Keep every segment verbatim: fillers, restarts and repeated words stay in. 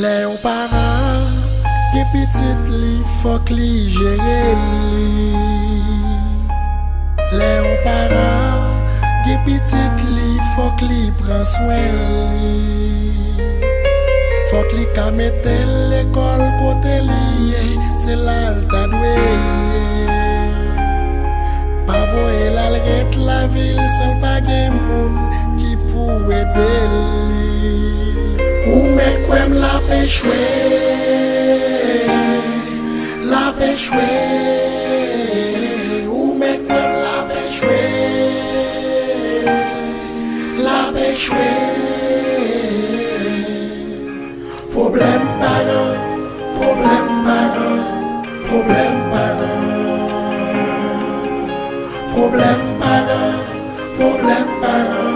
Lè yon paran gen pitit li, fòk li jere li. Lè yon paran gen pitit li, fòk li pran swen li. Fòk li ka mete l lekòl kote li ye, se la l ta dwe ye. Pa voye l al ret lavil san l pa gen moun ki pou ede li. Ou mèt kwè m l ap echwe, l ap echwe. Ou mèt kwè m l ap echwe, l ap echwe. Pwoblèm paran, pwoblèm paran, pwoblèm paran. Pwoblèm paran, pwoblèm paran,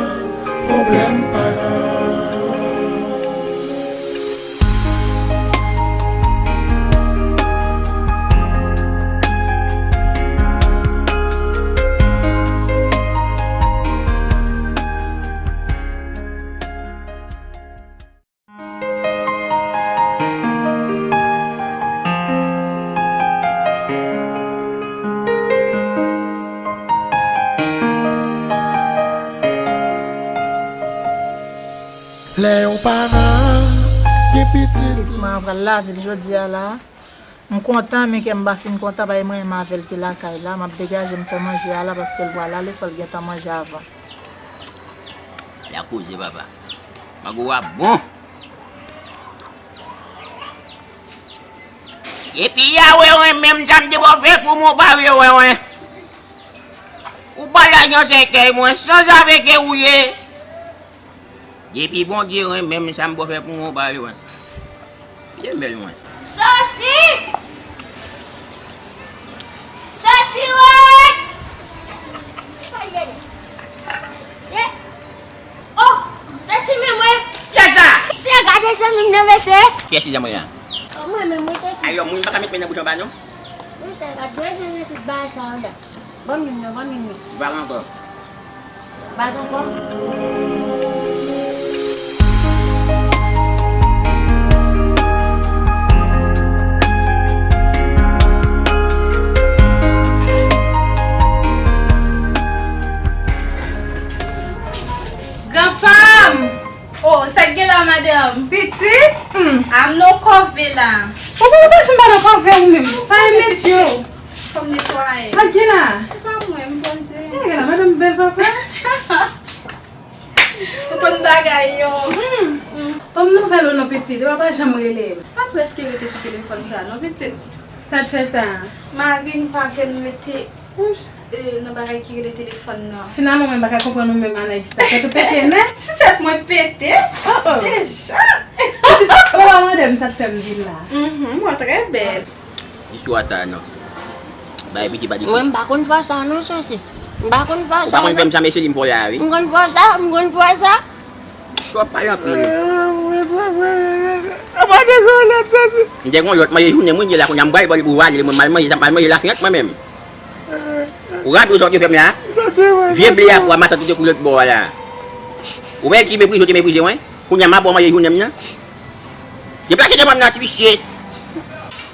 pwoblèm paran. Lè yon paran gen pitit. Mwen pral lavil jodi a la. M kontan, men kè m pa fin kontan, paske mwen menm avè l ki lakay la. M ap degaje m fè manje a la, paske l pral ale, fò l gentan manje avan. La koze, papa. Mango a bon. Epi Yawe renmen m, sa m te bò fè pou mwen, ou pa vle wè mwen. Ou pa lajan sèkèy mwen, sanzave ke ou ye. Depi Bondye renmen m, sa m bò fè pou mwen, ou pa vle wè. Byen bèl mwen. Sosi! Sosi, wè! Mesye! Oh! Sosi menm, wè! Kiyès la? Se gade zanmi m nan, mesye! Kiyès ki zanmi w la? Oh, mwen menm, mwen Sosi. Ayò, moun pa ka met men nan bouch anba, non? Mesye, gade zanmi tout bagay sa yo la. Ban m youn nan, ban m youn nan. Vag ankò. Vag ankò. Granfanm! Oh, sa k gen la, madanm? Pitit? Hmm. Am nan kòve la. Ou pa pase m pa nan kòve ou menm. Sa e met yo. Fò m netwaye. Sa k gen la? Se pa mwen, m poze. E, gen la, madanm bèl papa. Ou konn bagay yo. Hmm. Ban m nouvèl ou non, pitit. Ou pa janm rele m. Pa prèske rete sou telefòn sa non, pitit. Sa t fè sa? Mari m pa vle m rete. Nan bagay ki rele telefòn nan. Finalman, mwen pa ka konprann ou menm, Anaïs. Sa tèt ou pete, nè? Si tèt mwen pete, oh, oh, deja. Ou pa mande m sa k fè m vin la. Mhm, mwen trè bèl. Istwa sa non. Bay piti pa di. Mwen, m pa konn fwa sa non, Sosi. M pa konn fwa sa non. Ou pa konn fè m sa, mesye, di m fò la, wi. M konn fwa sa, m konn fwa sa. Twòp pale anpil. M te gen lòt manje jounen m wi, la kounye a m bay bòl pou vale, mwen m al manje, sa m al manje lafyèt mwen menm. Ou raple w sa w te fè m la? Vye ble a pou a matant ou te koule lòt bò a la. Ou wè ki meprize w te meprize mwen? Kounye a m ap ba w manje jounen m nan. Deplase devan m nan, ti visye.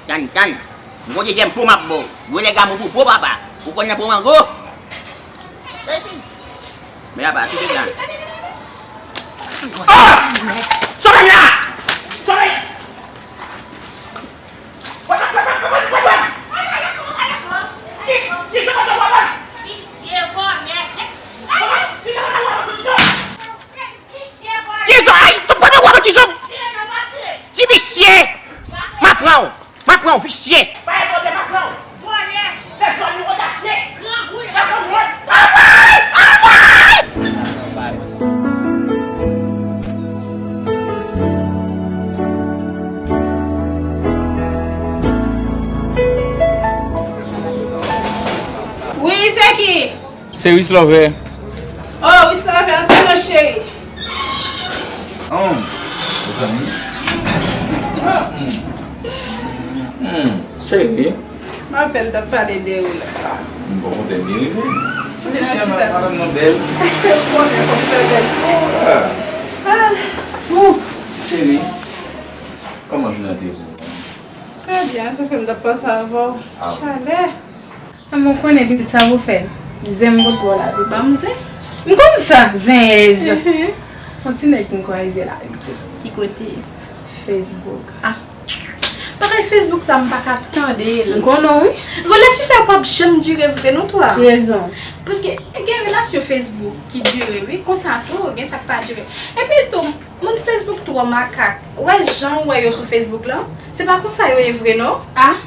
Tann, tann. M gon dezyèm pou m ap ba w. Gwo nèg amou pou po papa. Ou konn nan po mango. Sezi. Men apa, ki se sa? Ah! Sove m la! Sove! Ki, ki sa w ap fè? Visye vòlè. Tizon, ay, tou premye w ap tizon. Ti visye. M ap pran w. M ap pran w, visye. Pa gen pwoblèm, m ap pran w. Vòlè. Fè zòn nou odasye. Grangou. Grangou. Anmwey! Anmwey! Wi, se ki? Se Wislove. Oh, Wislove, antre non, cheri. Oh, mezanmi. Hmm. Hmm. Cheri. M apèn t ap pale de ou la. Ah, m bon kote m rive. Chita. Madanm nan bèl. Konnen kòm fè bèl. Ah. Ah. Ouh. Cheri. Kòman jounen an te ye pou ou? Trè byen, sa fè m t ap panse avè w. Ah bon. Chalè. Manman, ou konnen pitit sa pou fè. Zen m konn twò la, pitit. Ban m zen. M konn sa, zen. Yon ti nèg m kwaze la, pitit. Ki kote? Facebook. Ah. Bagay Facebook sa, m pa ka tande l. M konnen w, wi. Relasyon sa yo p ap janm dire vre non, twa. Rezon. Paske gen relasyon Facebook ki dire, wi. Konsa tou, gen sa k pa dire. Epi tou, moun Facebook twò makak. Ou wè jan ou wè yo sou Facebook lan? Se pa konsa yo ye vre, non. Ah.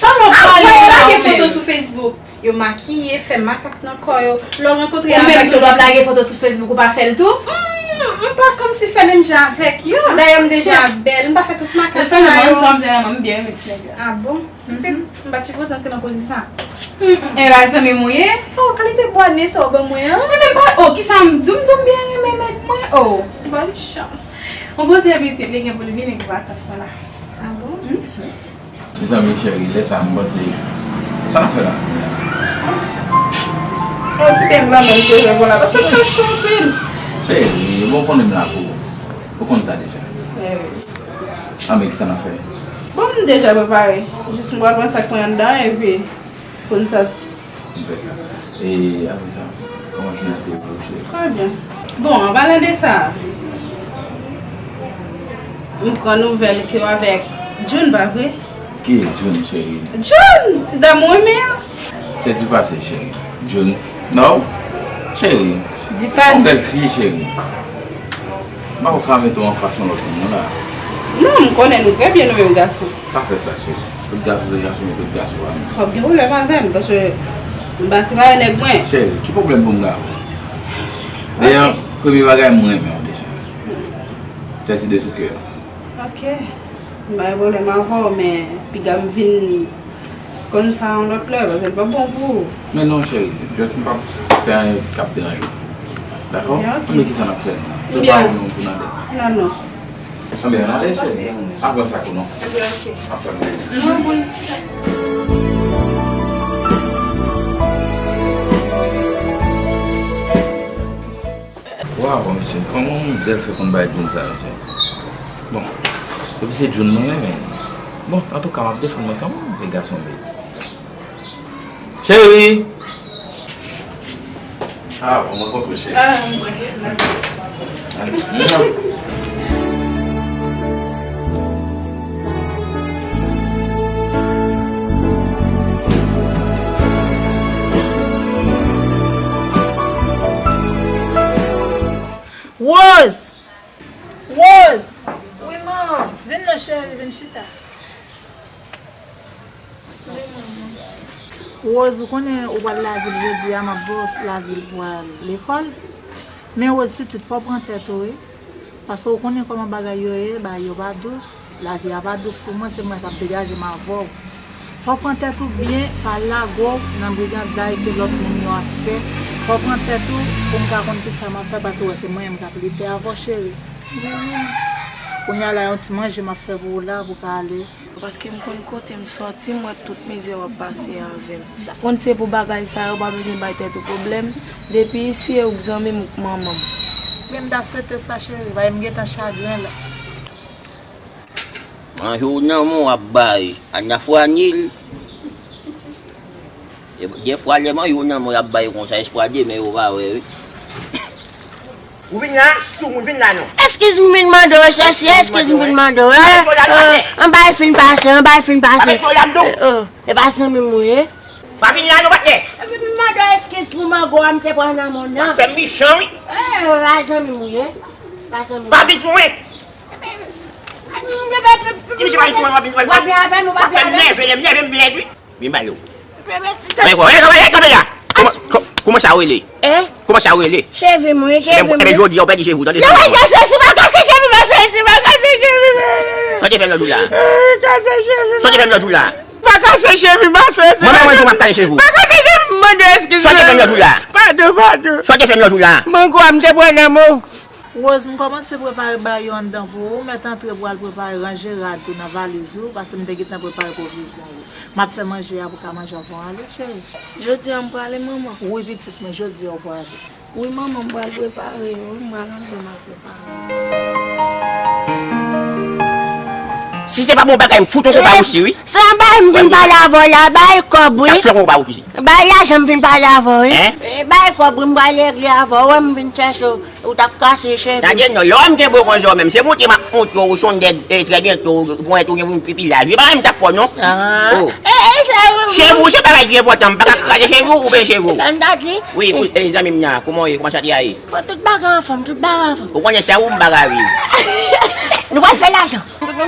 Pa mwen pale. Lage foto sou Facebook. Yo makiye, fè makak nan kò yo. Lè w rankontre avèk yo, w ap lage foto sou Facebook, ou pa fè l tou? Hmm, m pa kòmsi fè menm jan avèk yo. Dayè, m deja bèl, m pa fè tout makak sa yo. Pèsonèlman, m byen renmen ti nèg la. Ah bon? Pitit, m pa t sipoze antre nan koze sa. E pa zanmi m ou ye? Oh, kalite bwa ne sa w ban mwen an? Ebyen, pa, oh, kisa m di w? M di w m byen renmen nèg mwen, oh. Bòn chans. Yon kote pitit, li gen pou l vini pou vakans lan la. Ah bon? Mezanmi, cheri, lè sa a, m panse, sa n ap fè la? Yon ti beny lanmè m te jwe pou la, paske m kache anpil. Cheri, bon, konnen m la pou ou. Ou konn sa deja. Anben, kisa n ap fè? Bon, m deja prepare. Jis m pral pran sa k mwen anndan, epi pou n sòti. M fè sa. E apre sa, kòman jounen an te ye pou ou, cheri? Trè byen. Bon, an palan de sa, m pran nouvèl ke w avèk June, pa vre? Ki June, cheri? June! Ti dam ou renmen an? Se di pase, cheri. June. Non, cheri. Di pase. Yon bèl fi, cheri. M pa ka mete w anfas yon lòt moun la. Non, m konnen nou trè byen, nou menm gason. Pa fè sa, cheri. Tout gason se gason, men tout gason pa menm. W ap gen pwoblèm avè m, paske m pa separe nèg mwen. Cheri, ki pwoblèm pou m gen avè w? Dayè, premye bagay, m renmen w deja. Sèsi de tou kè. Ok. M pa gen pwoblèm avè w, men piga m vin konn sa yon lòt lè, paske l pa bon pou ou. Men non, cheri, just m p ap fè anyen k ap deranje w. Dakò? Ebyen, ok. Anben, kisa n ap fè? Prepare w non pou n ale. Non, non. Anben, n ale, cheri. Avan sa kou non. Ebyen, ok. M ap tann ou. Non, bon. Waw, mesye, kòman yon zèl fè konn bay djòl sa, mesye? Bon, epi se June mwen renmen. Bon, antouka, m ap defann mwen kanmenm, e gason m ye. Cheri! Ah, bon, mwen kontre, cheri. Ah, mwen gen. Rose! Rose! Wi, man. Vin non, cheri, vin chita. Wi, manman. Rose, ou konnen ou pral lavil jodi a, m ap voye w lavil pou al lekòl. Men Rose, pitit, fò w pran tèt ou, wi. Paske ou konnen kòman bagay yo ye, bagay yo pa dous. Lavi a pa dous pou mwen, se mwen k ap degaje m avè w. Fò w pran tèt ou byen, pa lage w nan briganday ke lòt moun yo ap fè. Fò w pran tèt ou pou m ka konn kisa m ap fè, paske w wè se mwen menm k ap lite avè w, cheri. Kounye a la, yon ti manje m ap fè pou ou la, pou w ka ale. Paske m konn kote m sòti, m wè tout mizè w ap pase avè m. M konn se pou bagay sa yo, w pa bezwen bay tèt ou pwoblèm. Depi isi, e ou k zanmi m, ou k manman m. Men m ta swete sa, cheri, paske m gentan chagren la. Manje w nan men w ap bay, a n a fwani l. E, dèfwa, lè manje w nan men w y ap bay konsa, espwa demen yo pa wè, wi. Ou vin la, soumoun, vin la non. Eskiz m vin mande w, sòsyè, eskiz m vin mande w, hein? An bay fin pase, an bay fin pase. E pa zanmi m ou ye? Pa vin la non, patnè. M vin mande w eskiz pou mango a m te pran nan men w nan. Fè m mechan, wi. E pa zanmi m ou ye? Pa zanmi m. Pa vin sou mwen. Ti misye pa vin sou mwen, w ap vin, w ap vin. W ap vin avè m, w ap vin avè m. Nève, lè m nève, m vin lèd, wi. Vin ba yo. Men, bon, e, kanpe la. Kòman, kò-, kòman sa rele? Eh? Kòman sa rele? Cheve mwen, cheve mwen. Ebyen, jodi a, ou pèdi cheve ou, tande. Non, pa kase cheve, pa kase cheve, pa kase cheve, pa kase cheve. Sa w te fè m lòt jou la? Eh, kase cheve. Sa w te fè m lòt jou la? Pa kase cheve, pa kase cheve. Mwen menm, mwen di w m ap kase cheve ou. Pa kase cheve, m mande eskiz. Sa w te fè m lòt jou la? Padon, padon. Sa w te fè m lòt jou la? Mango a m te pran nan men w. Rose, m kòmanse prepare bagay yo anndan pou ou. Ou mèt antre pou al prepare, ranje rad ou nan valiz ou, paske m te gentan prepare pwovizyon yo. M ap fè manje a pou w ka manje anvan w ale, cheri. Jodi a m prale, manman? Wi, pitit mwen, jodi a w prale. Wi, manman, m pral prepare yo, wi, m pral anndan, m al prepare yo. Si se pa bon bagay, m fout yon konpa osi, wi. Se yon bagay m vin pale avè w la, bay kòb, wi. N ap fè yon konpa osi. Bay lajan m vin pale avè w, wi. Hein? Eh, bay kòb, wi, m pral regle avè w, wè m vin chèche w. Ou t ap kase cheve. Tande non, lè w wè m gen bò konsa menm, se monte m ap monte w, ou se yon nèg, eh, trè byento, ponyèt ou gen pou vin pi laj. Wi, bagay m t ap fè w, non. Ah. Oh. Eh, eh, sa, wi, wi. Cheve w se bagay ki enpòtan, m pa ka kraze cheve w, koupe cheve w. Sa m ta di? Wi, wi, eh, zanmi m nan, kòman w ye? Kòman sa te ye? Bon, tout bagay anfòm, tout bagay anfòm. Ou konnen sa, ou m pa ka viv. Nou pral fè lajan.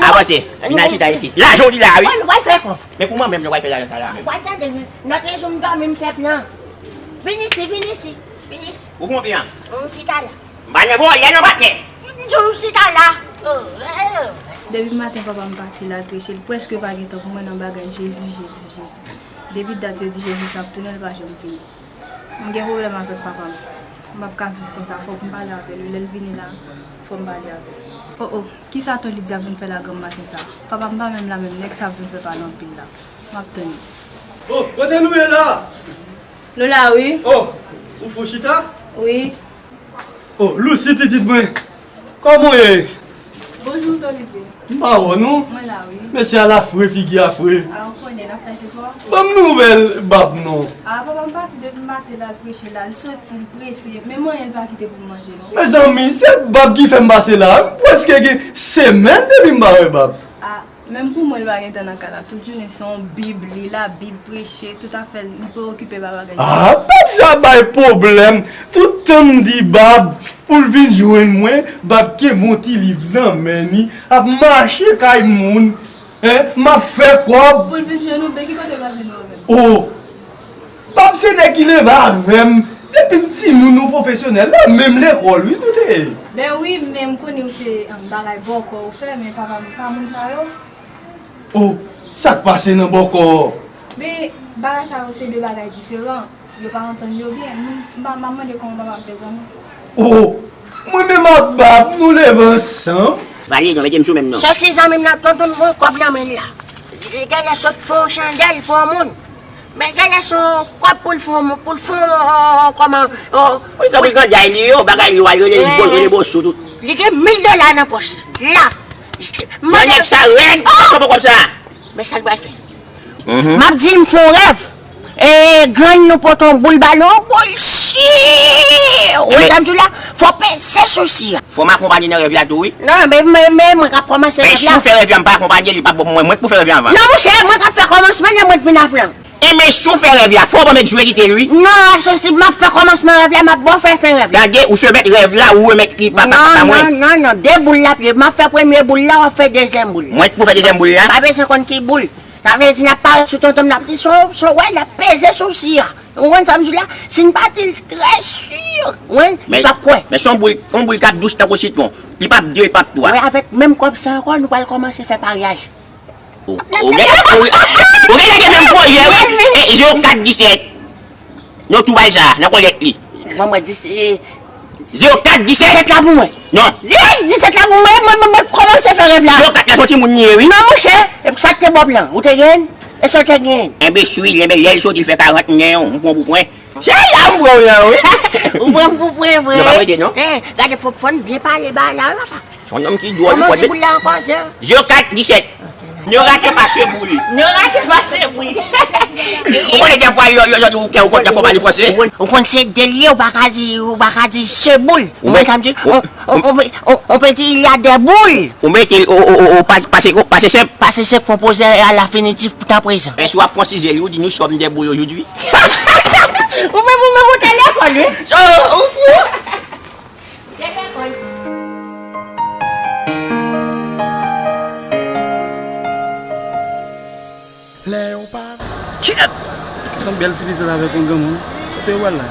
Avanse, vin al chita isit. Lajan w di la, wi. Bon, nou pral fè kòb. Men kòman menm nou pral fè lajan sa la menm? Ou pral tande, wi. Lòt jou m dòmi, m fè plan. Vin isit, vin isit, vin isit. Ou konn plan? M chita la. M pa nan vòlè non, patnè. M di w chita la. Oh, eh, oh. Depi maten papa m pati l al preche, l prèske pa gen tan pou mwen nan bagay Jezi, Jezi, Jezi. Depi dat yo di Jezi sa ap tounen, l pa janm vini. M gen pwoblèm avèk papa m. M p ap ka viv konsa, fòk m pale avè l. Lè l vini la, fò m pale avè l. Oh, oh, kisa Tony Dyab vin fè la granm maten sa? Papa m pa menm la menm, nèg sa ap vin fè pale anpil la. M ap tann li. Oh, kote nou ye la? Nou la, wi. Oh, ou fou chita? Wi. Oh, Lucy, pitit mwen. Kòman w ye? Bonjou, Tony Dyab. M pa wè w, non. Mwen la, wi. Mesye a la fre, figi a fre. A, ou konnen, n ap fè jefò. Ban m nouvèl bab, non. A, papa m pati depi maten l al preche la. L soti, l prese. Menm anyen l pa kite pou m manje, non. Mezanmi, se bab ki fè m pase la. M prèske gen semèn depi m pa wè bab. A, menm pou mwen, l pa gen tan nan kay la. Tout jounen, se yon bib, li la bib, preche, tout afè l, li preokipe pa bagay. A, bab sa bay pwoblèm. Tout tan m di bab pou l vin jwenn mwen, bab kenbe yon ti liv nan men li, ap mache kay moun. Hein? M ap fè kòb. Pou l vin jwenn ou, men ki kote l pral jwenn ou avè l? Oh! Bab se nèg ki leve avè m. Depi m timoun, nou pwofesyonèl. Nan menm lekòl, wi, nou te ye. Ben wi, men m konnen w se, um, bagay bòkò ou fè, men papa m pa moun sa yo. Oh, sa k pase nan bòkò? Men bagay sa yo se de bagay diferan. Yo pa antann yo byen. M, m pa, m ap mande kòman papa m fè zanmi. Oh, mwen menm ak bab, nou leve ansanm. Vale, non, mete m sou menm non. Sòsi zanmi m nan, tonton m pran kòb nan men l la. Genlè sot fè yon chandèl pou yon moun. Men genlè se yon kòb pou l fè yon moun, pou l fè yon, kòman, yon. Wi, sa pou l granday li yo, bagay li yo, al rele, eh, rele bosou tout. Li gen mil dola nan pòch li. La. Nan nèg sa rèd, oh! Kòb, kòb sa. Men sa l pral fè. Mhm. M ap di l m fè yon rèv. E, grann nou pote yon boul ba l, yon boul si. Ou wè sa m di w la? Fò peze sou si a. Fò m akonpanye nan rèv la tou, wi. Non, men, men, men mwen k ap kòmanse rèv la. Men si w fè rèv la, m pa akonpanye li, pa bon pou mwen. Mwen k pou fè rèv la anvan. Non, monchè, mwen k ap fè kòmansman, lè mwen k vin ap lan. Enben, si w fè rèv la, fò w ban m jwe kite l, wi. Non, Sòsi, m ap fè kòmansman rèv la, m ap ba w fè fen rèv la. Tande, ou se mèt rèv la, ou remèt li pa, pa, pa mwen. Non, non, non, non, de boul l ap ye. M ap fè premye boul la, w ap fè dezyèm boul la. Mwen k pou fè dezyèm boul la? Pa bezwen konn ki boul. Sa vle di n ap parèt sou tonton m, n ap di, son, son, wè, n ap peze sou si a. Ou konprann sa m di w la? Si n pa di l trè si, ou konprann, li p ap kwè. Men se yon boul, yon boul k ap dous tankou sitwon. Li p ap de, li p ap twa. Wi, avèk menm kòb sa ankò, nou pral kòmanse fè paryaj. Ou, ou gen, ou, ou gen, gen menm pwojè, wi. E, zewo kat disèt. Nou tou bay sa, nan kòlèt li. Ban mwen dis, e, zewo kat disèt. Disèt la pou mwen. Non. Li disèt la pou mwen, mwen, mwen, mwen kòmanse fè rèv la. Zewo kat la se yon timoun li ye, wi. Non, monchè, e sa k te bòb lan, ou te genyen? E sa w te genyen? Enben, swi, enben, lè l soti, l fè karant, m genyen w, m pran w pou pwen. Se la m pran w la, wi. Ou pran m pou pwen, vre. Non, pa prete, non. Eh, gade, fò, fò n byen pale ba la, wi, papa. Se yon nonm ki dwòl, wi. Kòman w di boul la ankò, sè? Zewo kat disèt. Ne rate pas ce boul. Ne rate pas ce boul. Ou konnen dèfwa, lè, lè, lè ou kè ou konn, fò pale fransè. Ou konn se de l ye, ou pa ka di, ou pa ka di ce boul. Ou konn sa m di? On, on, on, on, on peut dire il y a des boules. Ou mete, ou, ou, ou, ou pa, pase, pase senp. Pase senp, fò poze a l'infinitif tan prezan. Èske w ap fransize l, ou di nous sommes des boules aujourd'hui? Ou menm, ou menm, ou te lekòl, wi. Ou fou. Ou te lekòl. Lè yo pa. Kyèt! Kèt yon bèl ti pitit avèk yon granmoun. Kote yo pral la?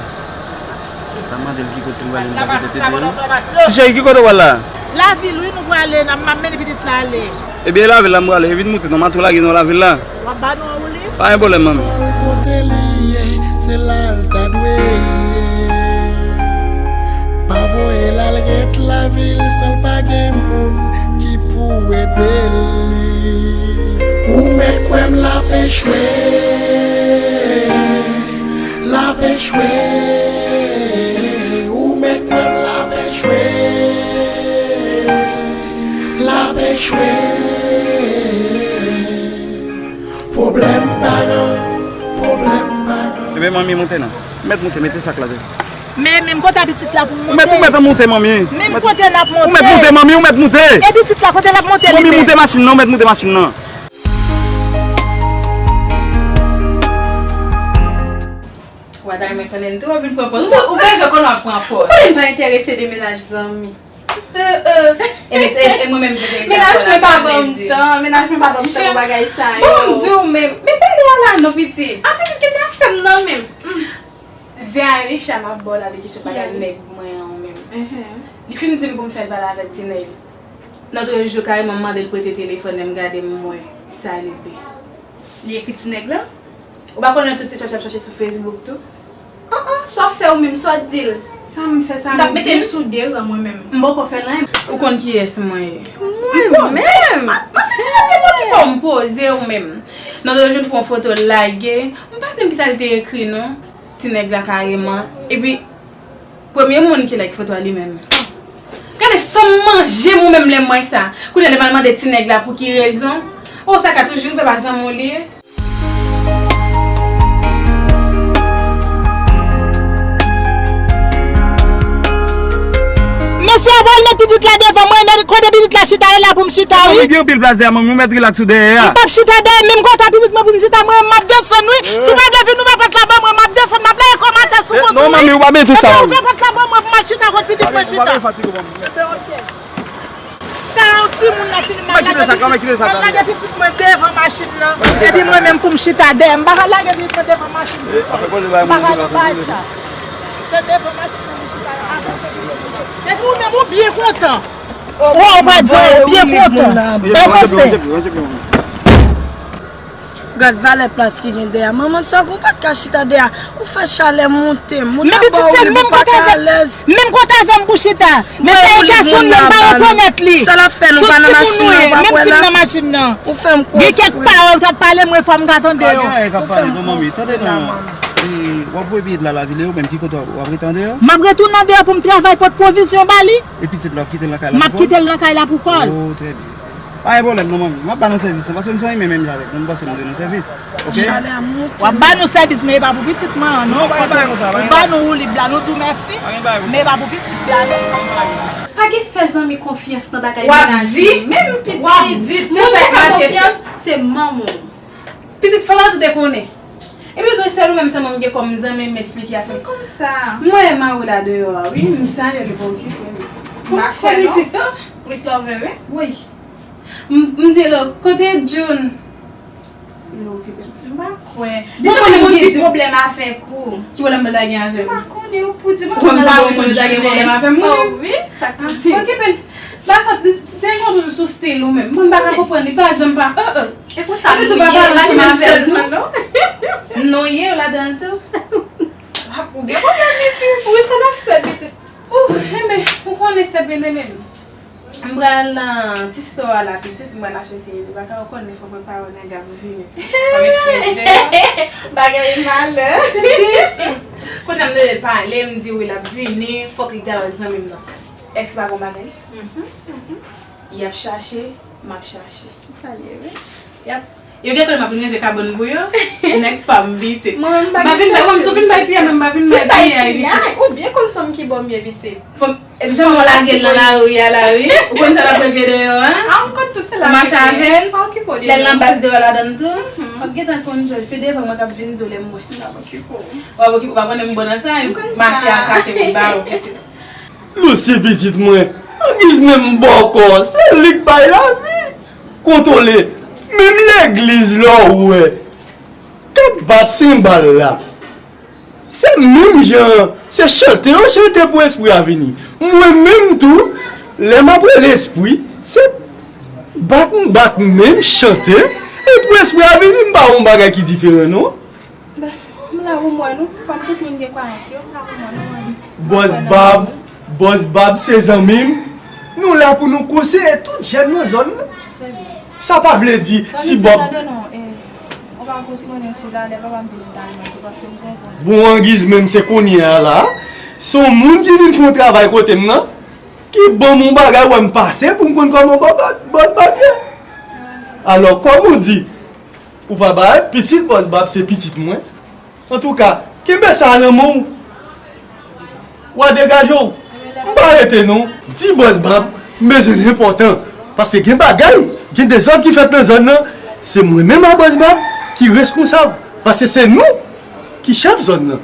Sa mande l ki kote l prale, m pa kote te di l. Ti cheri, ki kote w pral la? Lavil, wi, nou prale, n ap, m ap mennen pitit la ale. Ebyen, e lavil la m prale, e vin moute non, m a tou lage nou lavil la. W ap ba nou an woulib? Pa gen pwoblèm, manmi. Kote li ye, se la l ta dwe ye. Pa voye l al ret lavil san l pa gen moun ki pou ede li. Ou mèt kwè m l ap echwe, l ap echwe. Ou mèt kwè m l ap echwe, l ap echwe. Men manmi, moute non. Mèt moute, mete sak la. Men, men kote pitit la pou m monte? Ou mèt, ou mèt monte, manmi. Men kote n ap monte? Ou mèt moute, manmi, ou mèt moute. E pitit la, kote l ap monte? Manmi, moute machin nan, ou mèt moute machin nan. Ou pa ta renmen konnen tou, w ap vin pran pòz. Ou, ou bezwen konnen w ap pran pòz. Ou konnen m pa enterese de mennaj zanmi. Euh, euh. E men se, e mwen menm ki te... Mennaj mwen pa ban m tan, mennaj mwen pa ban m tan pou bagay sa yo. Bon, m di w menm, men pale a la non, pitit. A, pitit, kite afè m nan menm. Hmm. Zè Alisha m ap ba w la de kesyon bagay nèg mwen an menm. Li fin di m pou m fè l pale avèk ti nèg. Nan lòt jou, kareman m mande l prete telefòn, lè m gade m wè sa li be. Li ekri ti nèg lan? Ou pa konnen tout se chache ap chache sou Facebook tou? An an, sa w fè ou menm, sa w di l? Sa m fè, sa m di l? M t ap mete l sou de ran mwen menm. M poko fè l anyen. Ou konn kiyès mwen ye? Mwen menm? M poze w menm. Nan lòt jou l pran foto l lage. M pa menm kisa l te ekri non. Ti nèg la kareman. Epi, premye moun ki like foto a li menm. Gade sa m manje mwen menm lè m wè sa. Kounye a li pral mande ti nèg la pou ki rezon. O, sa ka toujou rive, pa zanmi w li ye. Mesye a pral met pitit la devan mwen, men kote pitit la chita, e la pou m chita, wi. Manmi, gen anpil plas dèyè manmi, ou mèt rilaks ou dèyè a. M p ap chita dèyè, menm kote pitit mwen pou m chita, mwen, m ap desann, wi. Si w pa vle vin, ou pa pòt la ban mwen, m ap desann, m ap lage kò m atè sou kote w, wi. Non, manmi, ou pa bezwen sa, manmi. Epi ou fè pòt la ban mwen pou m al chita kot pitit mwen chita. Sa yon timoun nan fini mal lage pitit, mal lage pitit mwen devan machin nan. Epi mwen menm pou m chita dèyè. M pa ka lage pitit mwen devan machin nan. M pa ka nan bagay sa. Se devan machin nan m chita la. Epi ou menm ou byen kontan. O, ou pa di ou byen kontan. Ou konn se Gad valè plas ki gen dèyè a. Manman sa ou pa t ka chita dèyè a. Ou fè chalè monte m. Moun nan ba ou lib, ou pa ka alèz. Menm kote avè m pou chita. Men se yon gason nan m pa rekonèt li. Sa l ap fè nou pa nan machin nan, ou pa kwè la? Menm si m nan machin nan. Ou fè m kwè. Gen kèk pawòl k ap pale, mwen fò m ka tande yo. Pa gen anyen k ap pale non, manmi. Tande non. E, w ap voye pitit la lavil, ou menm ki kote w ap rete andeyò? M ap retounen andeyò pou m travay pot pwovizyon ba li. E pitit la, w ap kite l nan kay la pou kò l? M ap kite l nan kay la pou kò l. O, trè byen. Pa gen pwoblèm non, manmi. M ap ba nou sèvis non, paske m se yon imen menm jan avèk nou, m panse nou dwe nou sèvis. Oke? Chalè a monte. W ap ba nou sèvis, men e pa pou pitit mwen an non. Non, pa gen bagay konsa, pa gen bagay. Ou ba nou woulib la, nou di w mèsi, men e pa pou pitit la non. Pa gen fè zanmi konfyans nan bagay mennaj li. Menm pitit, moun ou fè konfyans, se manman w. Pitit fò la tou te konnen. Epi tou sèl ou menm sèlman m gen kòm zanmi m esplike afè m konsa. M wè mari w la deyò a wi, m salye l, li pa okipe m. M pa fè non. Wi. M, m di l, kote June? Li okipe m. M pa kwè. Bon, konnen m gen ti pwoblèm avèk ou. Ki pwoblèm m ta gen avè w? M pa konnen, ou pou di m. Ou konn sa ou konn ta gen pwoblèm avè m? O wi, sa k ap di. Okipe l. Ba sa, se yon toujou sou stil ou menm. Mwen m pa ka konprann li, pa janm pa, euh, euh. E pou sa nou ye ladan l tou. Nou ye ladan l tou. Ou gen pwoblèm pitit. Wi, sa n ap fè pitit. Ou, enben, ou konnen se byen menm. M pral nan ti store la pitit, m pral achte yon seri de bagay, ou konnen fò m prepare nèg ap vini. Bagay malè. Pitit. Kounye a m tande l pale, m di wi l ap vini, fòk li ta wè zanmi m nan. Èske pa gon bagay? Y ap chache, m ap chache. Salye wi. Y ap Yo gen kote m ap vin ranje kabann pou yo. Nèg pa m pitit. Mwen m pa gen chans. M pa vin bay, mwen m sou vin bay piyay, mwen m pa vin bay piyay pitit. Ou byen konn fanm ki ba w mye pitit. Fanm, epi jan mwen lage l nan lari a la wi. Ou konn sa l ap regle deyò a? A, m konn tout se la. Ou mache avè l? Lè l nan baz deyò ladann tou. M ap gentan konn jòj. Pi devan mwen k ap vin di w lè m wè. M ap okipe w. W ap okipe, ou pa konnen m bon nan sa, mache al chache vin ba w. Lucy pitit mwen, angiz menm bòkò, se li k bay lavi. Kontwole, menm legliz la w wè k ap bat senbal la, se menm jan an, se chante yo chante pou espri a vini. Mwen menm tou, lè m ap rele espri, se bat m bat menm chante, e pou espri a vini, m pa wè yon bagay ki diferan non. M la pou mwen nou, kòm tout moun gen kwayans yo, m la pou mwen nou. Bòs Bab, Bòs Bab se zanmi m. Nou la pou nou konseye tout jèn nan zòn nan. Sa pa vle di si Bòb. Bon, angiz menm se kounye a la. Se yon moun ki vin fè yon travay kote m nan, ki ban m yon bagay, wè m pase pou m konn kòman Bòs Bab ye. Alò, kòm ou di, ou pa bay, pitit Bòs Bab se pitit mwen. Antouka, Kenbe sa nan men w. W a degaje w. M pa rete non. Di Bòs Bab m bezwen l enpòtan. Paske gen bagay, gen dezòd ki fèt nan zòn nan. Se mwen menm ak Bòs Bab ki reskonsab. Paske se nou ki chèf zòn nan.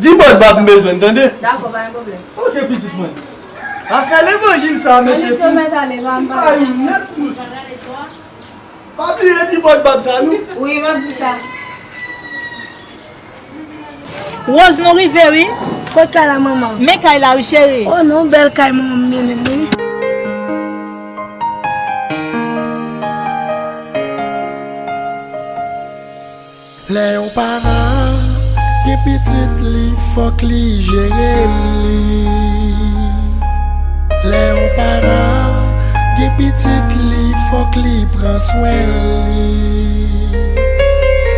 Di Bòs Bab m bezwen l, tande? Dakò, pa gen pwoblèm. Ok, pitit mwen. Afè levanjil sa, mesye fou. Ay, nèt mouch. Pa bliye di Bòs Bab sa, non. Wi, m ap di sa. Rose, nou rive, wi. Kot kay la, manman? Men kay la, wi, cheri. Oh, non, bèl kay, manman, m byen renmen, wi. Lè yon paran gen pitit li, fòk li jere li. Lè yon paran gen pitit li, fòk li pran swen li.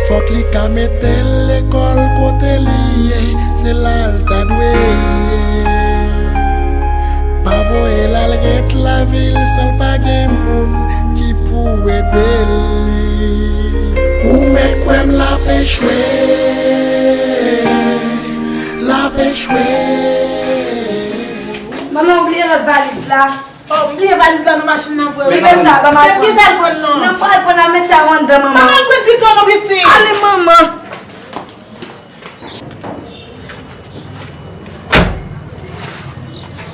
Fòk li ka mete l lekòl kote li ye, se la l ta dwe ye. Pa voye l al ret lavil san l pa gen moun ki pou ede li. Ou mèt kwè m l ap echwe, l ap echwe. Manman, ou bliye lòt valiz la. Oh, m bliye valiz la nan machin nan vre wi. Kite sa, ba m al pran. Kite l pran nan. Non, m pral pran nan, met sa yo anndan, manman. Ba m al pran pito non, pitit. Ale, manman.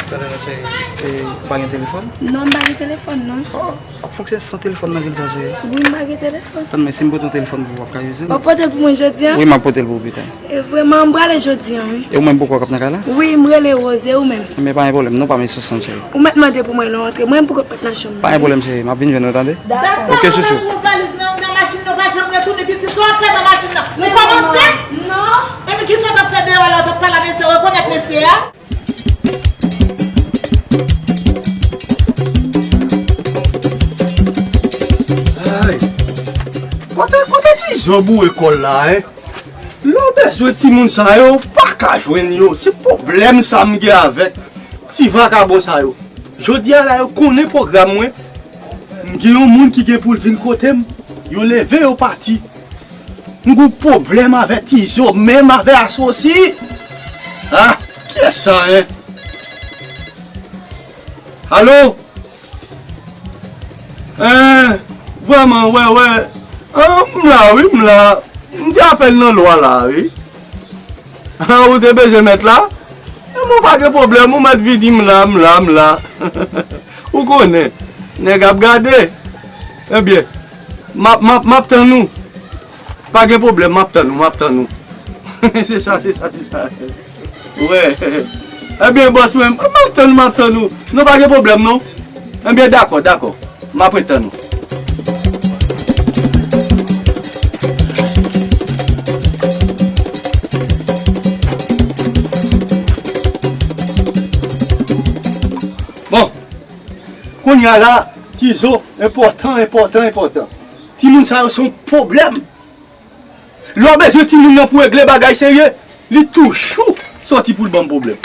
Tande non, cheri. E, ou pa gen telefòn? Non, m pa gen telefòn, non. Oh, w ap fonksyone san telefòn nan vil sa, cheri? Wi, m pa gen telefòn. Tann, men si m pote yon telefòn pou ou, w ap ka ize l? W ap pote l pou mwen jodi a? Wi, m ap pote l pou ou pita. E vrèman, m prale jodi a, wi. E ou menm poko k ap nan kay la? Wi, m rele Rose, e ou menm? Men pa gen pwoblèm, non, pa mete sou sa, cheri. Ou mèt mande pou mwen lè w antre. Mwen menm poko k mèt nan chanm nan. Pa gen pwoblèm, cheri, m ap vin jwenn ou, tande? Dakò. Ok, chouchou. Pran valiz nan, nan machin nan, pa janm retounen, pitit. Sa w ap fè nan machin nan? Ou kòmanse? Non. Epi kisa w t ap fè deyò la, w t ap pale a mesye, w rekonèt mesye a? Ay. Kote, kote Tizo boure kò l la, en? Lè w bezwen timoun sa yo, w pa ka jwenn yo. Se pwoblèm sa m gen avèk ti vakabon sa yo. Jodi a la, yo konnen pwogram mwen. M gen yon moun ki gen pou l vin kote m. Yo leve, yo pati. M gen pwoblèm avè Tizo, menm avè Asosi. Ah, kiyès sa, en? Alo? En, vrèman, wè, wè. An, m la, wi, m la. M te apèn nan lwa la, wi. An, ou te bezwen mèt la? An, mwen pa gen pwoblèm, ou mèt vini, m la, m la, m la. Ou konnen, nèg ap gade. Ebyen, m ap, m ap, m ap tann ou. Pa gen pwoblèm, m ap tann ou, m ap tann ou. Se sa, se sa, se sa. Wè. Ebyen, bòs mwen, m ap tann ou, m ap tann ou. Non, pa gen pwoblèm, non. Ebyen, dakò, dakò. M ap ret tann ou. Bon. Kounye a la, Tizo, enpòtan, enpòtan, enpòtan. Timoun sa yo se yon pwoblèm. Lè w bezwen timoun nan pou regle bagay serye, li toujou sòti pou l ban m pwoblèm.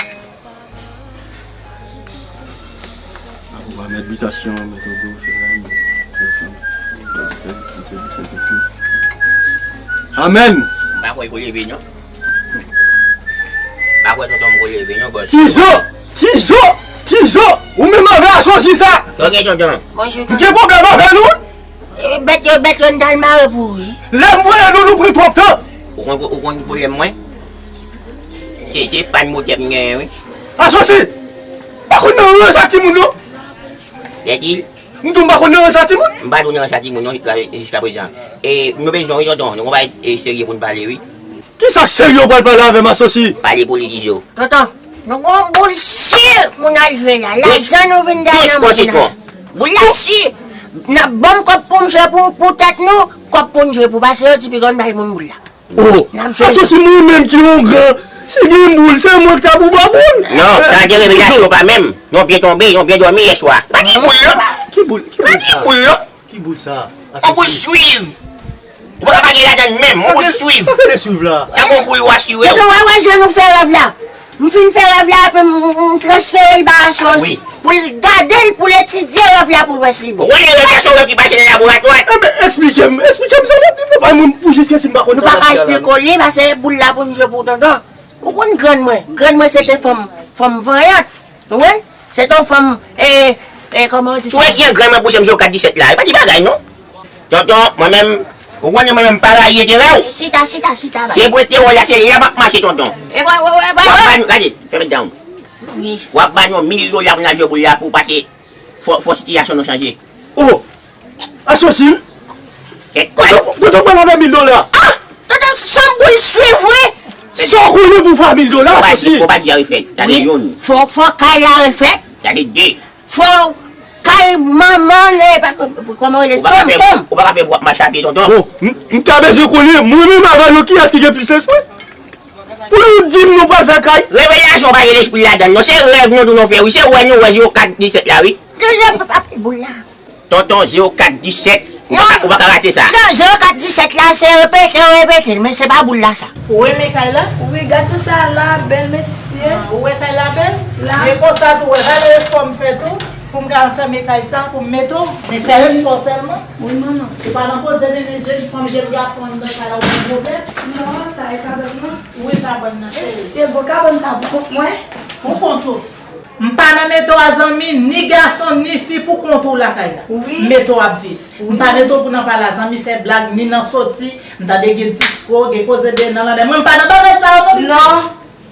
Apre w a mèt bitasyon, mèt odo, fè la, fè fanm, fè, fè, fè, fè, fè, fè. Amèn. M pa kwè l ko leve, non. M pa kwè tonton m ko leve, non, bòs. Tizo! Tizo! Tizo! Ou menm avè Asosi sa! Sa w gen, tonton? Bonjou, tonton. M gen pwoblèm avè nou. E, bèt yo, bèt yo, n t al mare pou ou, wi. Lè m voye nou, nou pran twòp tan. Ou konn, ou konn ki pwoblèm mwen? Se, se pàn motè m genyen, wi. Asosi! Pa konn nan rans ak timoun, non? Lè di? M di w m pa konn nan rans ak timoun? M pa di w nan rans ak timoun, non, jiska, jiska prezan. E, nou bezwen, wi, tonton. Nou gon bagay, e, serye pou n pale, wi. Kisa k serye w pral pale avè m, Asosi? Pale pou li, Tizo. Tonton, nou gon boul si moun al jwe la. Lajan nou vin dèyè moun la. Boul la si. N ap ban m kòb pou m jwe pou, pou tèt nou, kòb pou n jwe pou pase yo, ti piga w bay moun boul la. Oh, n ap jwe. Asosi, mwen menm ki yon gran, si gen boul, se mwen k ta pou ba boul. Non, sa gen revelasyon pa menm. Yon byen tonbe, yon byen dòmi yè swa. Pa gen boul, non. Ki boul? Ki boul sa? Pa gen boul, non. Ki boul sa? On boul swiv. Ou pa ka pa gen ladann menm, on boul swiv. Sa k rele swiv la? Tankou on boul ou asire w. Tonton, wè, wè jan nou fè rèv la. M fin fè rèv la, epi m, m, m transfere l ba Asosi. Pou l gade l, pou l etidye rèv la, pou l wè si l bon. Ou konnen rèv la se yon rèv ki pase nan laboratwa. Enben, esplike m, esplike m sa w ap di m nan, bay moun pou jiske si m pa konn sa w ap di a la. Nou pa ka esplike w li, paske boul la pou n jwe pou tonton. Ou konn grann mwen, grann mwen se te fanm, fanm vanyant. Ou konprann? Se te yon fanm, e, e, kòman w di sa? Ou wè ki an grann mwen pouse m jwe kat disèt la, e pa ti bagay non. Tonton, mwen menm, ou konnen mwen menm pa rayi enterè w. Chita, chita, chita, bay. Se pou enterè w la, se la m ap mache, tonton. E, wè, wè, wè, wè. W ap ba nou, gade, fèmen dan w. Wi. W ap ba nou mil dola pou n al jwe boul la pou pase, fò, fò sitiyasyon nou chanje. Oh! Asosi m? Kèt kote, kote w pran avè mil dola? Ah! Tonton, se yon boul swiv, wi. Se yon konnen pou fè mil dola, asosi. Fò pa di a refèt. Gade youn. Fò, fò kay la refèt. Gade de. Fò kay manman l, e, pa, kòman w rele, tonton. Ou pa ka fè w ap mache a pye, tonton. Bon, m, m ta bezwen konnen, mwen menm avè nou, kiyès ki gen plis lespri? Pou nou di m nou pral fè kay? Revelasyon pa gen lespri ladan l, non. Se rèv nou tou nou fè, wi. Se wè nou wè zewo kat disèt la, wi. Tonton, zewo kat disèt. Ou pa ka, ou pa ka rate sa. Non, zewo kat disèt la, se repete, yo repete l, men se pa boul la sa. Ou renmen kay la? Wi, gad jan sa la bèl, mesye. Ah, ou wè kay la bèl? La. Men konsa tou, wè, valè efò m fè tou, pou m ka fèmen kay sa, pou m mete w, men fè respè w sèlman. Wi, manman. Ou pa nan koze mennen jèn fanm, jèn gason anndan kay la, ou gen pwoblèm? Non, sa e kabann nan. Wi, kabann nan, cheri. Mesye, bon, kabann sa pou kont mwen? Pou kont ou. M pa nan mete w a zanmi, ni gason, ni fi pou kont ou lakay la. Wi. M mete w ap viv. Wi. M pa mete w pou nan pale a zanmi, fè blag, ni nan soti. M tande gen disko, gen koze de nan lanmè. Mwen, m pa nan bagay sa yo non, pitit. Non.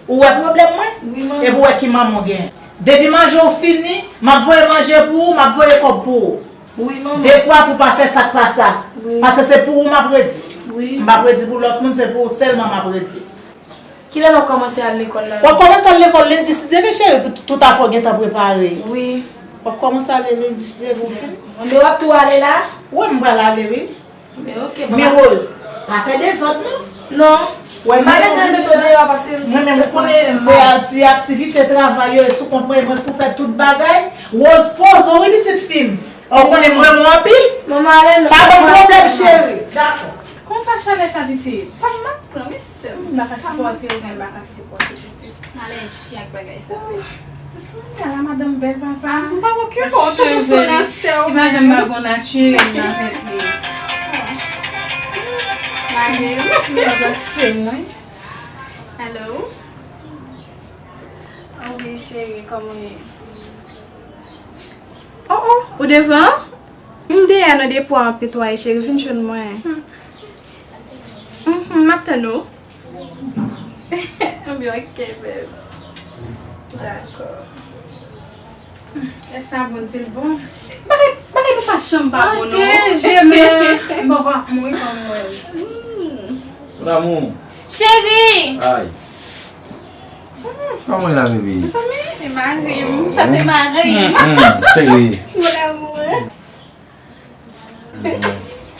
Ou wè pwoblèm mwen? Wi, manman. Epi w wè ki manman w genyen. Depi manje w fini, m ap voye manje pou ou, m ap voye kòb pou ou. Wi, manman. Dekwa pou w pa fè sa k pa sa. Wi. Paske se pou ou m ap redi. Wi. M p ap redi pou lòt moun, se pou ou sèlman m ap redi. Kilè n ap kòmanse al lekòl la? W ap kòmanse al lekòl lendi, si Dye vle, cheri, pou tout afè w gentan prepare. Wi. W ap kòmanse ale lendi, si Dye vle, w fin. Men w ap tou ale la? Wi, m pral ale, wi. Men oke, bon. Men Rose, pa fè dezòd, non. Non. Wè, m pa bezwen mete w deyò paske m di mwen menm, ou konnen, se a-, ti aktivite travay yo, e sou kont mwen, mwen pou fè tout bagay. Rose, poze w, wi, pitit fi m. Ou konnen m renmen w anpil. Manman, ale non. Pa gen pwoblèm, cheri. Dakò. Kòman pa chalè sa, pitit? Pa m ap pran, mesye. M pa ka sipòte w, men m pa ka sipòte, pitit. Malèji ak bagay sa. Wi. Sou la, madanm bèl, papa. M p ap okipe w, toujou sou lastè w. Li pa janm pa bon natirèl nan tèt li. Mari m. Li pa se mwen. Alo? Oh wi, cheri, kòman w ye? Oh, oh, ou devan? M deyò nan depo a, m ap netwaye, cheri, vin jwenn mwen. Mhm, m ap tann ou. Ebyen, oke, bèl. Dakò. Lè sa bon, di l bon. Bagay, bagay nou pa janm pa bon, non. Oke, je m'aime. Bon, bon, mouri pa mwen. Hmm. Mon amour. Chéri. Ay. Kòman w ye la, baby? Mezanmi, e mari m. Sa se mari m. Mm, mm, cheri. Mon amour. Mm,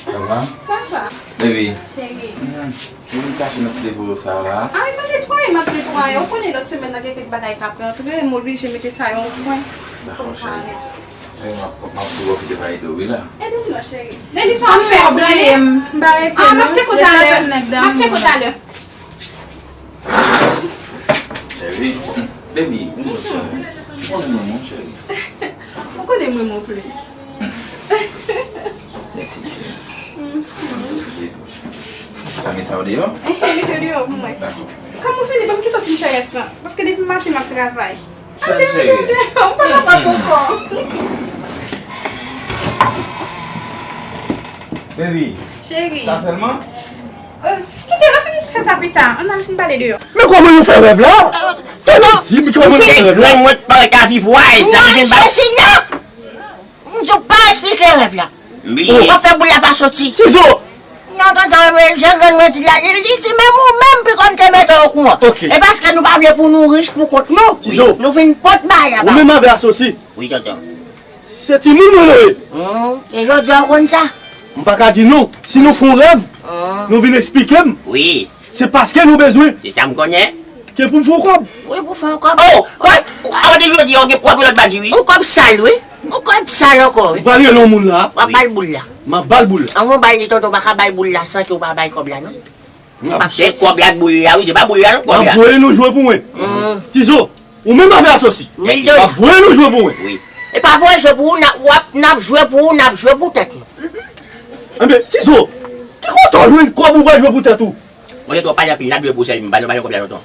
ça va? Ça va. Baby. Cheri. Mm, ou vin kache nan ti depo sa la? Ay, pa netwaye, m ap netwaye. Ou konnen lòt semèn nan gen kèk bagay k ap rantre, m oblije mete sa yon kwen. Dakò, cheri. E, m ap, m ap tou pwofite pa ede w, wi, la. Ede m non, cheri. Depi sa ap fè, ou bliye m. M pa rete non. Ah, m ap tcheke w talè. M ap tcheke w talè. Baby, baby, ou konn mwen, mon cheri. Ou konnen mwen, mon plis. Mèsi, cheri. Mwen pwofite tou, cheri. Ou ka met sa w deyò? Mete deyò pou mwen. Dakò. Kòman w fini? Ban m kite w fin fè rès lan. Paske depi maten m ap travay. Sèl cheri. Ou pa kapab ankò. Baby. Cheri. Sa sèlman? Euh, kite, n a fin fè sa pita. Ann al fin pale deyò. Men kòman yo fè rèv la? Tande, di m kòman yo fè rèv la? Mwen pa ka viv wise. Non, Josina! M di w pa esplike rèv la. Wi. W ap fè boul la pa soti. Tizo! Non, tonton, men jan grann mwen di la, li, li di menm ou menm piko m te mete w okouran. Ok. E paske nou pa vle pou nou rich pou kont nou. Tizo. Nou vin pot bagay la ba ou. Ou menm avè asosi. Wi, tonton. Se timoun mwen nou ye. Hmm, e jodi a w konn sa? M pa ka di non. Si nou fè yon rèv, hmm, nou vin eksplike m. Wi. Se paske nou bezwen. Se sa m konnen. Ke pou m fè yon kòb. Wi, pou fè yon kòb. Oh, what? Avan de jodi a, w gen pwòp yon lòt badi, wi. Yon kòb sal, wi. Yon kòb sal ankò, wi. Ou pral rele yon moun la. W ap ba l boul la. M ap ba l boul la. Anvan w bay li, tonton, w pa ka bay boul la san ke w pa bay kòb la, non. M ap se kòb la ak boul la, wi. Se pa boul la, non, kòb la. M ap voye nou jwe pou mwen. Hmm. Tizo. Ou menm avè Asosi. Mil dola. M ap voye nou jwe pou mwen. Wi. E pa voye jwe pou ou, n ap, w ap, n ap jwe pou ou, n ap jwe pou tèt nou. Enben, Tizo, ki kote w jwenn kòb ou pral jwe pou tèt ou? Mwen, se twòp pale anpil, n ap jwe pou sèl, m pa nan, pa nan kòb la lontan.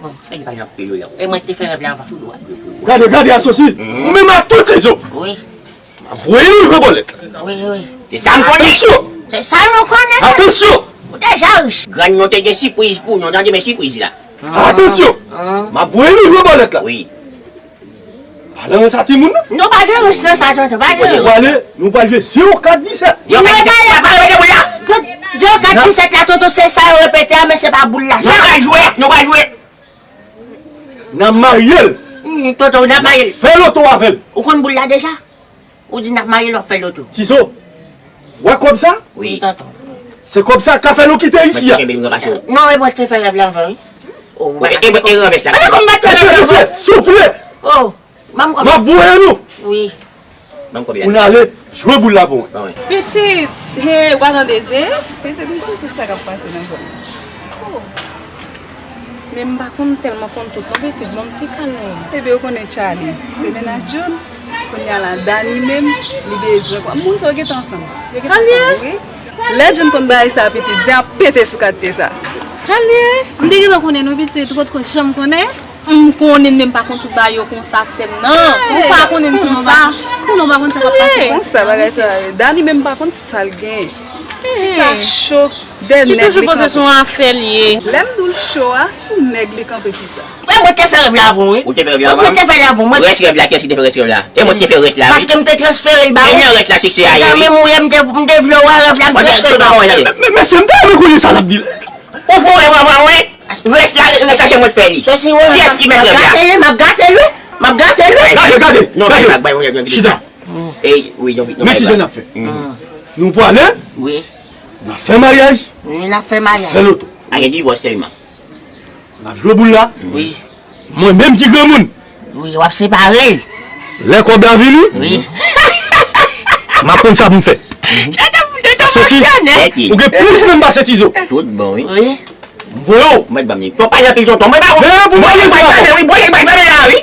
Bon, fè li pa nan peyi yo. E mwen te fè rèv la anvan. Gade, gade Asosi. Ou menm ak tout Tizo. Wi. M ap voye nou jwe bòlèt la. Wi, wi. Se sa m konnen. Atansyon! Se sa nou konnen. Atansyon! Ou deja rich. Grann nou te gen sipriz pou nou, tande men sipriz la. Atansyon! M ap voye nou jwe bòlèt la. Wi. Pa nan sa timoun nan. Nou pa gen rich nan sa, tonton, pa gen rich. Nou pral, nou pral jwe zewo kat disèt. Zewo kat disèt, pa, pa rete pou la. Zewo kat disèt la, tonton, se sa yo repete a, men se pa boul la. Nou pral jwe, nou pral jwe. N ap marye l. Hmm, tonton, n ap marye l. Fè loto avè l. Ou konn boul la deja? Ou di n ap marye l, w ap fè loto. Tizo, w wè kòb sa? Wi. Tonton. Se kòb sa k ka fè nou kite isi a. Mwen te kenbe l, mwen pase w. Non, e mwen te fè rèv la anvan, wi. Oh, e, e, e ranvès la. E kòm mwen te fè rèv la. Mesye, souple. Oh, ban m kòb. M ap voye nou. Wi. Ban m kòb la. Ou n ale jwe boul la pou mwen. Ban mwen. Pitit, he, ou pa tande, se? Pitit, m konn tout sa k ap pase nan zòn nan. Oh. Men m pa konn tèlman konn tout non, pitit, bon, m ti kal non. Ebyen, ou konnen Charlie, se mennaj John. Kounye a la, Dani menm, li bezwen kwa. Moun sa yo gentan ansanm. Yo gentan ansanm, wi. Lè John konn bagay sa, pitit, zen ap pete sou katye sa. Alye! M te gentan konnen non, pitit, ou potko janm konnen. M konnen, men m pa konn tout bagay yo konsa, sè m nan. Konsa, konnen m konsa. Konnen w pa konn sa k ap pase konsa, bagay sa. Dani menm pa konn sa l gen. Sa cho. Li toujou panse se yon afè l ye. Lè m di w l cho a, sou nèg li kanpe chita. Frè, mwen te fè rèv la avan, wi. Ou te fè rèv la avan? Mwen te fè l avan, mwen. Rès rèv la, kiyès ki te fè rès rèv la? E mwen ki te fè rès la, wi. Paske m te transfere l ba ou. Men rès la, siksè a ye, wi. Mezanmi, mwen, m te, m te vle wè rèv la, m transfere l ba ou. Men, men, mesye, m ta renmen konnen sa l ap di. Ou fè rèv avan mwen? Rès la, rès la, se mwen k fè li. Kiyès ki mèt rèv la? M ap gate l, wi. M ap gate l, wi. Gade, gade, gade. Chita. Men kisa n ap fè? Nou prale? Wi. N ap fè maryaj. Wi, n ap fè maryaj. Fè loto. A gen divòs sèlman. N ap jwe boul la. Wi. Mwen menm ki granmoun. Wi, w ap separe l. Lè kòb la vini. Wi. M ap konn sa pou m fè. Asosi, ou gen plis menm pase Tizo. Tout bon, wi. Wi. M voye w. Mwen ban m li. Fò pa gen pil tonton. Mwen ba ou. Veye pou mwen, mwen ba ou, wi. Bwè, bwè, bwè, bwè, wi.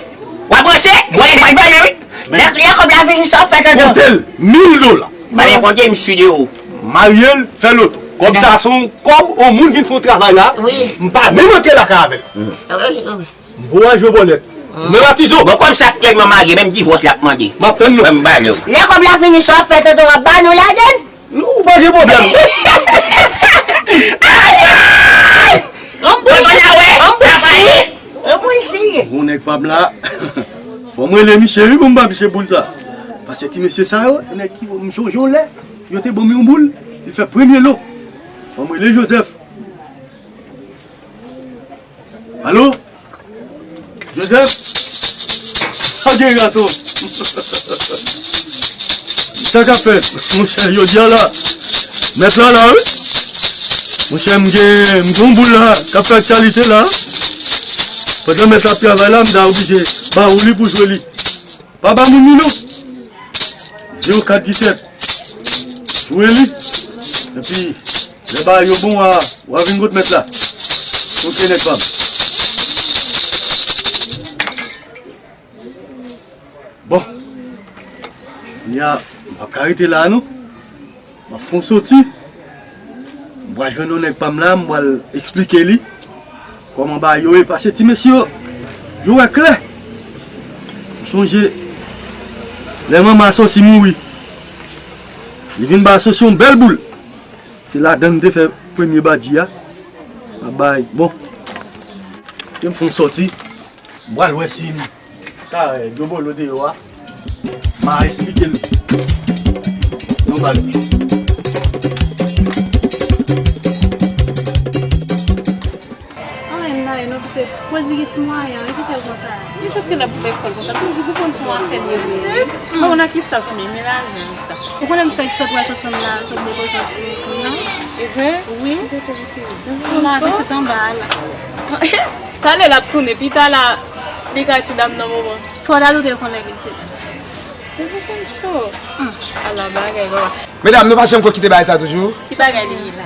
W ap ranse? Bwè, bwè, bwè, wi. Lè, lè kòb la vini, sa w fè tonton? Konte l, mil dola. Mwen konte, m si de ou. Marye l, fè loto. Kòb sa se yon kòb yon moun vin fè yon travay la. Wi. M pa menm antre lakay avè l. Wi, wi. M voye jwe bòlèt. Mwen pa Tizo. Bon, kòm sa tèlman marye, menm divòs l ap mande. M ap tann nou. Mwen m ba nou. Lè kòb la vini, sa w ap fè tonton, w ap ba nou ladann? Nou, ou pa gen pwoblèm. Anbouy! Anbouy siye! Anbouy siye! Bon, nèg pa m la. Fò m rele misye, wi, pou m ba misye boul sa. Paske ti mesye sa yo, nèg ki, m sonje yon lè, yo te ban m yon boul, li fè premye lo. Fò m rele Joseph. Alo? Joseph? Sa w gen, gason? Sa k ap fèt? Monchè, jodi a la, mèt la la, wi. Monchè, m gen, m gen yon boul la, k ap fè aktyalite la. Pandan mèt la ap travay la, m ta oblije ba ou li pou jwe li. Pa ba moun li non. Zewo kat disèt. Jwe li. Epi, lè bagay yo bon, w a, w a vin kot mèt la. Ok, nèg pa m. Bon. Kounye a, m p ap ka rete la, non. M ap fè yon soti. M pral jwenn yon nèg pa m la, m pral eksplike li kòman bagay yo ye. Paske ti mesye yo, yo wè klè. M sonje lè manman Asosi mouri, li vin ba Asosi yon bèl boul. Se ladan l m te fè premye badi a. M ap bay, bon. Ke m fè yon soti. M pral wè si m ka, eh, dwobolo deyò a. M a esplike l yon bagay. Anyen m pa ye non, pise pwezi gen ti mwayen, wi, ki fè l konsa. Li sot gen lè pou lekòl konsa, toujou pou konn sou afè l ye vre. Bon, nan ki sa, zanmi, men lajan sa. Ou konnen m fèk sot wè Sonsonn la, sot bò kote ti moun nan? E vre? Wi. Sonsonn la, pitit anba a la. Talè l ap tounen, pita la, li ka ti dam nan moman. Fò w ta doute konnen pitit. Se Sonsonn cho. Ala bagay, papa. Medam, nou pa janm ko kite bagay sa toujou. Ki bagay li ye la?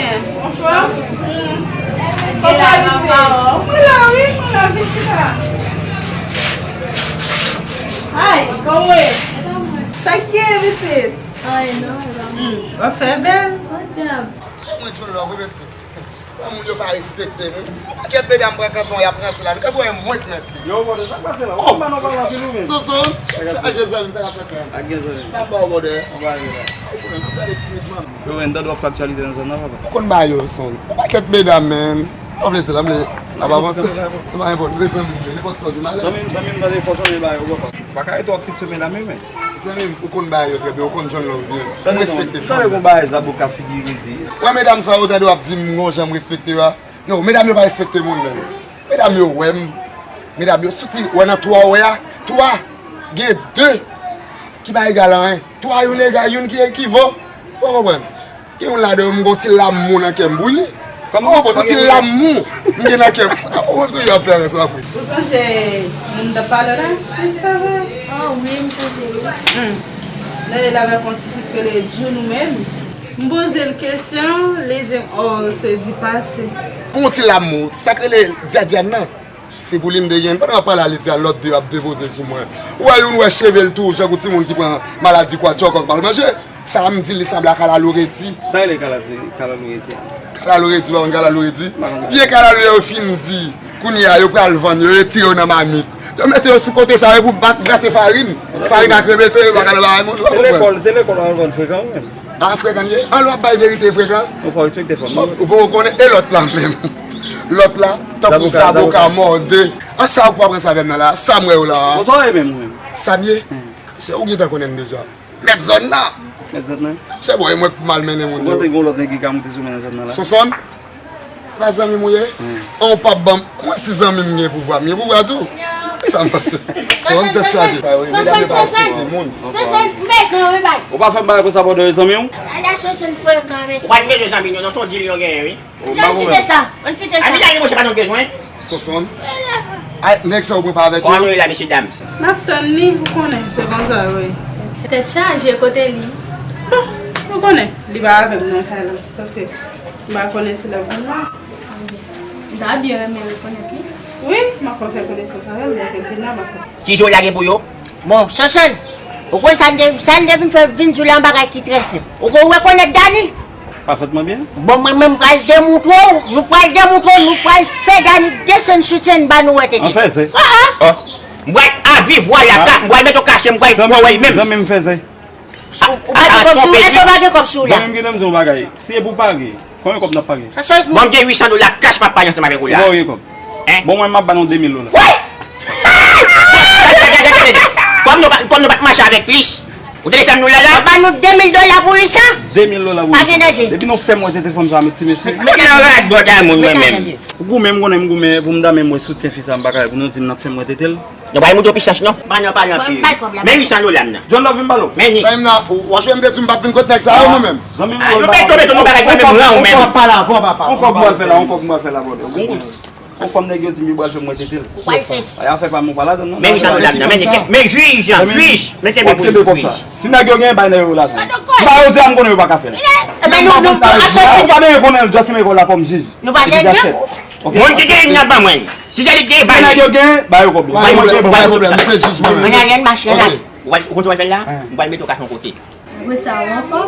Anfòm? Kòman w abitye? Mwen la wi, mwen la, vin chita. Ay, kòman w ye? Sa k gen, pitit? Ay, non, non. W ap fè bèl. Mwen John Love, wi, mèsi. Moun yo pa respekte nou. Yon pakèt medam pran kanton y ap ranse la. Kanton e mwen k mèt li. Yo, brother, sa k pase la? Ou konn pa nou pale anpil ou menm? Soso, chaje zanmi, sa k ap fèt la? Ak gen zanmi. Pa m ba w brother. Ou pa gen la. Ou konnen, m ap gade timidman. Yo, men, m tande w ap fè aktyalite nan zòn nan, papa. Ou konn ba yo, son. Yon pakèt medam, man. Mwen vle di la, m vle ap avanse. Mwen pa enpòt, m vle zanmi m yo, nenpòt sa w di m alèz. Zanmi m, zanmi m, tande fò sonje ba yo, papa. Pa ka rete w ap fikse medam yo, men. Zanmi m, ou konn bagay yo trè byen, ou konn John Love byen. M respekte fanm. Tande gon bagay Zaboka figi redi. Wè medam sa yo, tande w ap di m gon jan m respekte yo a. Yo, medam yo pa respekte moun menm. Medam yo wè m. Medam yo soti, wè nan twa w wè a, twa, gen de ki pa egal anyen. Twa youn egal youn ki ekivo. Ou konprann? Gen youn ladan yo, m gon ti lanmou nan kè m pou li. Kòman? Ou konprann? Ti lanmou m gen nan kè m. Ou toujou ap fè ansanm avè. Ou sonje moun t ap pale la? Wi, sa vre. Oh, wi, m sonje, wi. Hmm. Nan, li avèk yon ti fi k rele June ou menm. M poze l kesyon, li di m, oh, se di pase. Pou yon ti lam ou, sa k rele Dyadyàn nan. Se pou li m te jwenn. Pandan w ap pale a Lidia, lòt de yo ap depoze sou mwen. Ou wè youn wè cheve l tou, jan kou timoun ki pran maladi kwa tchòkòk mal manje. Sa a m di li sanble a kalalou redi. Sa rele kalalou, kalalou redi a? Kalalou redi, ou pa konn kalalou redi? M pa konn. Vye kalalou yo fin di, kounye a yo pral vann, yo retire yo nan mamit. Yo mete yo sou kote sa yo pou bat grase farin. Farin ak rebete, yo pa ka nan bagay moun, ou pa konprann. Se lekòl, se lekòl w al vann frekan ou menm. A frekan ye? An lè w ap bay verite frekan? Ou fò respekte fanm nan. Ou poko konnen e lòt la menm. Lòt la, tankou zaboka mòde. An sa ou pran sa avè m nan la, sa m wè w la. Bon, sa w ye menm ou menm? Sa m ye? Hmm. Se ou gentan konnen m deja. Mèt zòn nan. Mèt zòn nan? Se bon, e mwen k mal mennen moun yo. Ou panse gen yon lòt nèg ki ka moute sou mwen nan zòn nan la? Sonsonn? Pa zanmi m ou ye? Hmm. An w p ap ban m, mwen si zanmi m gen pouvwa, m gen pouvwa tou. Sa m panse. Sonsonn, tèt chaje. Sonsonn, Sonsonn, Sonsonn, m bezwen yon bagay. Ou pa fè bagay konsa pandan yo zanmi w? Ala Sonsonn frekan, mesye. Ou pa t bezwen zanmi nou non, se yon dil yo genyen, wi. Ann kite sa, ann kite sa. Ann kite sa, monchè, pa nou bezwen. Sonsonn. Ay, nèg sa ou pran pa avèk yo? Kòman nou ye la, mesye dam? N ap tann li, ou konnen, se konsa yo ye. Tèt chaje, kote li? Bon, ou konnen, li pa avè m nan kay la. Sòske, m pa konnen si l ap vin la. M ta byen renmen rekonèt li. Wi, m ap fè konesans avè l, lè ke l vin la, m ap fè. Ki je w lage pou yo? Bon, Sonsonn, ou konn sa n te, sa n te vin fè vin di w la, yon bagay ki trè senp. Ou, ou rekonèt Dani? Pafètman byen. Bon, mwen menm, m pral demoutre w, nou pral demoutre w, nou pral fè Dani desann soutyen n ba nou wè tete. An fè, se. Ah, ah. M pral avi vwal la, ka-, m pral mete w kache, m pral fè w wè menm. Zanmi m fè, se. Ou pa gen kòb sou ou, èske ou pa gen kòb sou ou la? Zanmi m, kite m di w yon bagay. Si e pou pare, konbyen kòb n ap pare? Sa sòs. Bon, m gen uit san dola kach m ap pale ansanm avèk ou la. Ou pa gen kòb? Hein? Bon, mwen, m ap ba nou de mil dola. Woy! Kòm nou pa, kòm nou pa t mache avèk plis, ou tande sa m di w la la? Ap ba nou de mil dola pou uit san? De mil dola pou uit san. Pa gen danje. Depi nou fè m wè tete fanm sa, met ti mesye. Mete nan radòt a moun mwen menm. Ou goumen, m konnen m goumen pou m ta menm wè soutyen fi sa, m pa ka wè pou nou di m n ap fè m wè tete l. Nou pa moute w pistach non. Pa nan pale anpil. Men uit san dola m nan. John Love vin pale w. Men ni. Sa m nan, w ap jwe m te di m p ap vin kot nèg sa yo mwen menm. Zanmi m, ah, yo pèt yo mete nou bagay mwen menm ran ou menm. Ou p ap pale avan, papa. On kòb mwen fè la, on kòb mwen fè la, brother. On fanm nèg yo di m yo pral fè m wè tete l. Ou pral sesi. Ay, afè pa m, ou pa ladan non. Men uit san dola m nan, men ni, men jij, jij, men kenbe pou jij. Si nèg yo gen, bay nèg yo lajan. Si pa yo di a, m konnen yo pa ka fè l. Ebyen nou, nou, nou, nou pa bezwen konnen l, just men kò l la kòm jij. Nou pa gen djab. Moun ki gen, n ap ban mwen. Si se li ki gen, bay li. Si nèg yo gen, ba yo kòb yo. Bay mwen, bay mwen. Pwoblèm, se jij mwen menm. Mwen alè n mache la. Ou konn sa w fè la? M pral mete w kache yon kote. Apre sa, ou anfòm?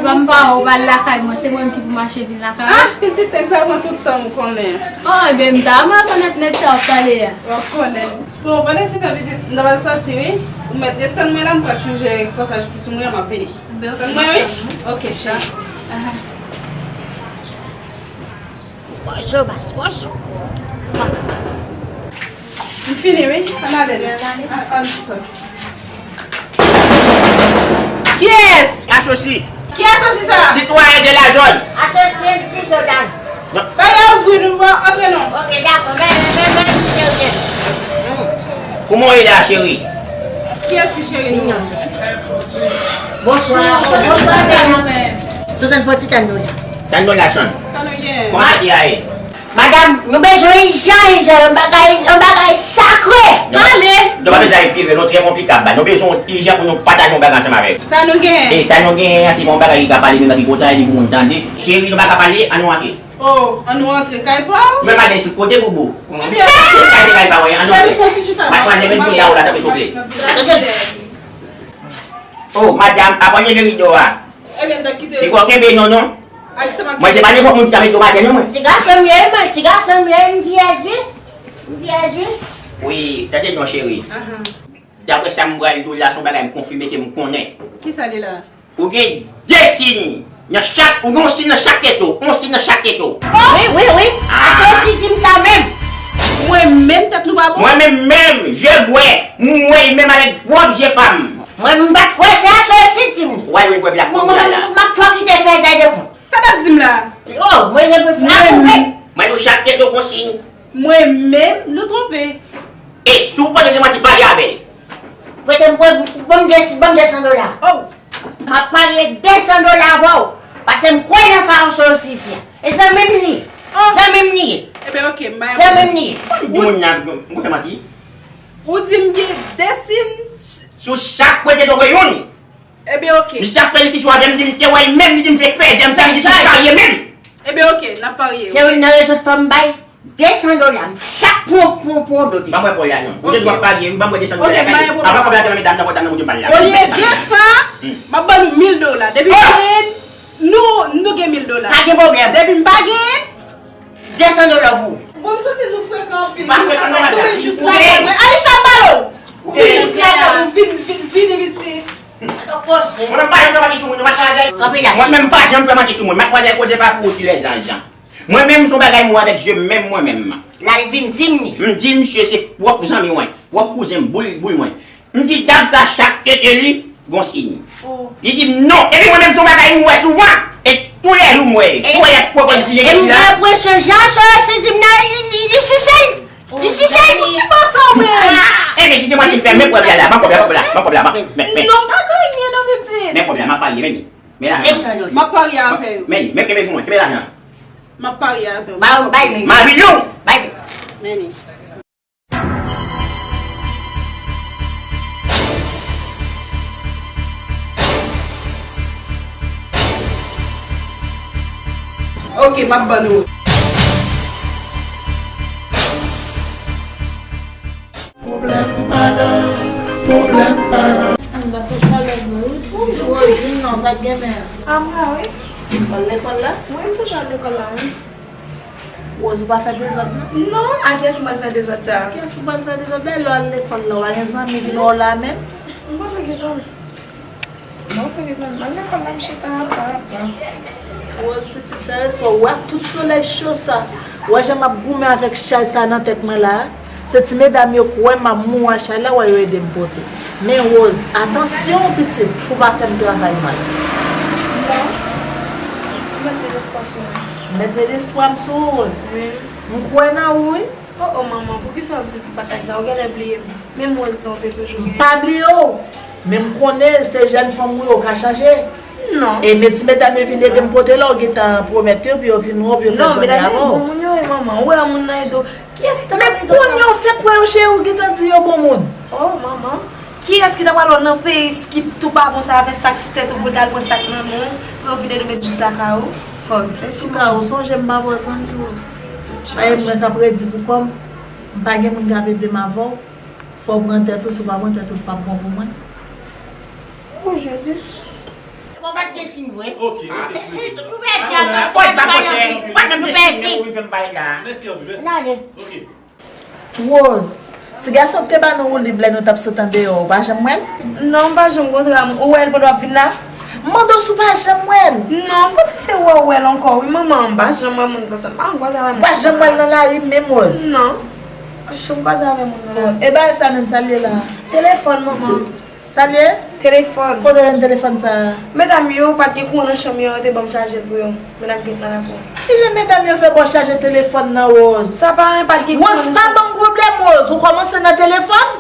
Epa m pa wè w pa al lakay mwen, se mwen ki pou mache vin lakay ou. Ah, pitit, nèg sa pran tout tan m konnen. Oh, ebyen m ta renmen rekonèt nèg sa w ap pale a. W ap konnen. Bon, pandan se tan pitit, m ta pral sòti wi. Ou mèt ret tann mwen la, m pral chanje kòsaj ki sou mwen an, m ap vini. Tann mwen wi. Ok, chè. Aha. Bonjou, baz, bonjou. M fini wi, ann ale. Ann, ann sòti. Kiyès? Asosi. Ki asosi sa? Sitwayen de la zòn. Asosi, ti soda. Non. Bay la ouvri nou, bon, antre non. Ok, dakò, men, men, men, mèsi, cheri. Kouman w ye la, cheri? Kiyès ki cheri nou? Bonswa. Bonswa, bonswa, mèm. Sonsonn, fò ti tann nou la. Tann nou la, Sonsonn. Sa nou gen? Kòman sa te a ye? Madanm, nou bezwen ijan, ijan, yon bagay, yon bagay sakre. Pale. Nou pa bezwen al pi lwen, nou trè konplikab, ba. Nou bezwen ijan pou nou pataje yon bagay ansanm avè w. Sa nou gen? E sa nou gen an, se pa yon bagay ki ka pale, men ki kontan, li pou moun tande. Cheri, nou pa ka pale, ann nou antre. Oh, ann nou antre kay pa w? Men madanm, sou kote boubou. Ebyen, kay se kay pa w, ann nou antre. Matmwazèl, men bouda w la, tanpri, souple. Oh, madanm, apa w leve rido a? Ebyen, m ta kite. Li poko kenbe non, non. Mwen, se pa nenpòt moun ki ta mete w atè non, mwen. Ti gason m ye, mwen, ti gason m ye, m pyès wi. M pyès wi. Wi, tande non, cheri. Daprè sa m pral di w la, se yon bagay m konfime ke m konnen. Kisa li la? Ou gen de siy nan chak, ou gen yon siy nan chak tete w, yon siy nan chak tete w. Wi, wi, wi. Asosi di m sa menm. Mwen menm tèt nou pa bon? Mwen menm, menm, je vwè. M wè menm avèk pwòp je pa m. Mwen, m pa t kwè se Asosi di m. Ou pa jwenn pwèv la kounye a la. Mwen, mwen, m ap fè w kite fèzè de kont. Sa w t ap di m la? Oh, mwen, je vle fè apwouve. Mwen, nou chak tete w gon siy. Mwen menm, nou twonpe. E si w panse se manti, pale avè l. Prete m, prete m, ban m de, ban m de san dola. Oh. M ap parye de san dola avè w. Paske m kwè nan sa Asosi di a. E zanmi m li. Zanmi m li ye. Ebyen, oke, m bay. Zanmi m li ye. Di moun nan, m konn fè manti. Ou di m gen de sin. Sou chak pwete dwe youn. Ebyen, oke. Misye ap fè li si sou avè m, di m te wè l menm, li di m fè fèzè, m fè li di sou parye menm. Ebyen, oke, n ap parye. Se youn nan rezon fò m bay de san dola m chak pou, pou, pou yon dote. Ban mwen pòl la non. Ou te dwe parye, wi, ban mwen de san dola. Oke, pa gen pwoblèm. Avan kòb la te nan men dam nan, fò dam nan voye m bal la. Olye de san, m ap ban nou mil dola. Depi gen, nou, nou gen mil dola. Pa gen pwoblèm. Depi m pa gen, de san dola pou ou. Bon, m santi nou frekan anpil. M pa frekan non, madanm. Ap tounen jis lakay mwen. Alisha, m ba w. Vin jis lakay mwen. Vin, vin, vini piti. Mwen menm m pa janm fè manti sou moun, matmwazèl. Kanpe la. Mwen menm m pa janm fè manti sou moun. Matmwazèl koze pa pou ou ti lèzanj. Mwen menm se yon bagay m wè avèk je m menm mwen menm. L al vin di m li. M di misye se pwòp zanmi mwen, pwòp kouzen m, boul, boul mwen. M di dam sa chak tete li, gon siy. Li di m non. Epi mwen menm se yon bagay m wè souvan. E toulèjou m wè li. M wè y ap pwopozye li la. E m gen enpresyon jan sa se di m nan li, li, li sise l. Li sise l. Ki pa sa w menm? Enben si se mwen ki fè, men kòb la la, ban kòb la, ban kòb la, ban kòb la, ban, men, men. Non, pa gen anyen non pitit. Men kòb la, m ap parye, men li. Men lajan. M ap parye avè w. Men li, men kenbe pou mwen, kenbe lajan. M ap parye avè w. Ba, bay men. Marilou! Bay men. Men li. Oke, m ap ban nou. Pwoblèm paran, pwoblèm paran. Anndan fè chalè vre wi. Ou Rosie, non, sa k gen men. A mwen wi. Ou al lekòl la? Wi, m toujou al lekòl la wi. Rose, ou pa fè dezòd non? Non, a kiyès m pral fè dezòd sa? Kiyès ou pral fè dezòd la? Lè w al lekòl la, ou pa gen zanmi vin wè w la menm? M pa fè dezòd. Non, pa gen zanmi. M al lekòl la, m chita apa, apa. Rose, pitit, fè respè w. Ou wè tout solèy cho sa. Ou wè jan m ap goumen avèk chay sa nan tèt mwen la a? Se ti medam yo k wè m ap mouri ak chay la, wè yo ede m pote. Men Rose, atansyon pitit, pou w pa fè m travay mal. Non. Ou mèt met espwa sou mwen. Mèt met espwa m sou ou, Rose. Wi. M kwè nan ou, wi. Oh, oh, manman, poukisa w ap di tout bagay sa? Ou genlè bliye m. Menm Rose nan ou te toujou genyen. M pa bliye w. Men m konnen se jèn fanm ou ye, ou ka chanje. Non. E men ti medam yo vin ede m pote la, ou gentan pwomèt yo pou yo vin wè w, pou yo fè zanmi avè w. Non, medam yo bon moun yo ye, manman. Ou wè moun nan ede w. Kiyès ki ta pral ede w? Men kounye a w fèk wè yo cheri, ou gentan di yo bon moun. Oh, manman. Kiyès ki ta pral wè w nan peyi ki tou pa bon sa avèk sak sou tèt ou pou l t al pran sak nan men w, pou yo vin ede w met jis lakay ou? Fò w reflechi. Antouka, ou sonje m pa vòz ann ki wòs. Paske mwen k ap redi pou kò m, m pa gen moun k ap ede m avè w. Fò w pran tèt ou, si w pa pran tèt ou, l p ap bon pou mwen. O Jezi. Bon, pa t gen siy vre. Ok, ok, excuse me. Nou pèdi a sòti. Pòz pa pòchè. Pa t menm gen siy, men ou vin fè m pale la. Mèsi anpil, mèsi. N ale. Ok. Rose, ti gason k te ba nou woulib lè nou t ap sot andeyò, ou pa janm wè l? Non, m pa janm kontre a moun. Ou wè l pandan w ap vin la? M mande w si w pa janm wè l. Non, m panse se wè w wè l ankò wi, manman. M pa janm wè moun konsa. M pa janm kwaze avè moun. Ou pa janm wè l nan lari menm, Rose? Non. M pa janm kwaze avè moun nan lari. Bon, e bagay sa menm, sa l ye la? Telefòn, manman. Sa l ye? Telefòn. Kote w jwenn telefòn sa a? Medam yo pa t gen kouran nan chanm yo, yo te ban m chaje l pou yo. Medam ki t nan lakou. Kijan medam yo fè ba w chaje telefòn nan, Rose? Sa pa anyen, pa t gen kouran nan chanm. Rose, pa ban m pwoblèm, Rose. Ou kòmanse nan telefòn?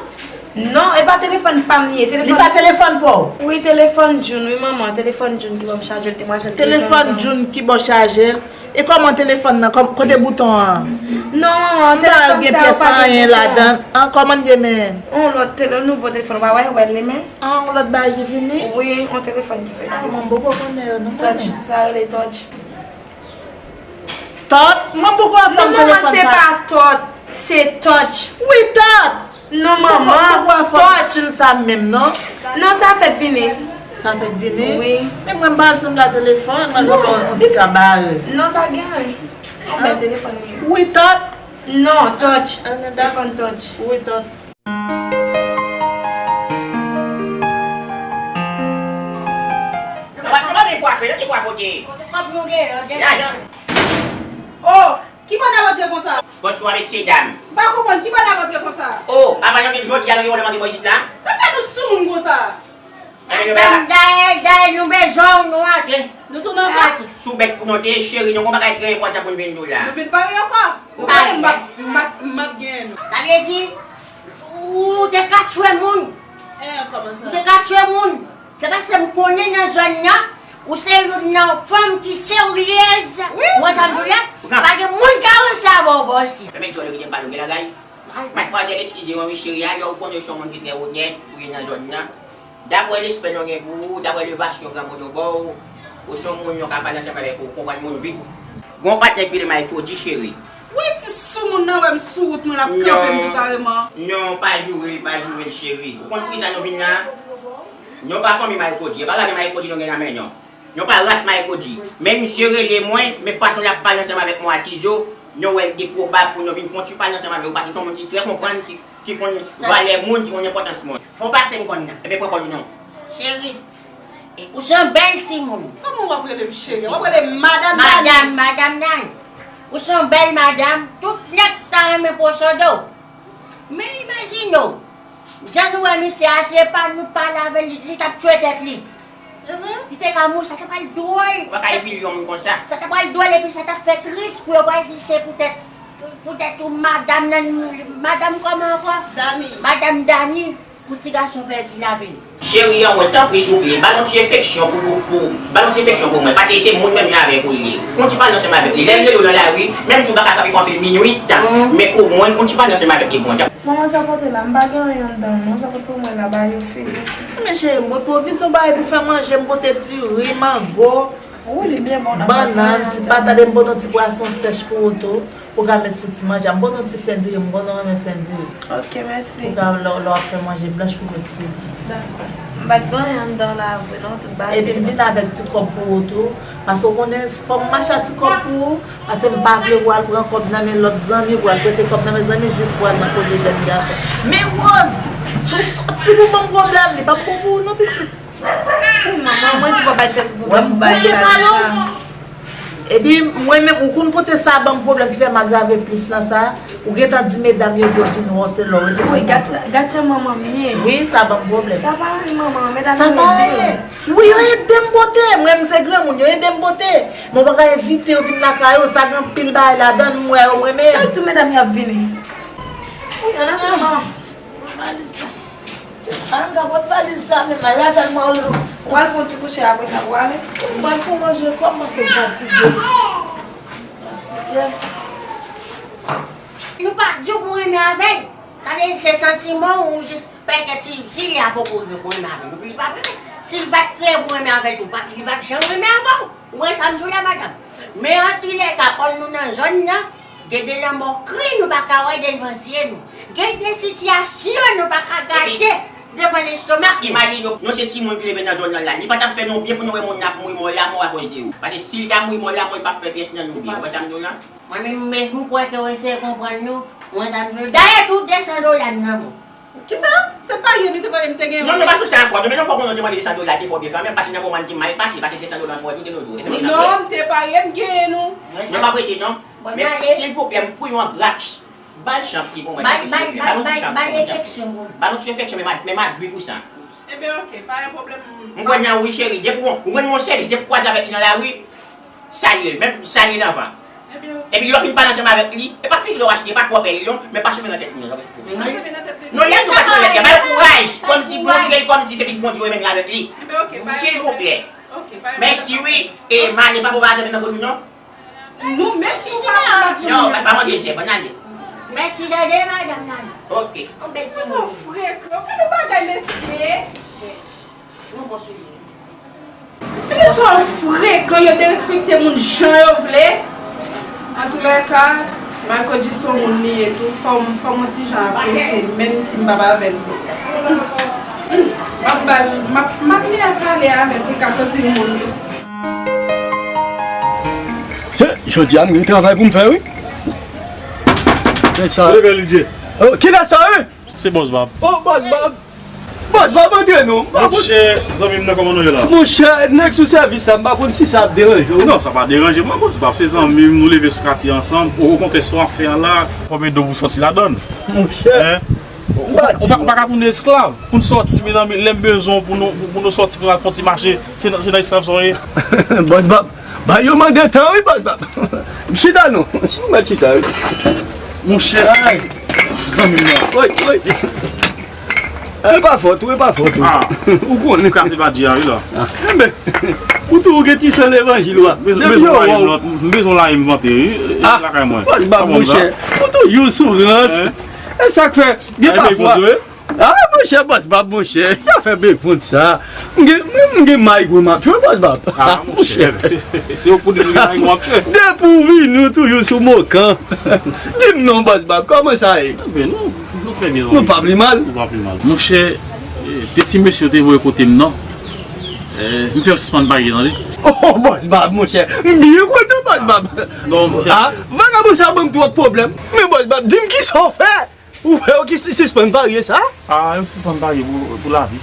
Non, e pa telefòn pa m li ye. Telefòn. Li pa telefòn pa w? Wi, telefòn June, wi, manman. Telefòn June ki ban m chaje l, demwazèl telefòn. Telefòn June ki ba w chaje l? E kòman telefòn nan? Kòm, kote bouton an? Non, manman, telefòn sa yo pa gen bouton. M pa wè gen pyès anyen ladan l. An, kòman l ye menm? On lòt tele-, on nouvo telefòn, ou pa wè, ou wè l li menm? An, on lòt bagay ki vini? Wi, on telefòn ki vini. A, mwen m poko konnen yo, non, mwen menm. Touch, sa rele touch. Tot? Mwen poko wè fòm telefòn sa. Non, manman, se pa tot. Se touch. Wi, tot. Non, manman, touch. Mwen poko wè fòm stil sa menm, non. Non, sa fèk vini. Sa fèk vini? Wi. Men mwen m pa wè l sanble a telefòn, mwen l sanble yon ti kabare. Non, pa gen anyen. Yon bèl telefòn li ye. Wi, tot. Non, touch. Telefòn touch. Wi, tot. Kòman, kòman de fwa fè, de fwa pote? Kòb nou gen, an, gen. Lajan. Oh, ki bò n ap antre konsa? Bonswa, mesye dam. M pa konprann, ki bò n ap antre konsa? Oh, apa nou gen jodi a nou gen wòl manke bò isit la? Sa fè nou sou moun konsa? Dam, dayè, dayè, nou bezwen w, nou antre. Nou tounen ankò? Antre. Sou bèt pou nou te cheri, nou gon bagay trè enpòtan pou n vin di w la. Nou vin pare ankò? Ou pare, m ap, m ap, m ap genyen nou. Sa vle di, ou te ka tchwe moun. Eh, kòman sa? Ou te ka tchwe moun. Se paske m konnen nan zòn nan, Ou se youn nan fanm ki seryez. Wi. Ou wè sa m di w la? Pa gen moun ka ranse avè w bò isi. Fèmen djòl ou kite m pale w gen lagay. Madmwazèl, eskize mwen wi cheri, alò ou konnen w se yon moun ki trè onèt, ou ye nan zòn nan. Daprè respè nou gen pou ou, daprè elevasyon granmoun yo ba w, ou se yon moun nou ka pale ansanm avèk ou, ou konprann moun vit. Gon patnè ki rele Mayko di cheri. Wi, ti soumoun nan wè m sou wout mwen l ap kanpe m tou kareman. Non, pa joure l, pa joure l cheri. Ou konn poukisa nou vin la? Nou pa fanmi Mayko di, e pa gade Mayko di nou gen nan men nou. Yon pa ras Mayko di. Men misye rele mwen, men fason l ap pale ansanm avèk mwen a Tizo, nou wè l de probab pou nou vin fè yon ti pale ansanm avè w, paske se yon moun ki trè konprann, ki, ki konn valè moun, ki konn enpòtans moun. Fò pase m konn nan. Ebyen pran kòd ou non. Cheri, e, ou se yon bèl timoun. Kòman w ap rele m cheri? W ap rele m madanm Dani. Madanm, madanm Dani. Ou se yon bèl madanm. Tout nèg ta renmen pran sòde w. Men imajine w, jan nou wè misye a, si e pa nou pale avè l, li, li t ap tchwe tèt li. Li te ka mouri, sa ta pral dwòl. Ou pa ka imilye yon moun konsa. Sa ta pral dwòl epi sa t ap fè tris pou yo pral di se poutèt, poutèt ou madanm nan, madanm kòman ankò? Dani. Madanm Dani, pou ti gason pèdi lavi l. Cheri an mwen, tanpri souple, ba l yon ti enfeksyon pou, pou, pou, ba l yon ti enfeksyon pou mwen, paske se moun menm jan avèk ou li ye. Fè yon ti pale ansanm avèk li. Lè l rele w nan lari, menm si w pa ka kanpe fè anpil minwit, men omwen fè yon ti pale ansanm avèk li pou mwen. Manman, sa pote la, m pa gen anyen anndan non, sa pote pou mwen la, ba yo fini. Men cheri, m pote pwovizyon bagay pou fè manje, m pote diri, mango, bannann, ti patat, e m pote yon ti pwason sèch pou ou tou, pou w ka met sou ti manje a. M pote yon ti fen diri, m konnen w renmen fen diri. Ok, mèsi. Pou w ka, lè, lè w ap fè manje blanch pou met sou li. Dakò. M pa t gen anyen anndan la vre non, tout bagay. Epi m vin avèk ti kòb pou ou tou, paske w konnen fò m mache ak ti kòb pou ou. Paske m pa vle w al pran kòb nan men lòt zanmi, w al prete kòb nan men zanmi, jis w al nan koze jèn gason. Men Rose, si w sòti pou ban m pwoblèm, li p ap bon pou ou non, pitit. Ou manman, mwen di w pa bay tèt ou pwoblèm pou bagay sa yo sa. Epi, mwen menm, ou konn kote sa ban m pwoblèm ki fè m agrave plis nan sa, ou gentan di medam yo pou yo vin wè w, se lè w rete. Wi, gad sa, gad jan manman m ye. Wi, sa ban m pwoblèm. Sa pa anyen, manman, medam yo ede. Wi, yo ede m pote. Mwen, m se granmoun, yo ede m pote. Men w pa ka envite yo vin lakay ou, sa gen anpil bagay ladan l, m wè yo mwen menm. Sa tout medam yo ap vini. Wi, ann ale, manman. Pot valiz la. Ti Anga, pot valiz sa menm, ay, atann mwen, ou, ou al fè yon ti kouche apre sa, pou ale. Ou al fè manje, kòman se fatige? Fatige. Nou pa di w pou renmen avè l. Sa vle di se santiman ou jis pètèt si, si li a poko rive pou renmen avè l, li p ap renmen. Si l pa t kreye pou renmen avè l tou, pa, li p ap janm renmen avè w. Ou wè sa m di w la, madanm? Men antoulèka, kòm nou nan zòn nan, gen de lanmò kri nou pa ka wè devan zye nou. Gen de sitiyasyon nou pa ka gade devan lestomak nou. Imajine w, nou se timoun ki leve nan zòn nan la. Li pa t ap fè nou byen pou nou wè moun ap mouri mò lanmò akoz de ou. Paske si l ta mouri mò lanmò, li p ap fè pyès nan nou byen. Ou wè sa m di w la? Mwen menm, men m kwè ke w eseye konprann nou. Ou wè sa m di w? Dayè tou de san dola m nan men w. Kisa? Se parye nou te parye m te gen. Non, nou pa sou sa ankò. Nou, men nou fò konnen nou te mande de san dola, te fò byen kanmenm, paske nan moman ki mal pase, paske de san dola an fò de nou dou. Non, m te parye m genyen nou. Nou pa prete non. Men silvouplè, m priye w an gratis. Ba l chan ki pou mwen, silvouplè. Ba nou ti chan pou mwen. Ba nou ti enfeksyon, men m a, men m a dri pou sa. Ebyen, ok, pa gen pwoblèm. M kwè nan ou wi, cheri. Depi w, ou rann mwen sèvis, depi w kwaze avèk li nan lari, salye l, menm salye l anvan. Epi lè w fin pale ansanm avèk li, e pa figi lè w achte, e pa twò bèl li non, men pa swive nan tèt li non. Non, lè nou pa swive nan tèt li, ba l kouraj, kòmsi Bondye, kòmsi se vit Bondye ou menm avèk li. Silvouplè. Mèsi wi, e m ale, pa bon bagay nan bouch ou non. Nou menm si w pa pran ti non, pa manje zèb, ann ale. Mèsi, tande, madanm nan. Ok. Yon bèl ti moun. Frekan, gade yon bagay, mesye. Nou bon sou li. Ti mesye yo frekan, yo derespekte moun jan yo vle. Antoulèka, Marco di se yon moun li ye tou, fò m, fò m yon ti jan apresye l, menm si m p ap avè l tou. M ap ba l, m ap, m ap li ap pale avè l pou l ka santi l moun tou. Se, jodi a m gen travay pou m fè, wi. Se sa. Leve, Lidye. Oh, kilès sa, wi? Se Bòs Bab. Oh, Bòs Bab. Bòs Bab, antre non. Monchè, zanmi m nan, kòman nou ye la? Monchè, nèg sou sèvis la, m pa konn si sa ap deranje w. Non, sa pa deranje mwen, Bòs Bab. Se zanmi m, nou leve sou katye ansanm. Okontwè, sa w ap fè a la, kòm e do pou sòti ladann. Monchè. Hein? Ou pa, ou pa, ou pa ka tounen esklav. Pou n sòti, mezanmi, lè m bezwen w pou nou, pou, pou nou sòti, pou n al fè yon ti mache, se nan, se nan esklav sa w ye. Bòs Bab, ba yo mande tan, wi, Bòs Bab. M chita non. Si w mèt chita, wi. Monchè, zanmi m nan. Wi, wi. E pa fòt ou, e pa fòt ou. Ah. Ou konnen. Kase pa di a, wi la. Ah. Enben, ou tou ou gen ti san levanjil ou a. Depi yo wè w. M bezwen la invante, wi. Ah, lakay mwen. Bòs Bab, monchè. Ou toujou sou rans. E sa k fè, gen pafwa. Ah, monchè, Bòs Bab, monchè. Y a fè bepont sa. M gen, m gen may gwo m ap tchwe, Bòs Bab. Ah, monchè. Se, se, se yo pou di nou gen may gwo m ap tchwe. Depi w vini, ou toujou sou mokan. Di m non, Bòs Bab, kòman sa ye? Enben, nou, nou trè byen. Nou pa pli mal. Nou pa pli mal. Monchè, e, de ti mesye yo te voye kote m nan. E, m fè yo sispann parye, tande. Oh, Bòs Bab, monchè. M byen kontan, Bòs Bab. Non, monchè. Ah, vagabon sa ban m twòp pwoblèm. Men Bòs Bab, di m kisa w fè? Ou wè yo ki si-, sispann parye sa? Ah, yo sispann parye pou, pou lavi.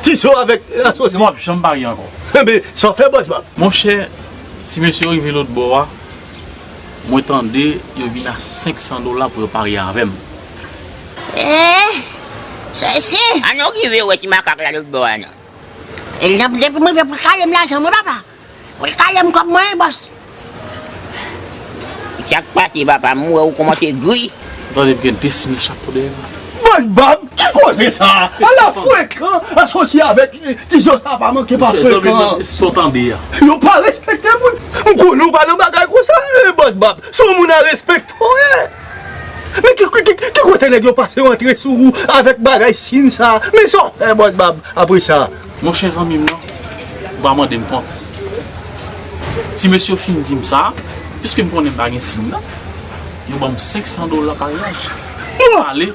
Tizo avèk, e, asosi. Yo p ap janm parye ankò. Enben, sa w fè, Bòs Bab? Monchè, ti mesye yo rive lòt bò a, mwen tande yo vin a senk san dola pou yo parye avè m. Eh, sesi! Ann nou rive wè ti makak la lòt bò a non. E l nan depi m rive pou l kale m lajan mwen, papa. Pou l kale m kòb mwen, bòs. Sa k pase, papa? M wè ou kòmanse gri. Tande m gen de siy nan chapo dèyè m. Bòs Bab, ki koze sa? Ala frekan, asosye avèk, e, ti zo sa pa manke pa frekan. Monchè, zanmi m nan, se sa w tande a. Yo pa respekte moun. M konnen w pa nan bagay konsa, e, Bòs Bab. Se yon moun a respekte w ye. Men ki, ki, ki, ki kote nèg yo pase rantre sou ou avèk bagay siy sa? Men sa w fè, Bòs Bab, apre sa? Monchè, zanmi m nan, ou pa mande m kont. Ti mesye yo fin di m sa, piske m konnen m pa gen siy nan, yo ban m senk san dola paryaj. Yo ale,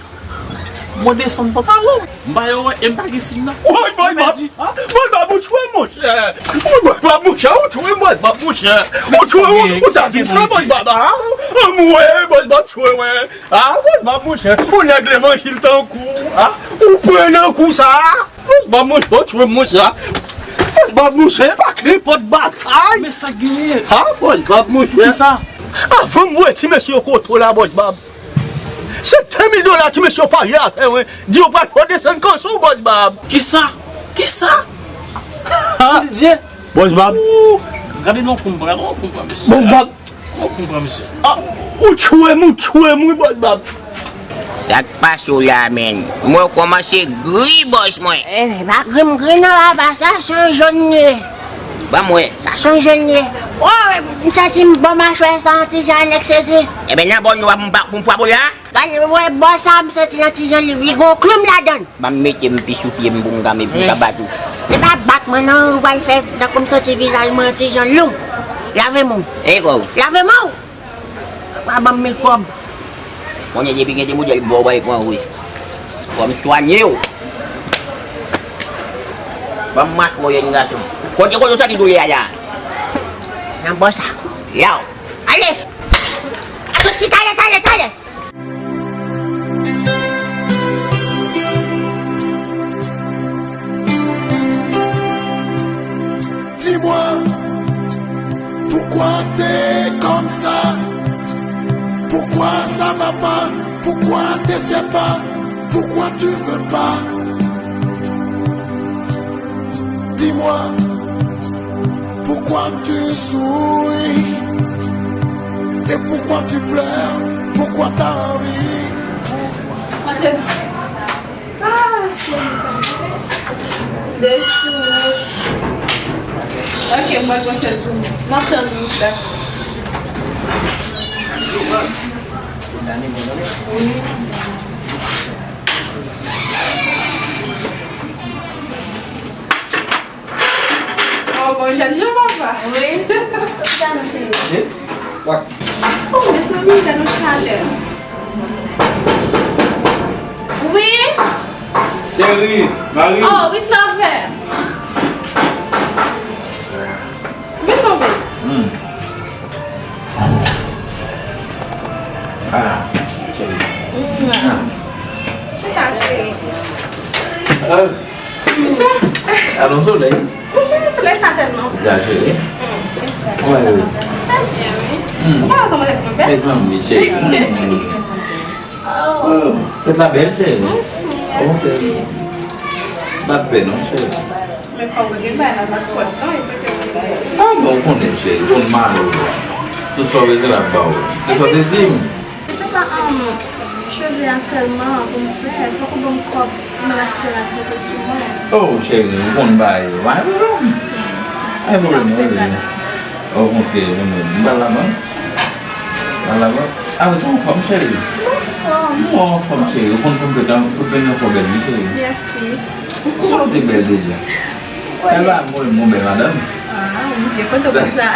mwen desann pantalon. M ba yo wè, e m pa gen siy nan. Woy, Bòs Bab, ah, Bòs Bab, ou tchwe m, monchè. Woy, Bòs Bab, monchè, ou tchwe m, Bòs Bab, monchè. Ou tchwe m, ou ta di m sa, Bòs Bab, ah. Anmwey, Bòs Bab tchwe mwen. Ah, Bòs Bab, monchè, ou nèg levanjil tankou, ah, ou pran nan kou sa. Bòs Bab, monchè, ou tchwe m, monchè. Bòs Bab, monchè, pa nenpòt batay. Men sa k genyen? Ah, Bòs Bab, monchè. Kisa? Avan m voye ti mesye yo kote w la, Bòs Bab. Se de mil dola ti mesye yo parye avè mwen. Di yo pral fè w desann kanson, Bòs Bab. Kisa? Kisa? Ha? Bondye. Bòs Bab. Ooh, gade non kou m pran, non kou m pran, mesye. Bòs Bab. Non kou m pran, mesye. Ah, ou tchwe m, ou tchwe m, wi, Bòs Bab. Sa k pase w la, menn? Mwen kòmanse gri, bòs mwen. Eh, pa gri m gri non, papa, sa se yon jòn li ye. Ban m wè. Sa se yon jòn li ye. Oh, m santi m bò machwè sa yon ti jan anèk sezi. Enben, nan bò nou a pou m pa, pou m frape w la? Gade, wè bò sa, m santi nan ti jan li, li gon klonm ladan l. Ban m mete m pi sou pye m pou m ka, pou m ka bat ou. Se pa bat mwen non, ou pral fè tankou m santi vizaj mwen yon ti jan lou. Lave men w. E kò w. Lave men w. Pa ban m mikwòb. Konnen depi gen de modèl bò w bay pran wi. Fò m swanye w. Ban m machwè w yon gason. Kote, kote w santi doulè a la? Nan bò sa. La w. Ale! Asosi, talè, talè, talè! Dis-moi, pourquoi t'es comme ça? Pourquoi ça va pas? Pourquoi t'es sais pas? Pourquoi tu veux pas? Dis-moi, pourquoi tu souris? Et pourquoi tu pleures? Pourquoi t'as envie? Pourquoi? Mwen te, ah, cheri. Desi. Ok, mwen pran sèz pou mwen. M ap tann ou, dakò. Wi. Oh, bon, jèn jan, papa. Wi. Kisa nou fè? Oh, mezanmi, gade yon chalè. Wi. Cheri, mari. Oh, wi, sa fè. Vin non, baby. Hmm. Ah, cheri. Mm. Ah. Chita, cheri. Ah. Sa? Alon solèy. Mhm, solèy sa tèlman. Egzajere. Mm, egzakteman. Kòman w ye? Trè byen, wi. Mm. Ou pa wè kòman tèt mwen bèl? Mezanmi, cheri. Mm. Oh, tèt la bèl, cheri. Mm, ok. Mèsi. Pa pè non, cheri. Men kòm ou gen bagay la, pa t fòt non, e se ke mwen. Ah, men ou konnen, cheri, ou konn mari w. Tout sa w bezwen, l ap ba w. Se sa w te di m. Se pa, um, cheve a sèlman pou m fè, fòk ou ban m kòb. Mwen achte la pote sou mwen. Oh, cheri, ou konn bagay yo. Pa gen pwoblèm. Pa gen pwoblèm, non, cheri. Okontrè, mwen menm. M pral labank. M pral labank. Ah, se yon fanm, cheri. Yon fanm. Yon fanm, cheri. Ou konn pou m te gen, pou m te gen yon fanm bèl, wi, cheri. Mèsi. Ou konn ou te bèl deja. Sèlman, mwen, mwen bèl madanm. Ah, ou byen kontan pou sa.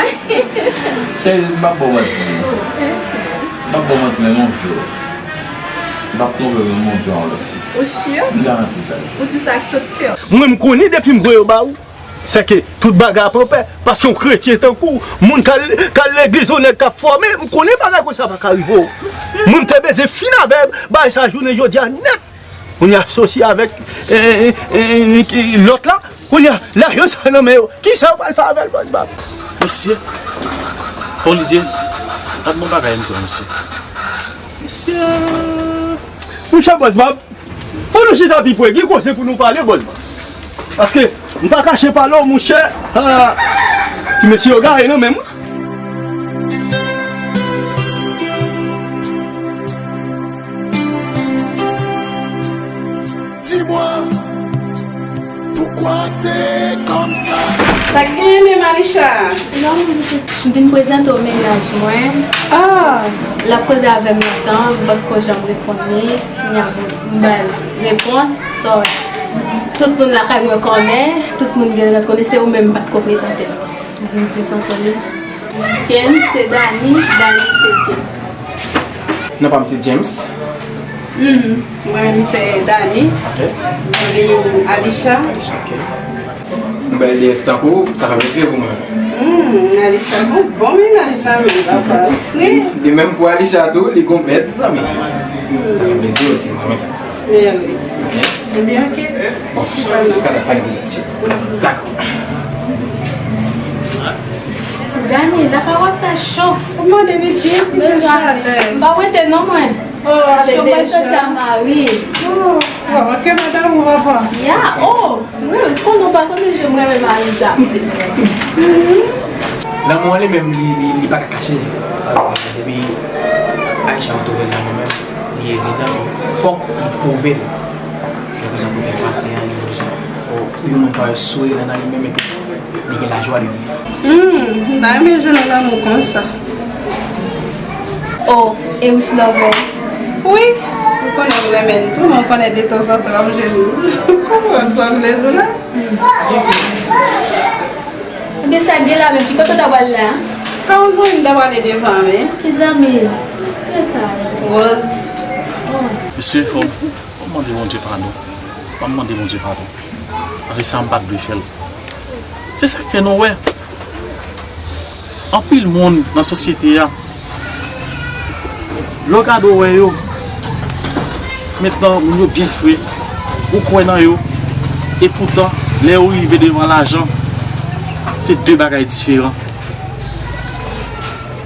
Cheri, m p ap ba w manti. M p ap ba w manti, men yon jou. M p ap twonpe w, men yon jou, yon lòt fi. Ou si? M garanti sa. Ou di sa ak tout kè w. Mwen, m konnen depi m voye yo ba ou, se ke tout bagay ap anpè. Paske yon kretyen tankou w, moun k al, k al legliz, yon nèg k ap fòme, m konnen bagay konsa pa ka rive w. Mwen, m te bezwen fin avè bagay sa jounen jodi a nèt. Kounye a asosye avèk, eh, eh, eh, eh, lòt la. Kounye a, lajan sa nan men yo. Kisa yo pral fè avè l, Bòs Bab? Mesye, Fòlidye, gad bon bagay m kwè, mesye. Mesye. Monchè Bòs Bab, fò nou chita pi pre, gen koze pou nou pale, Bòs Bab. Paske m pa kache pale w, monchè. Ah, ti mesye yo gare nan men m wi. Dis-moi, pourquoi t'es comme ça? Sa k genyen menm, Alisha? Non, m vin prezante w mennaj mwen. Ah! L ap koze avè m lontan, m potko janm reponn li. Kounye a, m ba l repons. So, tout moun lakay mwen konnen, tout moun genlè konnen, se ou menm m potko prezante l. M vin prezante w li. James, se Dani, Dani, se James. Non pa m se James. Mhm. Mwen menm se Dani. Ok. Zanmi Alisha. Alisha, ok. Yon bèl deyès tankou w, sa fè plezi pou mwen. Hmm, Alisha, bon, bon mennaj la, men papa. Wi. De menm pou Alisha tou, li gon bèl ti zanmi. Sa fè plezi osi, mwen renmen sa. Mèsi. Ok. Ebyen, ok. Bon, jiska la pa gen. Dakò. Dani, lakay w ap fè cho. Ou mande piti, men chalè. M pa wete non mwen. Oh, ale deja. Cho mwen soti a mari. Oh, w ap manke madanm ou papa. Ya, oh, wi, konnen w pa konnen jan mwen renmen mari sa. Lanmou an li menm, li, li, li pa ka kache. Sa vle di, depi Aisha antoure l nan mwen menm, li evidan, fòk li pwouve l. Reprezante byen pase an, li oblije fò yon moun ka wè souri nan li menm epi li gen lajwa li. Hmm, m ta renmen jwenn yon lanmou konsa. Oh, e ou ti love? Wi, ou konnen m renmen l tou, men ou konnen detanzantan w ap jwenn. Ou konprann sa m vle di w la? Ebyen sa k gen la menm, ki kote w ta pral la? A yon zanmi m ta prale devan, men. Ki zanmi? Kilè sa? Rose. Oh. Mesye, fò, fò m mande Bondye padon. Fò m mande Bondye padon. Paske sa m pa t dwe fè l. Se sa k fè nou wè. Anpil moun nan sosyete a, lè w gade w wè yo, mentnan moun yo byen fre, ou kwè nan yo, e poutan, lè yo rive devan lajan, se de bagay diferan.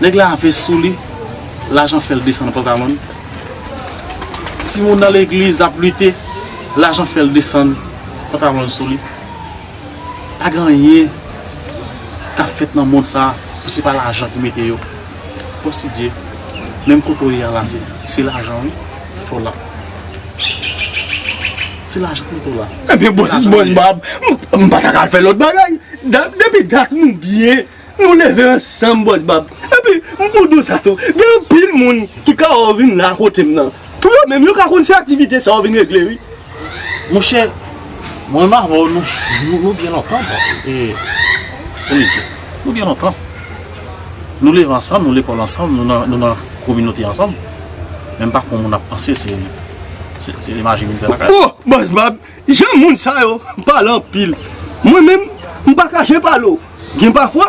Nèg la avè sou li, lajan fè l desann pantalon l. Timoun nan legliz l ap lite, lajan fè l desann pantalon l sou li. Pa gen anyen k ap fèt nan mond sa a pou se pa lajan ki mete yo. Bòs Lidye, menm kote w ye a la, se, se lajan wi, fò la. Se lajan ki mete w la. Ebyen, bòs, bòs Bab, m, m pa ta ka fè lòt bagay. Da-, depi dat nou byen, nou leve ansanm, bòs Bab. Epi, m pou di w sa tou, gen anpil moun ki ka wè w vin la kote m nan. Pou yo menm, yo ka konn se aktivite sa w vin regle, wi. Monchè, mwen menm avè w, nou, nou, nou byen lontan, bon, e, pou nou di, nou byen lontan. Nou leve ansanm, nou lekòl ansanm, nou nan, nou nan kominote ansanm. Men m pa kwè moun ap panse se, se, se maji vin fè lakay. Oh, bòs Bab, jan moun sa yo pale anpil. Mwen menm, m pa kache pale w. Gen pafwa,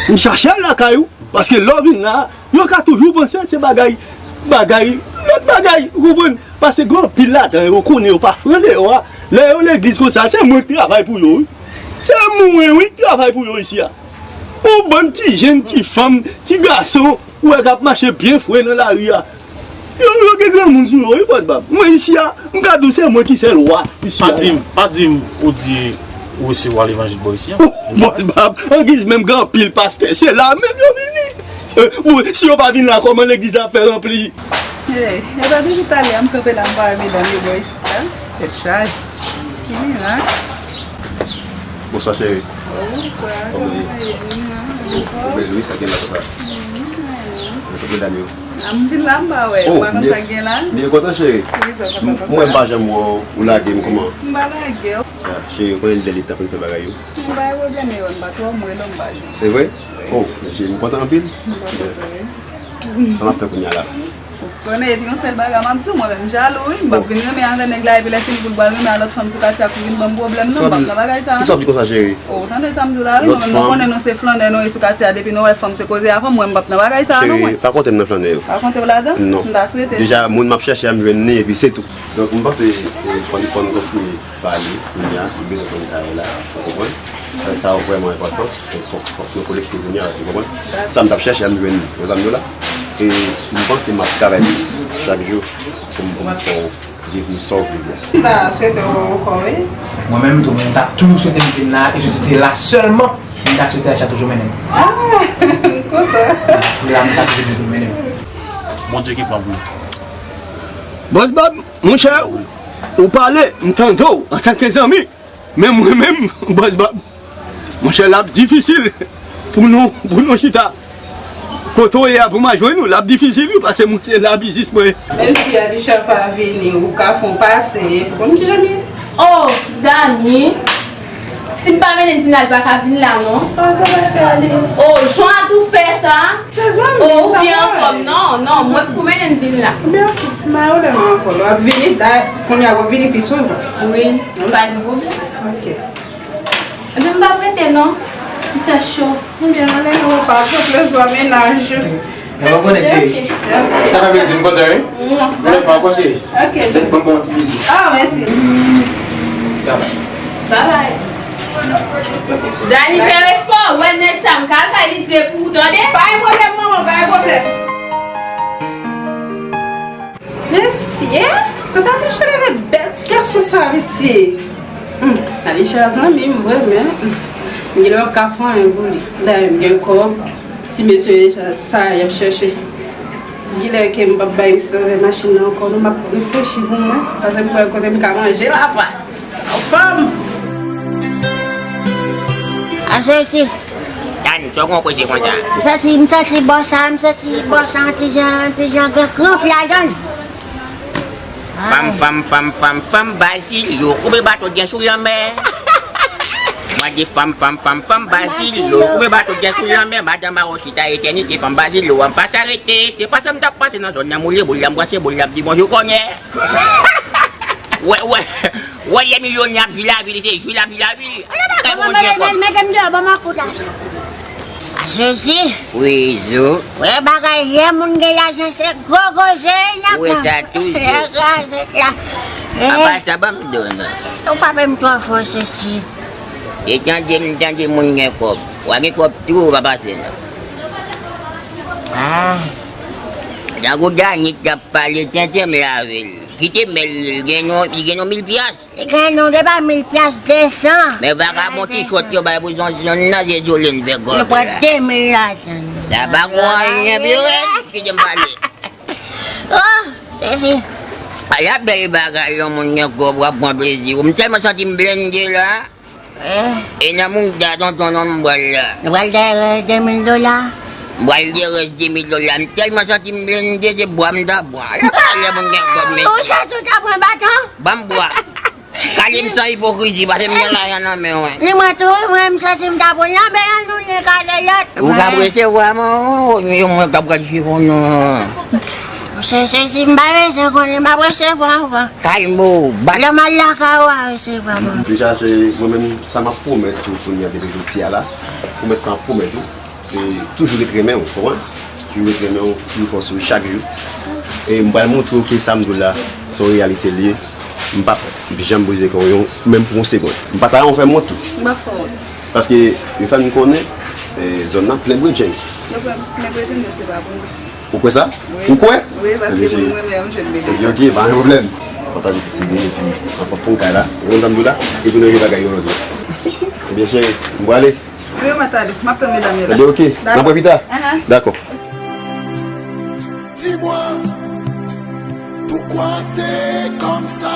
m chache al lakay ou, paske lè w vin la, yo ka toujou panse se bagay, bagay, lòt bagay, ou konprann? Paske gen anpil ladan yo, ou konnen yo pa fran deyò a. Lè yo legliz konsa, se mwen k travay pou yo, wi. Se mwen, wi, k travay pou yo isi a. Yon bann ti jenn, ti fanm, ti gason, ou wè k ap mache byen fre nan lari a. Yo, yo gen granmoun sou yo, wi, bòs Bab. Mwen isi a, m ka di w se mwen ki sèl wa isi a. Pa di m, pa di m ou di ou resevwa levanjil bò isi a. Oh, bòs Bab, angiz menm gen anpil pastè, se la menm yo vini. Eh, bon, si yo pa vin la, kòman legliz la ap fè ranpli? Eh, e pa depi talè a m kanpe la, m pa wè medam yo bò isi a. Chay. Ki mirak? Bonswa, cheri. Bonswa, kòman ye? Ou bèl, wi, sa gen la konsa? Mwen, kontan, medam yo. A, m vin la, m pa wè. Oh, ou pa konn sa gen la? M byen kontan, cheri. Wi, sa, sa pa konn sa. M wè m pa janm wè w, ou lage m kòman? M pa lage w. Ah, cheri, ou konnen li bèl, li t ap fè bagay yo. M pa gen pwoblèm, e wè m pa twò, m rele w, m pa jwenn. Se vre? Wi. Oh, cheri, m kontan anpil. M kontan, wi. Sa m ap fè kounye a la? Ou konnen, epi yon sèl bagay m ap di w, mwen menm jalou, wi. M p ap vin renmen avè nèg la, epi lè fini pou l pral renmen a lòt fanm sou katye a, pou vin ban m pwoblèm, non, m p ap nan bagay sa a, non. Kisa w ap di konsa, cheri? O, tande sa m di w la, wi, mwen menm, nou konnen nou se flannè, nou ye sou katye a, depi nou wè fanm, se koze a fanm, mwen m p ap nan bagay sa a, non, mwen. Cheri, pa konte m nan flannè yo. Pa konte w ladan? Non. M ta swete. Deja, moun m ap chèche a, m jwenn li, epi se tou. Donk, m panse, e, fò n, fò n kontinye pale, kounye a, m bezwen konn kay la, ou konprann? Sa yo vrèman enpòtan, fòk, fòk nou kolekte kounye a, ou konprann? Sa m t ap chèche a, m jwenn li, ou konprann la? E m panse m ap travay plis chak jou pou m, pou m fè w devni sa w vle a. M ta swete w ankò, wi. Mwen menm tou, mwen ta toujou swete m vin la, e se, se la sèlman m ta swete Aisha toujou mennen m. Ah, m kontan. Tou la, m ta toujou vin mennen m. Bondye gen plan pou nou. Bòs Bob, monchè, ou pale, m tande w antanke zanmi. Men mwen menm, Bòs Bob, monchè, l ap difisil pou nou, pou nou chita kote w ye a pou m al jwenn ou. L ap difisil, wi, paske monchè, l ap biznis mwen. Menm si Alisha pa vini, ou ka fè yon pase pou konn kijan l ye. Oh, Dani, si m pa mennen l vin la, li pa ka vin la, non. Ah, sa va fè ale. Oh, jan a tou fè sa. Se zanmi, oh, ou byen anfòm, non, non, mwen k pou mennen l vin la. Byen, ok. M pa wè w lè m anfòm. W ap vini, da, kounye a w ap vini pi souvan. Wi, pa gen pwoblèm. Ok. Ebyen, m p ap rete, non. M fè cho. Ebyen, ann ale nan repa, pran plezwa mennaj ou. Men w konnen, cheri. Ok. Sa fè plezi, m kontan, wi. Mwen fè ankò, cheri. Ok. Bon, bon, ti bizou. Ah, mèsi. Bye bye. Bye bye. Dani, fè respè w, wè nèg sa, m ka al kay li di pou ou, tande? Pa gen pwoblèm, manman, pa gen pwoblèm. Mesye, kote Alisha leve bèl ti gason sa, mesye? Hmm, Alisha zanmi m vre, men, hmm, m genlè p ap ka fè anyen pou li. Dayè, m gen kòb, ti mesye sa y ap chèche. Genlè ke m p ap bay misye machin nan ankò, non, m ap reflechi pou mwen, paske m kwè kote m ka manje la pa. Fanm! Aswè isi. Dani, sa w gon prese konsa? M santi, m santi bò sa, m santi bò sa yon ti jan, yon ti jan gen kranp ladan l. Fanm, fanm, fanm, fanm, fanm, Bazil, yo koupe bato gen sou lanmè. Mwen di fanm, fanm, fanm, fanm, Bazil, yo koupe bato gen sou lanmè. Madanm Awochita etènite, fanm Bazil, yo an pa sa rete. Se pa sa m t ap pase nan zòn nan, moule boul la, m brase boul la, m di bonjou konyè. Wè, wè, wè, lè milyonè ap jwi lavi li, se jwi l ap jwi lavi l. Ala bagay Bondye kòb. Mete m deyò, ban m akout la. Sesi. Wi, Zo. Wè bagay, lè moun gen lajan, se gwo koze y ap pran. Wi, sa toujou. Lè kraze la. Apa sa, ban m di w non. Ou frape m twò fò, Sesi. E tande m, tande moun gen kòb. W a gen kòb tou, ou pa pase non. Ah. Tankou Dani t ap pale, tenten m lave l. Kite men l, li gen yon, li gen yon mil pyas. Li gen yon depa mil pyas de san. Men vagabon ti sòt yo bay pou zòn nan, se zole n fè kòb la. Yo pran de mil ladan l. La pa gon anyen pou yo rete, kite m pale. Oh, Sesi. Ala bèl bagay, yon moun gen kòb, w ap pran plezi w. M tèlman santi m blende la. Eh. E nan mouda tonton non m pral la. Nou pral dèyè rès de mil dola. M pral dèyè rès de mil dola. M tèlman santi m blende, se bwa m ta pran. Ala pa lè pou m gen kòb, men. Ou santi w ta pran baton? Ban m bwa. Kale m san ipokrizi, paske m gen lajan nan men w. Ni mwen tou, wi, mwen, m santi m ta pran. Lanmè an tounen kale lòt. Ou ka resevwa, man, yon mwen k ap gad chifon non. Se, se, si m pa bezwen konnen, m ap resevwa ankò. Kalme w, bat. Lè m al lakay ou a resevwa mwen. Deja, se mwen menm, sa m ap pwomèt ou kounye a depi jodi a la, pwomèt sa m ap pwomèt ou, se toujou ret renmen w, konprann? Toujou ret renmen w, toujou fè w souri chak jou. E m pral montre w ke sa m di w la, se yon reyalite l ye. M p ap janm brize kè w, menm pou yon segonn. M pa ta renmen w fè m wont tou. M p ap fè w wont. Paske yo fè m konnen, eh, zòn nan plen bredjenn. Yo plen, plen bredjenn, men se pa pou nou. Ou kwè sa? Wi. Ou kwè? Wi, paske moun mwen menm, je m beni. Ebyen, ok, pa gen pwoblèm. Pataje plis ide, epi anfòm pou kay la. Ou konn sa m di w la? Epi nou regle bagay yo lòt jou. Ebyen, cheri, m prale. Wi, mwen tande. M ap tann medam yo la. Ebyen, ok. Dakò. N ap wè pita. Ahan. Dakò. Dis-moi, pourquoi t'es comme ça?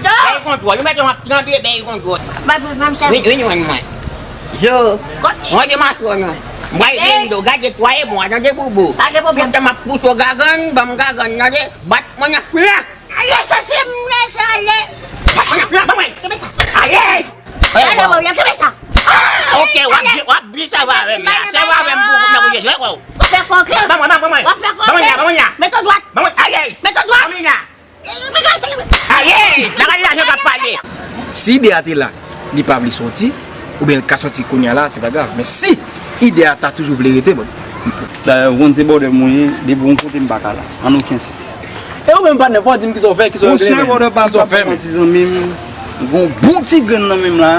Bèy kontwòl. Ou mèt w ap tranble, bèy kontwòl. Vin, vin jwenn mwen. Zo, mwen de masyon an. M pral vin do, gade twa e mwa, tande boubou. Pa gen pwoblèm. Tout tan m ap pouse w gagann, ban m gagann, tande. Bat mwen nan fla. Ale, chèche m, lèse ale. Bat mwen nan fla, ban mwen. Kenbe sa. Ale. Gade mwen, kenbe sa. Ok, w ap di, w ap di sèvo avè m la. Sèvo avè m pou, pou nan bouje jwe kò w. W ap fè kòkè. Ban mwen, ban mwen. W ap fè kòkè. Ban mwen la, ban mwen la. Mete dwat. Ban mwen, ale. Mete dwat. Ban mwen la. Aye! Bagay lajan k ap pale. Si ide a te la, li pa vle sòti, oubyen l ka sòti kounye a la, se pa grav. Men si ide a ta toujou vle rete, bon. Dayè, ou konn se bòdè mwen ye, depi yon kote m pa ka la, an okenn sans. E ou menm patnè, fò w di m kisa w fè, kisa w regle menm. Monchè, bòdè pa, kisa w fè menm? Ti zanmi m, m gon bon ti grenn nan men m la.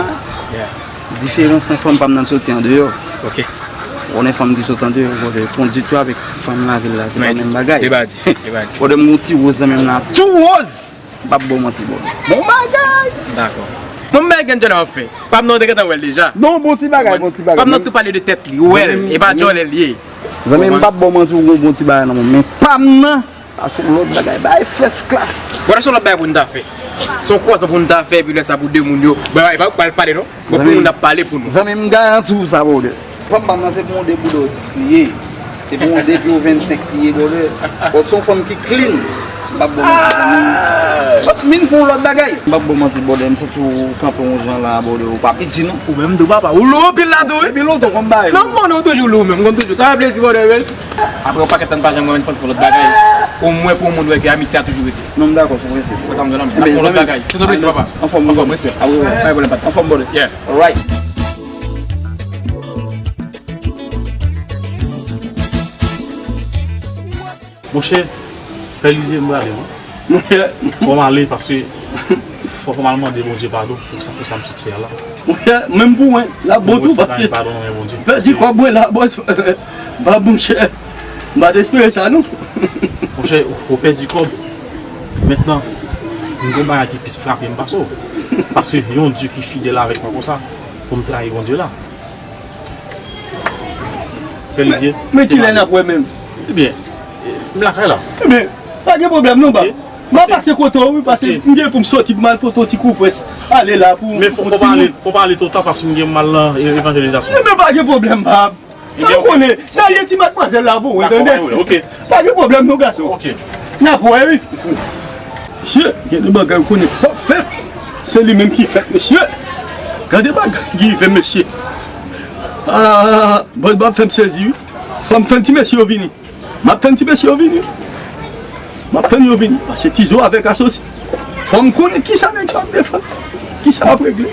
Yeah. Diferans nan fanm pa m nan soti andeyò. Ok. Konnen fanm ki sot andeyò, bòdè, kondit yo avèk fanm lavil la, se pa menm bagay. Bòdè, m gon ti woz nan men m la, tou woz. M p ap ba w manti, bòdè. Bon bagay. Dakò. Bon bagay, John ap fè. Pa m nan, ou te gentan wè l deja. Non, bon ti bagay, bon ti bagay. Pa m nan tou pale de tèt li, ou wè l, e pa djòlè l ye. Zanmi m, m p ap ba w manti, ou gon bon ti bagay nan men w, men pa m nan. Sa se yon lòt bagay, bagay first class. Bon, se yon lòt bagay pou n ta fè. Se yon kwazman pou n ta fè, epi lè sa pou de moun yo. Bon, e pa ou k pral pale non. Bon, pou moun ap pale pou nou. Zanmi m, garanti w sa, bòdè. Fanm pa m nan se pou yon de pou de dis li ye. Se pou yon de pou vennsenk li ye, bòdè. Bon, se yon fanm ki clean. M p ap bon manti, zanmi m. Min fè yon lòt bagay. M p ap bon manti, brother, m santi w kanpe yon jan la, brother, ou pa piti, non. Ou menm tou, papa. Ou lou anpil la tou, wi. Depi lontan, kòm bagay. Non, m konnen w toujou lou, menm. M konn toujou. Sa fè plezi, brother, wi. Apre yon pakèt tan, n pa janm wè, men fò n fè yon lòt bagay. Omwen pou yon moun wè ke amitye a toujou rete. Non, m dakò, se yon prensip. Ou konprann sa m di w la? N ap fè yon lòt bagay. Tout yon plezi, papa. Anfòm, respè. Pa gen pwoblèm, patnè. Anfòm, brother. Yeah. Alright. Monchè, Pè Lizye, m prale, wi. Monchè. Fò m ale, paske fò, fò m al mande Bondye padon pou sa, pou sa m sot fè a la. Monchè, menm pou mwen, l ap bon tou, paske padon nan men Bondye. Pèdi kòb mwen la, bòs. Ba, monchè, m pa t espere sa, non. Monchè, ou pèdi kòb. Mentnan, m gen yon bagay ki plis frape m pase w. Paske yon Dye ki fidèl avèk mwen konsa, pou m trayi Bondye la. Pè Lizye. Men kilè n ap wè menm? Ebyen, m lakay la. Ebyen, pa gen pwoblèm non, bab. M ap pase kote w, wi, paske m gen pou m soti, pou m al pote yon ti konprès. Ale la pou... Men fò, fò pa ale, fò pa ale twò ta, paske m gen, m al nan e-, evanjelizasyon. Ebyen, pa gen pwoblèm, bab. Ebyen, ou konnen, salye ti madmwazèl la pou mwen, tande? Dakò, pa gen pwoblèm, oke. Pa gen pwoblèm non, gason. Oke. N ap wè, wi. Mesye, gen de bagay ou konnen p ap fèt. Se li menm ki fèt, mesye. Gade bagay ki rive m, mesye. Ah, bòs, bab fè m sezi, wi. Fò m tann ti mesye yo vini. M ap tann ti mesye yo vini. M ap tann yo vini. Paske Tizo avèk Asosi, fò m konnen kisa nèg sa ap defann. Kisa y ap regle.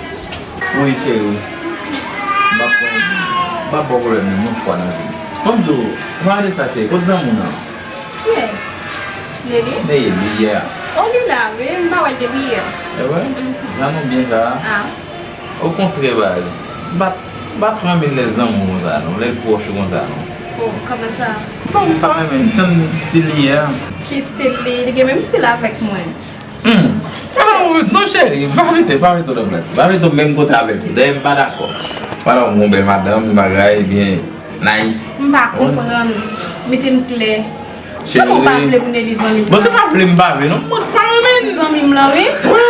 Wi, cheri. M ap, m ap ba w pwoblèm nan yon fwa nan vi m. Fò m di w, anpalan de sa, cheri, kot zanmi w nan? Kiyès? Nelly? Nelly, yè. Oh, li la, wi. M pa wè l depi yè. E vre? Mhm. Jan nou byen sa a? Ah. Okontrè, baz, m pa, m pa twò renmen lè l zanmi w konsa, non, lè l pwòch ou konsa, non. Oh, kòman sa? Bon, m pa renmen jan stil li ye a. Ki stil li? Li gen menm stil avèk mwen. Hmm. Ah, non, cheri, m pa mete, m pa mete w nan plas. M pa mete w menm kote avèk ou. Dayè, m pa dakò. Padon, m gon bèl madanm, bagay, byen nice. M pa konprann. Mete m klè. Cheri. Kòman w pa vle pou Nelly zanmi m? Bon, se pa vle m pa vle, non. Mwen pa renmen l. Zanmi m lan, wi. Wi.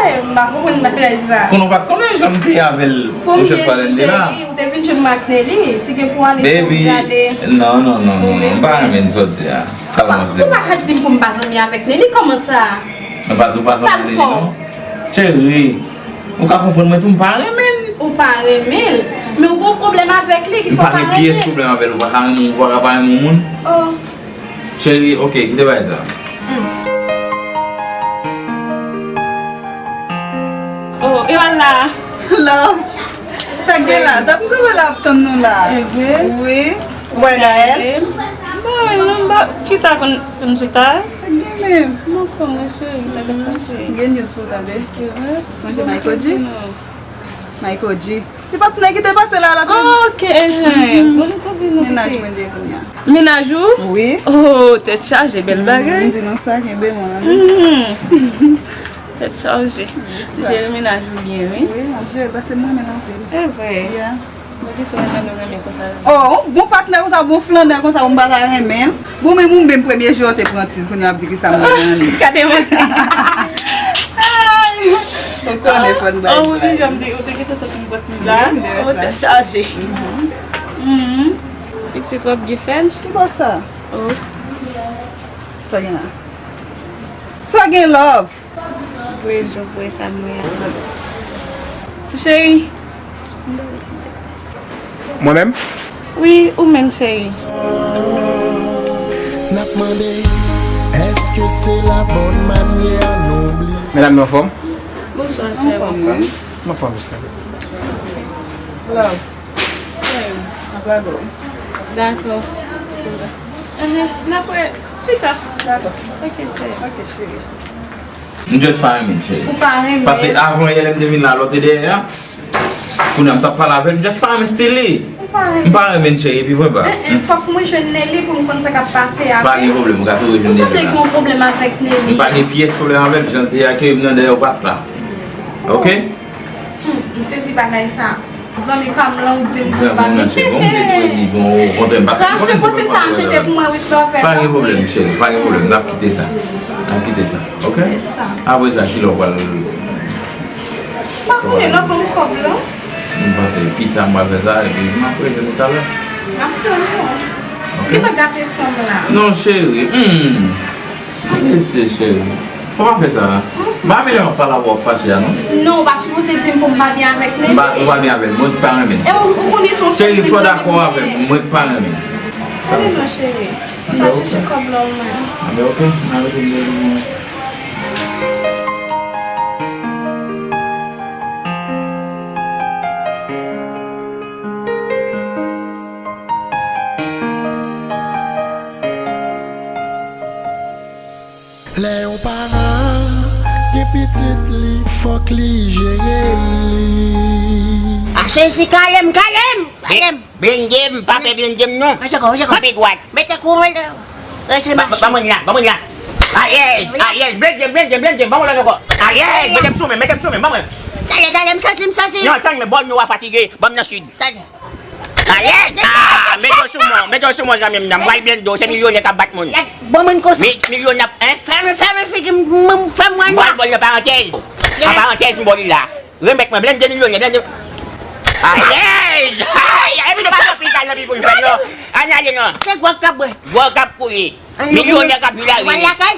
M pa konprann bagay sa. Konnen w pa t konnen jan m te ye avè l. Premye jou, cheri, ou te vin jwenn mwen ak Nelly. Si gen pou ale, fò w prale. Baby, non, non, non, non, non. M pa renmen sa w di a. Ou pa, ou pa ka di m pou m pa zanmi avèk Nelly, kòman sa? Mwen pa di w pa zanmi Nelly, non. Cheri, ou ka konprann mwen tou, m pa renmen l. Ou pa renmen l, men ou gon pwoblèm avèk li ki fè w pa renmen l. M pa gen pyès pwoblèm avè l, ou pa ka renmen, ou pa ka pa renmen yon moun. Oh. Cheri, oke, kite bagay sa. Hmm. Oh, e wala. Love. Sa k gen la? Dat m kanpe la ap tann nou la. Wi. Ou wè Gaël? M pa wè l non, m pa, kisa konn, konn chita? Sa k gen menm? M anfòm wi cheri, sa k ap pase? M gen news pou w tande. Sonje Michael G? Michael G. Ti patnè ki te pase la, la te... Oh, ok, enhen. Bon, nou koze nou. Mennaj mwen de kounye a. Mennaj ou? Wi. Oh, tèt chaje, bèl bagay. M di nou sa, kenbe mwen. Tèt chaje. Jere mennaj ou byen, wi. Wi, m ap jere l, paske m renmen l anpil. E vre? Yeah. Mwen ki sou renmen nou renmen konsa. Oh, bon patnè konsa, bon flannè konsa, m pa ta renmen l. Bon, men m menm premye jou an te pran tiz, kounye a ap di ki sa mwen renmen. Gade mwen. Ay! Ou konnen fò n bay. Oh, ou deja m te, ou te gentan santi m pran tiz la. Wi, m te wè sa. Oh, tèt chaje. Mhm. Pitit w ap byen fè l. Ki bò sa? Oh. Sa gen la? Sa gen love? Vre, je vre sa mwen. Ti cheri. Mwen menm? Wi, ou menm, cheri. N ap mande, èske se la bòn manyè nou bliye? Medam, nou anfòm? Bonswa, cheri. Anfòm, wi. M anfòm, jis la. Love. Cheri. N ap lage w. Dakò. Ehe, n ap wè pita. Dakò. Ok, cheri. Ok, cheri. M just pa renmen l, cheri. Ou pa renmen l? Paske avan yè lè m te vin la, lè w te dèyè a, kounye a m t ap pale avè l, m just pa renmen stil li. Ou pa renmen? M pa renmen l, cheri, epi vre ba. Eh, eh, fòk mwen jwenn Nelly pou m konn sa k ap pase avè l. Pa gen pwoblèm, ou ka tou rejwenn Nelly la. Ou sanble gen yon pwoblèm avèk Nelly. M pa gen pyès pwoblèm avè l, jan l te akeyi m nan dèyè w pa t la. Ok? Hmm, m sezi bagay sa. Zanmi pa m lan, ou di m pou m pa mete. Bon, m te dwe di, bon, okontrè, m pa t konn. Rache kote sa a jete pou mwen, wi, silvouplè. Pa gen pwoblèm, cheri, pa gen pwoblèm. N ap kite sa. N ap kite sa, ok? Apre sa, kilè w pral... M pa konnen, lè w ban m kòb la. M panse pita m pral fè sa, epi m ap rele nou talè. M ap tann ou. Ok. Ou gentan gate san m la. Non, cheri. Hmm. Mesye cheri, fò pa fè sa. M pa vle wè w pale avè w fache a, non. Non, ou pa sipoze di m pou m pa byen avèk Nene. M pa, ou pa byen avè l, mwen pa renmen l. E ou, ou konnen se yon... Cheri, fò w dakò avè m, mwen pa renmen l. Tande non, cheri. M pa chèche kòb la, mwen. Anben, ok, n a rete m. Lè yon paran gen pitit li, fòk li jere li. Achte isi, kale m, kale m, kale m. Blende m, pa fè blende m non. Mete kò, mete kò. Kanpe dwat. Mete kò, mete kò. Rete mache. Ban mwen la, ban mwen la. Alyèz, alyèz, blende m, blende m, blende m, ban mwen lòt ankò. Alyèz, mete m sou men, mete m sou men, ban mwen. Gade, gade, m santi, m santi. Non, tann men, bò nou a fatige, ban m nan sid. Gade. Alyèz! Ah, mete w sou mwen, mete w sou mwen, zanmi m nan. M pral blende w, se milyonè k ap bat moun. Bon moun konsa. Mi-, milyonè, hein? Fèmen, fèmen figi m, m, fè m wè nwa. M pral ba w nan parantèz. An parantèz, m ba w li la. Remèt mwen, blende milyonè, blende. Alyèz! Ay, epi nou pa nan lopital nan pi pou l fè non. Ann ale non. Se gwòg k ap bwè. Gwòg k ap koule. Milyonè k ap viv lari. Wè lakay?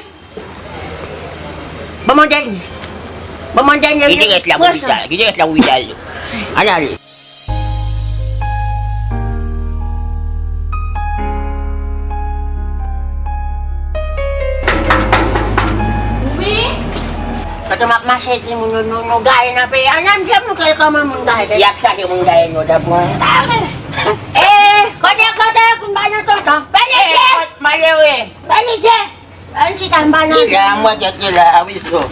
Ban mwen dènye. Ban mwen dènye. Ki te rès la pou lopital? Ki te rès la pou lopital? Ann ale. Wi. Kote m ap mache di moun yo, nou, nou gaye nan peyi a. Ann, ann, fè m montre l kòman moun gaye. Y ap chache moun gaye, nou ta pran. E, kote, kote, kounba nan tonton. Benedye! Malere! Benedye! Ann chita m pa nan... Ki la, mwen tèt ki la, a wi so.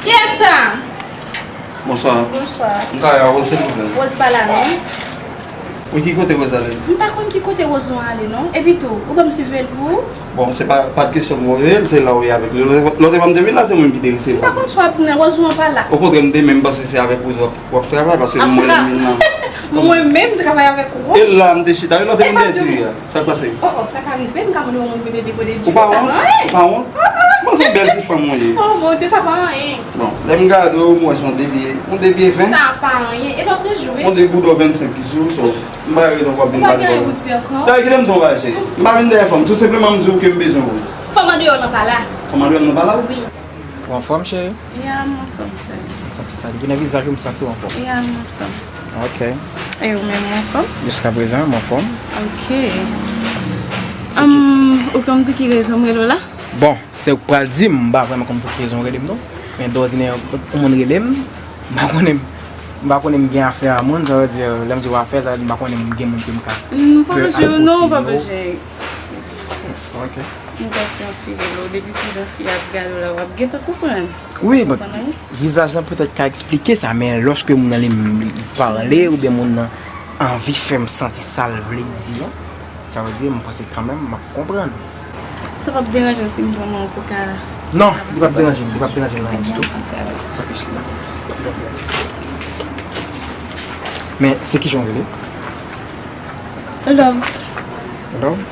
Kiyès sa? Bonswa. Bonswa. M ka wè Rose silvouplè? Rose pa la non. Ou ki kote Rose ale? M pa konn ki kote Rose ale non. Epi tou, ou ban m siveye l pou ou? Bon, se pa, pa t kesyon m voye l, se la ou ye avèk li. Lòt, lòt fwa m te vin la, se mwen ki te resevwa. M pa konn sa w ap di nan, Rose pa la. Okontrè, m te menm panse se avèk Rose w ap, w ap travay, paske mwen menm nan. Mwen menm travay avèk Rose? E la, m te chita, e lòt te vin dèyè ti fi a. Sa k pase? Oh, oh, sa ka rive, m ka mande yon moun pou te dekode di. Ou pa wont? Ou pa wont? Mwen se yon bèl ti fanm ou ye. Oh mon Dieu, sa pa anyen. Bon, lè m gade w, m wè se yon de pye, yon de pye ven. Sa pa anyen. E lòt jou, wi. Yon de bouda vennsenk ki sou, so, m pa gen rezon pou ap vin pale. Ou pa gen anyen pou di ankò. Dayè, kite m di w yon bagay, cheri. M pa vin dèyè fanm. Tou senpleman, m di w ke m bezwen w. Fanm andeyò nan pa la. Fanm andeyò nan pa la? Wi. Ou anfòm, cheri? Ya, m anfòm, cheri. M santi sa. Depi nan vizaj ou, m santi w anfòm. Ya, m anfòm. Ok. E ou menm, ou anfòm? Jiskaprezan, m anfòm. Ok. Hum, ou konn pou ki rezon m rele w la? Bon, se ou k pral di m, m pa vrèman konn pou ki rezon w rele m, non. Men dòdinè, yon moun rele m, m pa konnen, m pa konnen m gen afè a moun, sa vle di, lè m di w afè, sa vle di m pa konnen m gen moun ke m ka... M pa bezwen, non, ou pa bezwen. Ok. M pa fè anpil, depi sou jan fi ap gade w la, w ap gentan konprann. Wi, bon, vizaj lan petèt ka eksplike sa, men lòske moun nan li, li pale, oubyen moun nan anvi fè m santi sa l vle di an, sa vle di, m panse kanmenm, m ap konprann. Sa p ap deranje w si m pran mwen pou ka... Non, li p ap deranje m, li p ap deranje m nan anyen ditou. Ok, cheri. Men, se kijan w rele? Love. Love?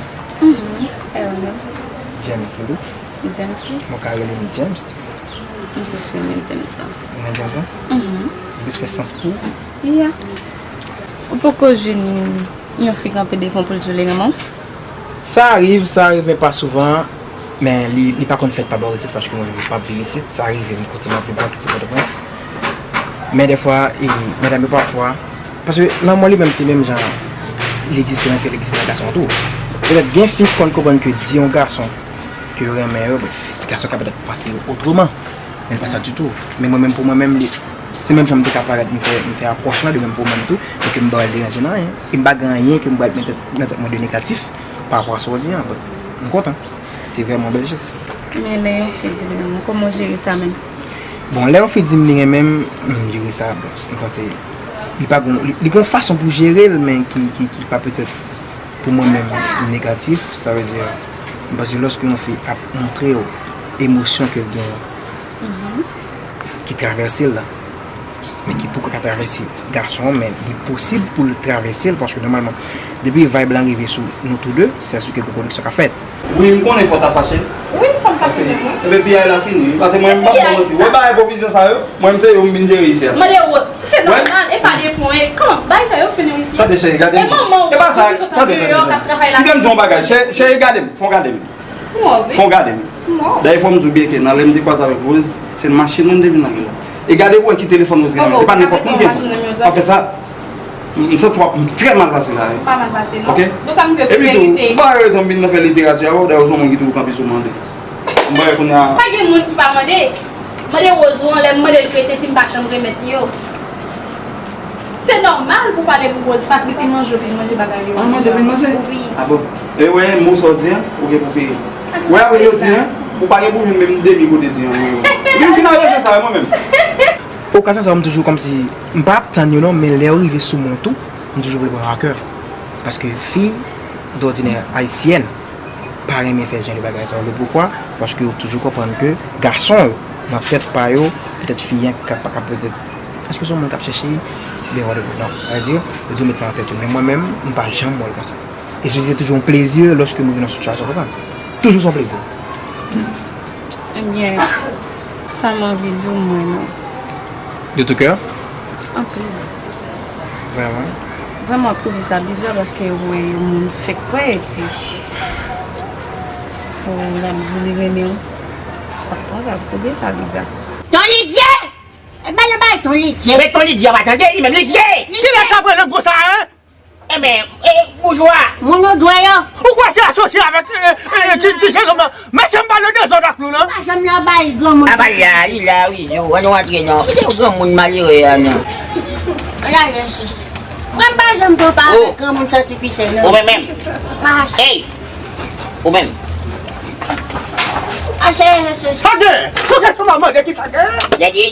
Mhm. L, Love. James, li. James, li. Mwen ka rele m James tou. Mwen plis renmen James la. Renmen James la? Mhm. Li plis fè sans pou ou? Yeah. Ou poko jwenn yon fi kanpe devan w pou l di w li renmen w? Sa rive, sa rive, men pa souvan. Men li, li pa konn fèt pa bò isit, paske mwen menm m p ap viv isit. Sa rive m kote m ap viv, m pa kite Pòtoprens. Men dèfwa, e, medam yo pafwa, paske lanmou li menm se menm jan li egziste nan fi, li egziste nan gason an tou. Petèt gen fi k konn konprann ke di yon gason ke yo renmen yo, gason ka petèt panse yo otreman. Men l pa sa ditou. Men mwen menm, pou mwen menm, li, se menm jan m te ka parèt, m fè, m fè apwòch lan de menm pou mwen menm tou, e ke m pa pral deranje nan anyen. E m pa gen anyen ke m pral mete nan tèt mwen de negatif pa rapò a sa w di an. But, m kontan. Se vrèman yon bèl jès. Men lè yon fi di li renmen w, kòman w jere sa menm? Bon, lè yon fi di m li renmen m, m jere sa, bon, m panse li pa gon, li, li gon fason pou jere l, men ki, ki, ki pa petèt pou mwen menm negatif, sa vle di, m panse lòske yon fi ap montre w emosyon ke l genyen, ki travèse l la, men ki poko ka travèse gason an, men li posib pou l travèse l, paske nòmalman, depi vibe lan rive sou nou tou de, se sou ke gon koneksyon ka fèt. Wi, m konnen fò w ta fache. Wi, fò m fache menm, wi. Ebyen, piyay la fini, wi. Paske mwen, m p ap ba w manti. Wè bagay pwovizyon sa yo, mwen, m se yo m vin jere isi a. Mande w, se nòmal, e pa de pwen. Kòman, bagay sa yo fini isi. Tande, cheri, gade m. E manman w ki sot andeyò, k ap travay la. Kite m di w yon bagay, cheri, gade m, fò w gade m. Fò w gade m. Non. Dayè, fò m di w byen ke nan lè m te kwaze avèk Rose, se nan machin mwen m te vin nan vil la. E gade pou wè ki telefòn Rose gen nan men l. Se pa nenpòt moun ki gen fon. Pa fè sa. M, m santi w ap trè mal pase la wi. Pa mal pase, non. Ok? Bon, sa m di yo se verite. Epi tou, ou pa wè rezon m vin nan fè literati avè w, dayè w se yon moun ki toujou kanpe sou mande. M pa wè kounye a. Pa gen moun ki pa mande. Mande Rose ou anlè, m mande l prete si m pa janm remèt li yo. Se nòmal pou pale pou Rose, paske se manje w vin manje bagay yo. Ah, manje vin manje? Wi. Ah bon. E wè, mo sa w di an, ou gen pou peye. Wè, apre yo di an, ou pa gen pou jwenn menm demi kote di an. Vin di nan rezo sa, mwen menm. Okazyon sa yo, m toujou kòmsi, m pa ap tann yo non, men lè yo rive sou mwen tou, m toujou vle pran a kè. Paske fi dòdinè ayisyèn pa renmen fè jan de bagay sa yo. Le poukwa? Paske yo toujou konprann ke gason yo, nan tèt pa yo, petèt fi an ka, pa ka petèt, èske se yon moun k ap chèche, oubyen whatever. Non, sa vle di, yo toujou met sa nan tèt yo. Men mwen menm, m pa janm wè l konsa. E se toujou yon plezi lòske mwen vin nan sitiyasyon konsa. Toujou se yon plezi. Ebyen, sa m anvi di w mwen non. De tout cœur? Anpil. Vrèman? Vrèman, m ap twouve sa bizar paske ou wè yon moun fèk kwè epi ou gad li renmen w. M ap twouve sa, twouve sa bizar. Ton Lidye! E pa nan bay Ton Lidye. Men Ton Lidye pa tande li menm Lidye! Kilès ap rele m konsa, en? Enben, e, boujwa. Moun ou dwe yo. Ou kwè se asosye avèk, e, e, ti, ti jennonm nan? Mesye m pa nan dezòd ak nou, non. Pa janm nan bay granmoun. A, bay la, li la, wi, yo, ann nou antre, non. Kite yon granmoun malere a, non. Ala, Jezi. Mwen pa janm tonbe avèk granmoun santi pise, non. Ou menm menm. Mache. Ey! Ou menm. Mache, Jezi. Sa gen? Sa gen? Kòman mande ki sa gen? Lè di.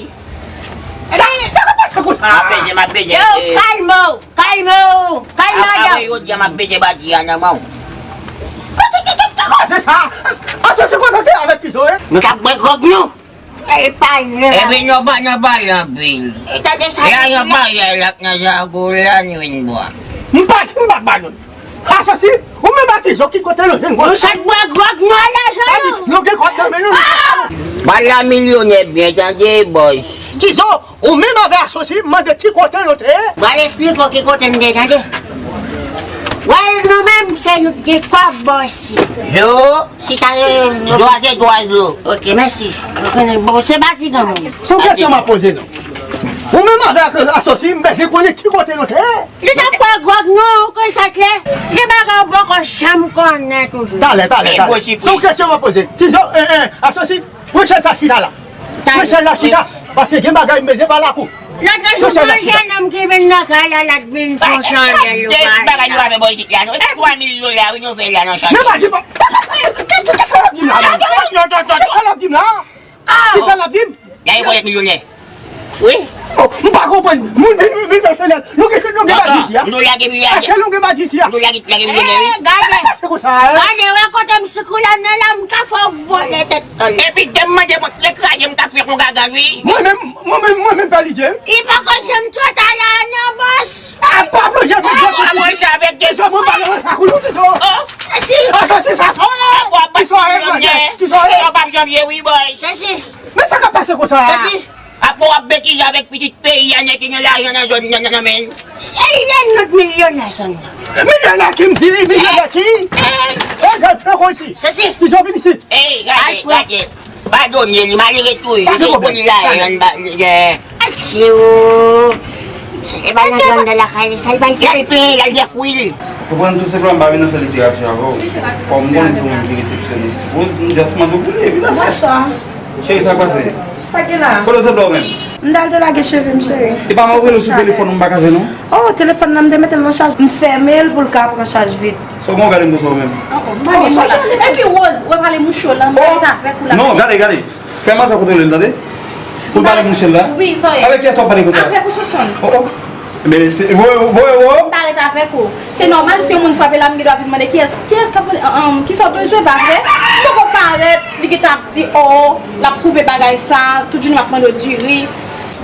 Sa, sa ka pase konsa? M ap beze, m ap beze. Yo, kalme w, kalme w, kalme w. Apre yo di a m ap beze bati a nan men w. Ki, ki, ki, ki, ki koze sa? An se se kontan te avèk Tizo, e? Nou t ap bwè gwòg nou. E pa lè. Epi nou pa nan pale anpil. E tande sa. E a yon bagay la k nan zago la nou vin bwè. M pa di m pa ba nou. Asosi, ou menm ak Tizo ki kote nou jwenn gwòg? Nou sot bwè gwòg nou al lajan nou. Nou gen gwòg nan men nou. Pale a milyonè byen tande, bòs. Tizo, ou menm avè Asosi, m mande ki kote nou te ye? Pral esplike w ki kote n te ye tande. Wè nou menm se nou ki gen kòb bòs. Yo, si ta yo, yo. Dwa se dwa yo. Ok, mèsi. Ou konnen, bon, se pa ti granmoun. Se yon kesyon m ap poze nou. Ou menm avè Asosi, m bezwen konnen ki kote nou te ye. Li t ap bwè gwòg non, ou konn sa k ye? Gen bagay ou poko janm konnen toujou. Talè, talè, talè. Se yon kesyon m ap poze. Tizo, en, en, Asosi, pran chèz sa chita la. Pran chèz la chita. Paske gen bagay m bezwen pale ak ou. Lòt jou, gon jennonm ki vin nan kay la, l ap vin fè yon chandèl lokal. Bagay nou pa fè bò isit la, non. E twa mil dola, wi, nou fè la nan chandèl. Men pa di pa. Kisa l ap di m la, menm? Non, tonton. Kisa l ap di m la? Kisa l ap di m? Gade kòlèg milyonè. Wi. Oh, m pa konprann. Moun vin, vin fè chanèl. Nou gen, nou gen baz isi a. Nou lage milyonè. Èske nou gen baz isi a? Nou lage, lage milyonè, wi. Eh, gade. Pase konsa, eh. Gade, wè kote m sikoule nan la, m ka fè w vole tèt tòl. Epi, de m mande mwen, lè kraze, m t ap fè kon gaga, wi. Mwen menm, mwen menm, mwen menm, Pè Lidye. Li poko janm twò ta la, non, bòs. Ah, pa plonje, plonje, plonje. Mwen sa avèk de zòm, mwen pa nan sa kou nou, Tizo. Oh. Asosi. Asosi sa. Oh, w ap bat milyonè. Tizo, eh. Sa w p ap janm ye, wi, bòs. Asosi. Men sa k ap pase konsa a? Sesi. Apa w ap betize avèk pitit peyi a, nèg ki gen lajan nan zòn nan, nan, nan men l? E lè lòt milyonè zòn nan. Milyonè ki m di, milyonè ki? E gad fè konsi. Sesi. Tizo vin isit. Ey, gade, gade. Padone li, malere tou. Pa gen pwoblèm. Li lajan, li ba, li gen. Atye o. Se pa nan zòn nan lakay li, sa l bay fè. L al peye, l al dèk wi li. Konprann tou senpleman m pa vin nan fè literati avè w. Kòm m konnen se yon moun ki resepsyonis. Rose, m just mande w pou li, epi that's it. Bonswa. Cheri, sa k pase? Sa k gen la? Kote w sot la ou menm? M t al te lage cheve m, cheri. E pa m ap rele w sou telefòn ou m pa ka jwenn ou? Oh, telefòn nan m te mete l nan chaj. M fèmen l pou l ka pran chaj vit. Sa w gen w gade m konsa ou menm? Oh, oh, m pa gen mola. Epi Rose, w ap pale mouche w lan, m pa rete avèk ou la. Non, gade, gade. Fè manzè kontwole l, tande? Pou l pale mouche l la. Wi, sa ye. Avèk kiyès w ap pale konsa? Avèk ou, Sonsonn. Oh, oh. Men se, voye, voye, voye. M pa ret avèk ou. Se nòmal, si yon moun frape la, m gen dwa vin mande kiyès, kiyès k ap, um, kisa w bezwen, pa vre? M poko parèt, li gentan ap di, oh, l ap koupe bagay sa, tout jounen m ap mande w diri.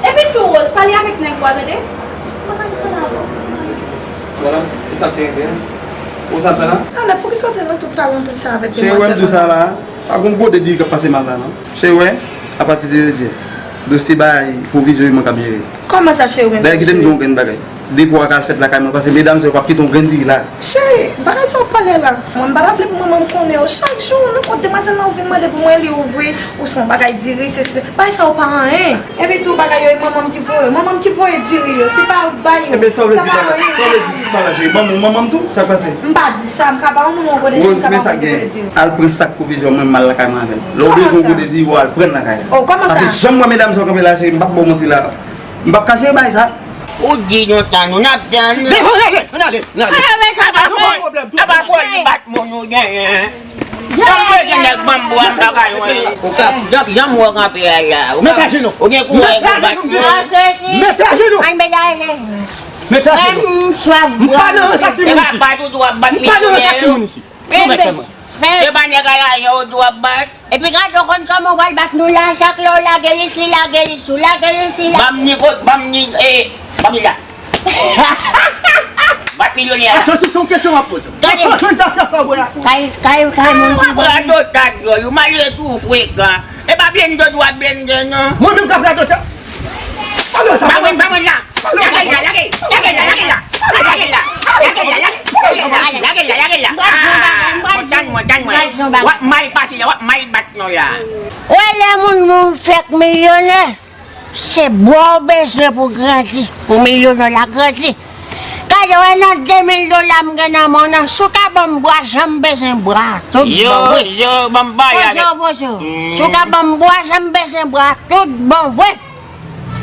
Epi tou, Rose, pale avèk nèg ou a, tande? M pa ka pale avè w. Vwala, se sa k te rive a. Ou sa fè la? Talè, poukisa w te nan tout pale anpil sa avèk demwazèl la? Cheri, wè m di w sa la. Pa gon gode diri k ap pase mal la, non. Cheri, wè, apati de jodi a, dosye bay pwovizyon yo mwen k ap jere. Kòman sa, cheri, men? Dayè, kite m di w yon grenn bagay. Depo a ka al fèt lakay mwen, paske medam sa yo p ap kite yon grenn diri la. Cheri, bagay sa w ap pale la. Mwen, m pa ta vle pou manman m konnen yo. Chak jou, nenpòt demwazèl la ou vin mande pou mwen, li ouvri, ou se yon bagay diri, se, se, bagay sa yo pa anyen. Epi tou, bagay yo, e manman m ki voye. Manman m ki voye diri yo, se pa bay yo. Ebyen, sa w vle di pa la, sa w vle di pa la, cheri? Manman w manman m tou? Sa k pase? M pa di sa, m ka ba yon moun yon kote, m ka ba yon moun kote diri. Al pran sak pwovizyon mwen, m al lakay mwen avè l. Lè w bezwen yon kote diri, w al pran lakay la. Oh, kòman sa? Paske jan m wè medam sa yo kanpe la, cheri, m p ap ba w manti la. M p ap kache bagay sa. Ou di nou tann, nou n ap tann. Devan, ann ale, ann ale, ann ale. Apa kò li bat moun ou genyen? Jan m bezwen nèg ban m bwa m pa ka jwenn. Ou ka, jan, jan m wè w kanpe a la. Ou ka, ou gen kouraj pou bat moun. Mete ajenou. Ann mete ajenou. Mete ajenou. M pa nan rans ak timoun isi. E pa bat ou tou w ap bat miliyonè yo. M pa nan rans ak timoun isi. Ou mèt fè mwen. Se pa nèg a lajan ou tou w ap bat. Epi gade w konn kòman w pral bat nou la, chak lè w lage li isi, lage li sou, lage li isi, lage. Ban m ni kot, ban m ni, e, ban m li la. Bat milyonè a. Sa se, se yon kesyon m ap poze w. Gade. Kay, kay, kay, kay, moun ki bon. Pran do ta dyòl, ou malere tou frekan. E pa blende w ap blende, non. Mwen menm k ap radotè. Ba mwen, ba mwen la. Lage l la, lage l, lage l la, lage l la. Lage l la, lage l la, lage l la, lage l la, lage l la. Ah, bon, tann mwen, tann mwen. W ap mal pase la, w ap mal bat nou la. Wè lè moun, moun fèk milyonè, se bwa w bezwen pou grandi, pou milyonè la grandi. Gade, wè nan de mil dola m gen nan men w nan, si w ka ban m bwa, jan m bezwen bwa, tout bon vre. Yo, yo, ban m bwa. Poze w, poze w. Si w ka ban m bwa, jan m bezwen bwa, tout bon vre.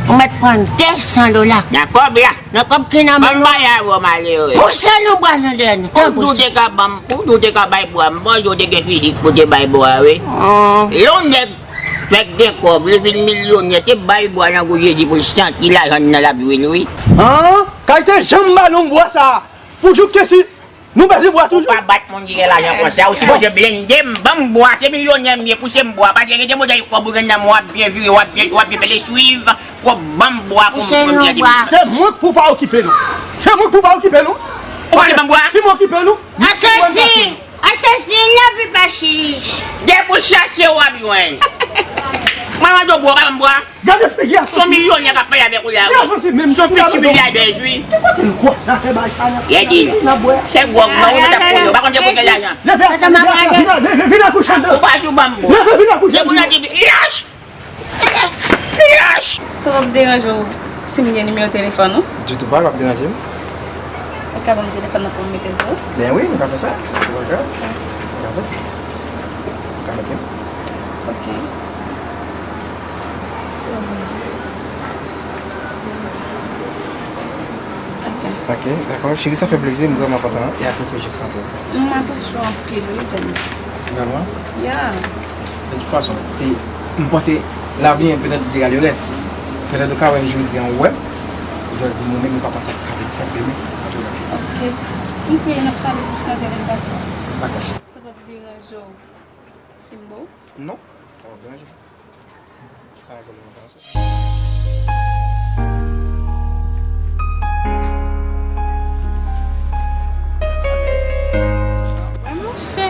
Ou mèt pran de san dola. Nan kòb la. Nan kòb ki nan men w. Ban m bwa la, vre malere. Poze nou bwa nan dèyè nou. Tanpri. Ou di w te ka ban m, ou di w te ka bay bwa, m panse w te gen fizik pou te bay bwa, wi. Lè yon nèg fèk gen kòb, li vin milyonè, se bay bwa nan gou Jezi pou l santi lajan nan l ap jwi l, wi. An? Kalite jan m ba nou bwa sa a, pou jouk ke si nou bezwen bwa toujou. Ou pa bat moun ki gen lajan konsa, ou sipoze blende m, ban m bwa, se milyonè m ye, pouse m bwa, paske gen de modèl kòb ou gen nan men w, w ap byen vire, w ap byen, w ap byen fè l eswiv, fò w ban m bwa pou m blende m. Se mwen k pou pa okipe nou. Se mwen k pou pa okipe nou. Ou pa vle ban m bwa? Si m okipe nou, asesi! Asesi, lavi pa chich. Depi w chache, w ap jwenn. Mwen mande w bwa, w pa ban m bwa. Gade figi a. Se yon milyonè k ap pale avèk ou la, wi. Se yon fiti milyadè, wi. Ki kote l kwè sa fè bay sa la? Gade l. Se gwòg, non, ou t ap konnen, ou pa konn depi w fè lajan. Leve, leve, vin akouche anndan. Ou pa sou ban m bwa. Leve, vin akouche anndan. Depi w nan depi, lach! Lach! Sa p ap deranje w si m gen nimewo telefòn ou? Ditou pa, l p ap deranje m. Ou ka ban m telefòn nan pou m mete l pou ou? Ben wi, nou ka fè sa. Se pa grav. Nou ka fè sa. Nou ka mete l. Ok. Ok. Ok, dakò. Cheri, sa fè plezi, m vrèman kontan e apresye jès lan tou. M apresye w anpil, wi, James. Vrèman? Yeah. De tout fason, se, m panse lavi, hein, peut-être dira le reste. Peut-être ou ka wè m jodi a, ou wè m, ou just di mwen menm, m pa konn sa k ka vin fè demen, antouka. Ok. M kwè n ap pale pou sa, James, dakò? Dakò, cheri. Sa p ap deranje w si m ba w? Non, sa p ap deranje m. Mwen monchè.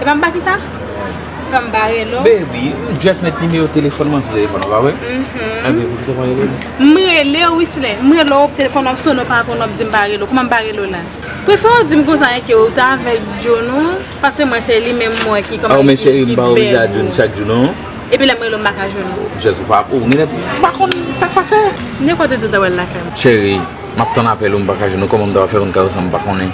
E pa m pa ki sa? E pa m pa rele w? Baby, m just met nimewo telefòn mwen sou telefòn ou, pa vre? Mhm. Enben, poukisa w pa rele m? M rele w wi, silè. M rele w, telefòn w ap sonnen, w pa reponn, w ap di m pa rele w. Kòman m pa rele w la? Prefere w di m konsa enke w t avèk John ou, paske mwen se li menm mwen ki kòmanse ki bèl. Aw, men cheri, m pa oblije a John chak jou, non. Epi lè m rele w, m pa ka jwenn ou. Just ou pa, ou genlè pa konn sa k pase. Nenpòt jou w ta wè l lakay mwen. Cheri, m ap tann apèl ou, m pa ka jwenn ou. Kòman m ta fè konn kay ou san m pa konnen?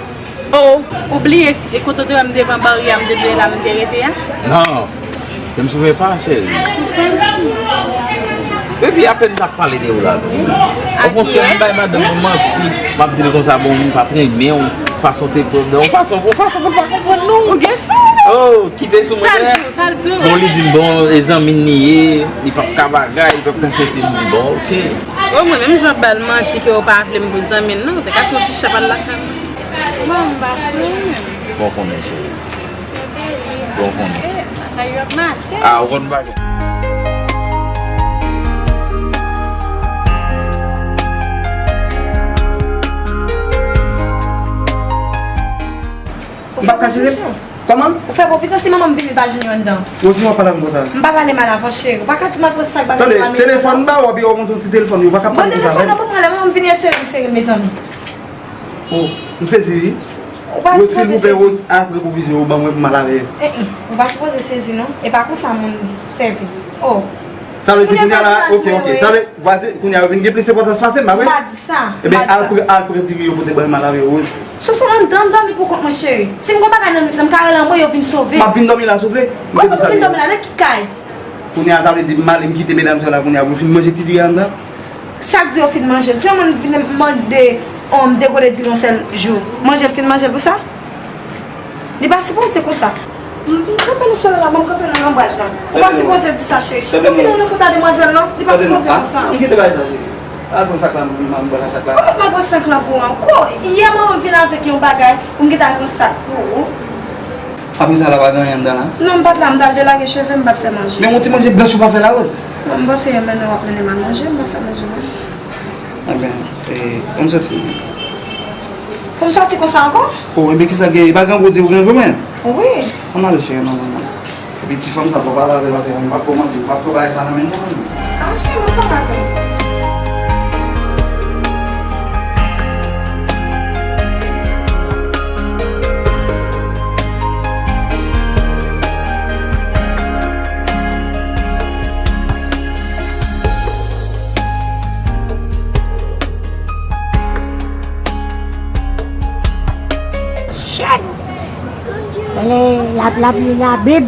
Oh, ou bliye, e kote w te wè m devan baryè a, m te dwe la, m te rete a? Non. Te m sou men pa, cheri. Epi apèn m t ap pale de ou la tou. Okontrè, m bay madanm mwen manti. M ap di l konsa, bon, m pa t renmen w, fason w te pran m nan, yon fason, yon fason pou l pa konprann nou. Ou gen sou ou, non? Oh, kite sou mwen. Sa l di w, sa l di w? Bon, li di m, bon, e zanmi n li ye, li p ap ka bagay, li p ap ka sesi, m di, bon, ok. Oh, mwen menm, jan w ap ba l manti ke w pa vle m pou zanmi n nan, ou te ka fè yon ti chapal lakay mwen. Bon, m pa konnen. Bon konnen, cheri. Bon konnen. Ah, ou konn bagay. Ou pa ka jere m? Kòman? Ou fè bon, pito si manman m vini, li pa jwenn yo anndan. Rosie, w ap pale avè m konsa. M pa pale mal avè w, cheri. Ou pa ka di m al pran sak bagay yo a mete. Tande, telefòn m ba w, epi w ap montre yon ti telefòn, yo pa ka pale konsa. Bon, telefòn nan pou m rele, manman m vini, e sere m, sere m, mezanmi. Oh, m sezi wi. Ou pa sipoze sezi. Rosie, silvouplè, Rosie, apre pwovizyon ou ban mwen pou m al avè yo. Eh, eh, ou pa sipoze sezi non. E pa konsa moun sèvi. Oh. Sa vle di kounye a la, ok, ok. Sa vle, vwazen, kounye a yo vin gen plis enpòtans pase m, pa vre? M pa di sa. Ebyen, al pran, al pran diri yo pote ban m al avè yo, Rosie. Soso, nan, nan dòmi pou kont mwen, cheri. Si m gon bagay nan nwit lan, m ka rele anmwe, yo vin sove m. M ap vin dòmi la, si w vle. Kòman pou vin dòmi la? Nan ki kay? Kounye a, sa vle di m ale, m kite medam sa yo la, kounye a, pou yo fin manje ti diri a anndan. Sa k di yo fin manje l? Si yon moun vin mande yon degode diri yon sèl jou, manje l fin manje l pou sa? Li pa sipoze konsa. M, m kanpe nan sòl la, ban m kanpe nan lonbraj la. Ou pa sipoze di sa, cheri. Ou fin nan kont a demwazèl lan, li pa sipoze konsa. M kite bay sa, cheri. Al pran sak la, m, m, m pran sak la. Kòman m pran sak la pou ou ankò? Yè manman m vin avèk yon bagay, pou m gentan pran sak pou ou. Apre sa, la pa gen anyen anndan la? Non, m pa t la, m t al delage cheve, m pa t fè manje. Men yon ti manje blanch ou pa fè la, Rosie? Bon, m panse yon mennen w ap mennen m al manje, m pa fè manje non. Enben, e, ann sòti. Pou m sòti konsa ankò? O, enben, kisa gen? E pa gen gwo di ou gen gwo men? Wi. Ann ale, cheri, non, non, non. Epi ti fanm sa, fò w pale avè l, paske m p ap ko manje, m p ap ko bay sa nan men l non. A, cheri, m ap pale avè l. Chèn! Lè l ap, l ap li Labib.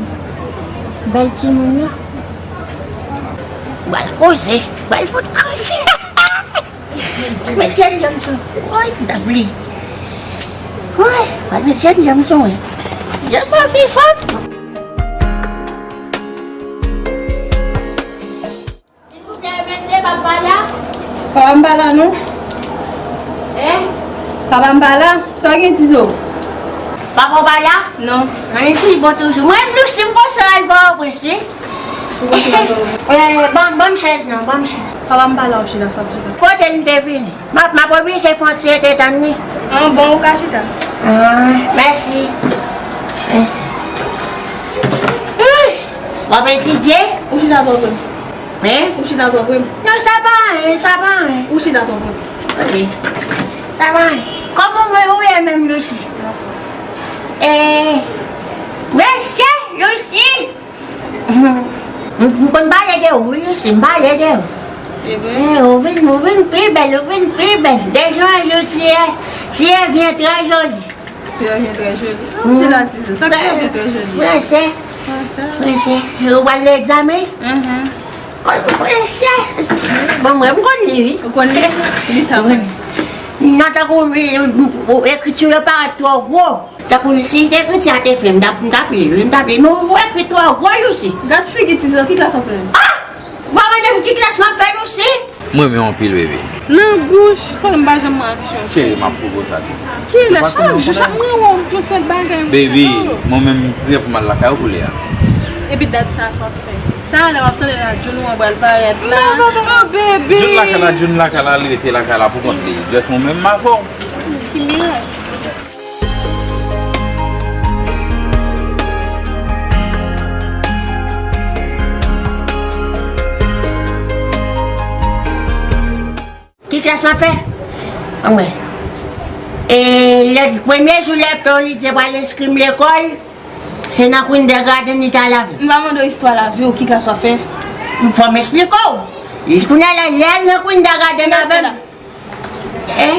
Bèl timoun wi. Bal koze, bal fout koze. Bal met jèn janm sou. Woy, dam li. Woy, bal met jèn janm sou wi. Janm anvi fanm. Silvouplè, mesye, papa la? Papa m pa la, non. Hein? Papa m pa la. Sa w gen, Tizo? Papa w pa la? Non. Anyen, si bon toujou. Mwen, m nou si m konsa al Pòtoprens, wi. Ou konsa al Pòtoprens? Eh, ban, ban m chèz, non, ban m chèz. Papa m pa la, ou chita, sa w chita. Kote l te vini? M ap, m ap oblije fè yon ti rete tann li. An, bon, ou ka chita. Ah, mèsi. Mèsi. Ui! W ap etidye? Ou chita twò pre m. Hein? Ou chita twò pre m. Non, sa pa anyen, sa pa anyen. Ou chita twò pre m. Ok. Sa pa anyen. Kòman w ye menm, Lucy? Eh, mesye, Lucy! M, m konn pale de ou, wi, Lucy, m pale de ou. E vre? Eh, ou vin, ou vin pi bèl, ou vin pi bèl. De jou an jou, tu es, tu es bien très jolie. Tu es bien très jolie. Ou di la, Tizo, sa ki bien très jolie? Prensè. Prensè. Prensè. Ou pral nan egzamen? Mhm. Kon prensè. Bon, mwen, m konn li, wi. Ou konn li? Li sa, wi. Non, tankou, wi, ou, ou, ekriti yo parèt twò gwo. Tankou si ekriti a te fè, m t ap, m t ap li, wi, m t ap li. Men ou ekri twò gwo, Lucy. Gad figi Tizo, ki klas w ap fè? Ah! Ou pa mande m ki klas m ap fè, Lucy? Mwen renmen w anpil, bebe. Nan bouch, konnen m pa janm wè aksyon. Cheri, m ap pwouve w sa tou. Kilè, chak jou, chak mwen wè w, m tou sèl bagay, m Baby, mwen menm, m prè pou m al lakay ou koulye a. Epi dat sa, sa w ap fè? Talè w ap tande la, June ou an pral parèt la. Oh, baby! June lakay la, June lakay la, li rete lakay la pou kont li. Just mwen menm m avè w. Ki mirak! Ki klas w ap fè? Anmwey. E lè, premye jou lè Pè Olivier pral enskri m lekòl, se nan kindergarten li t al avè m. M pa mande w istwa lavi w, ki klas w ap fè? Fò m esplike w. Kounye a la, lè l nan kindergarten avè m, eh,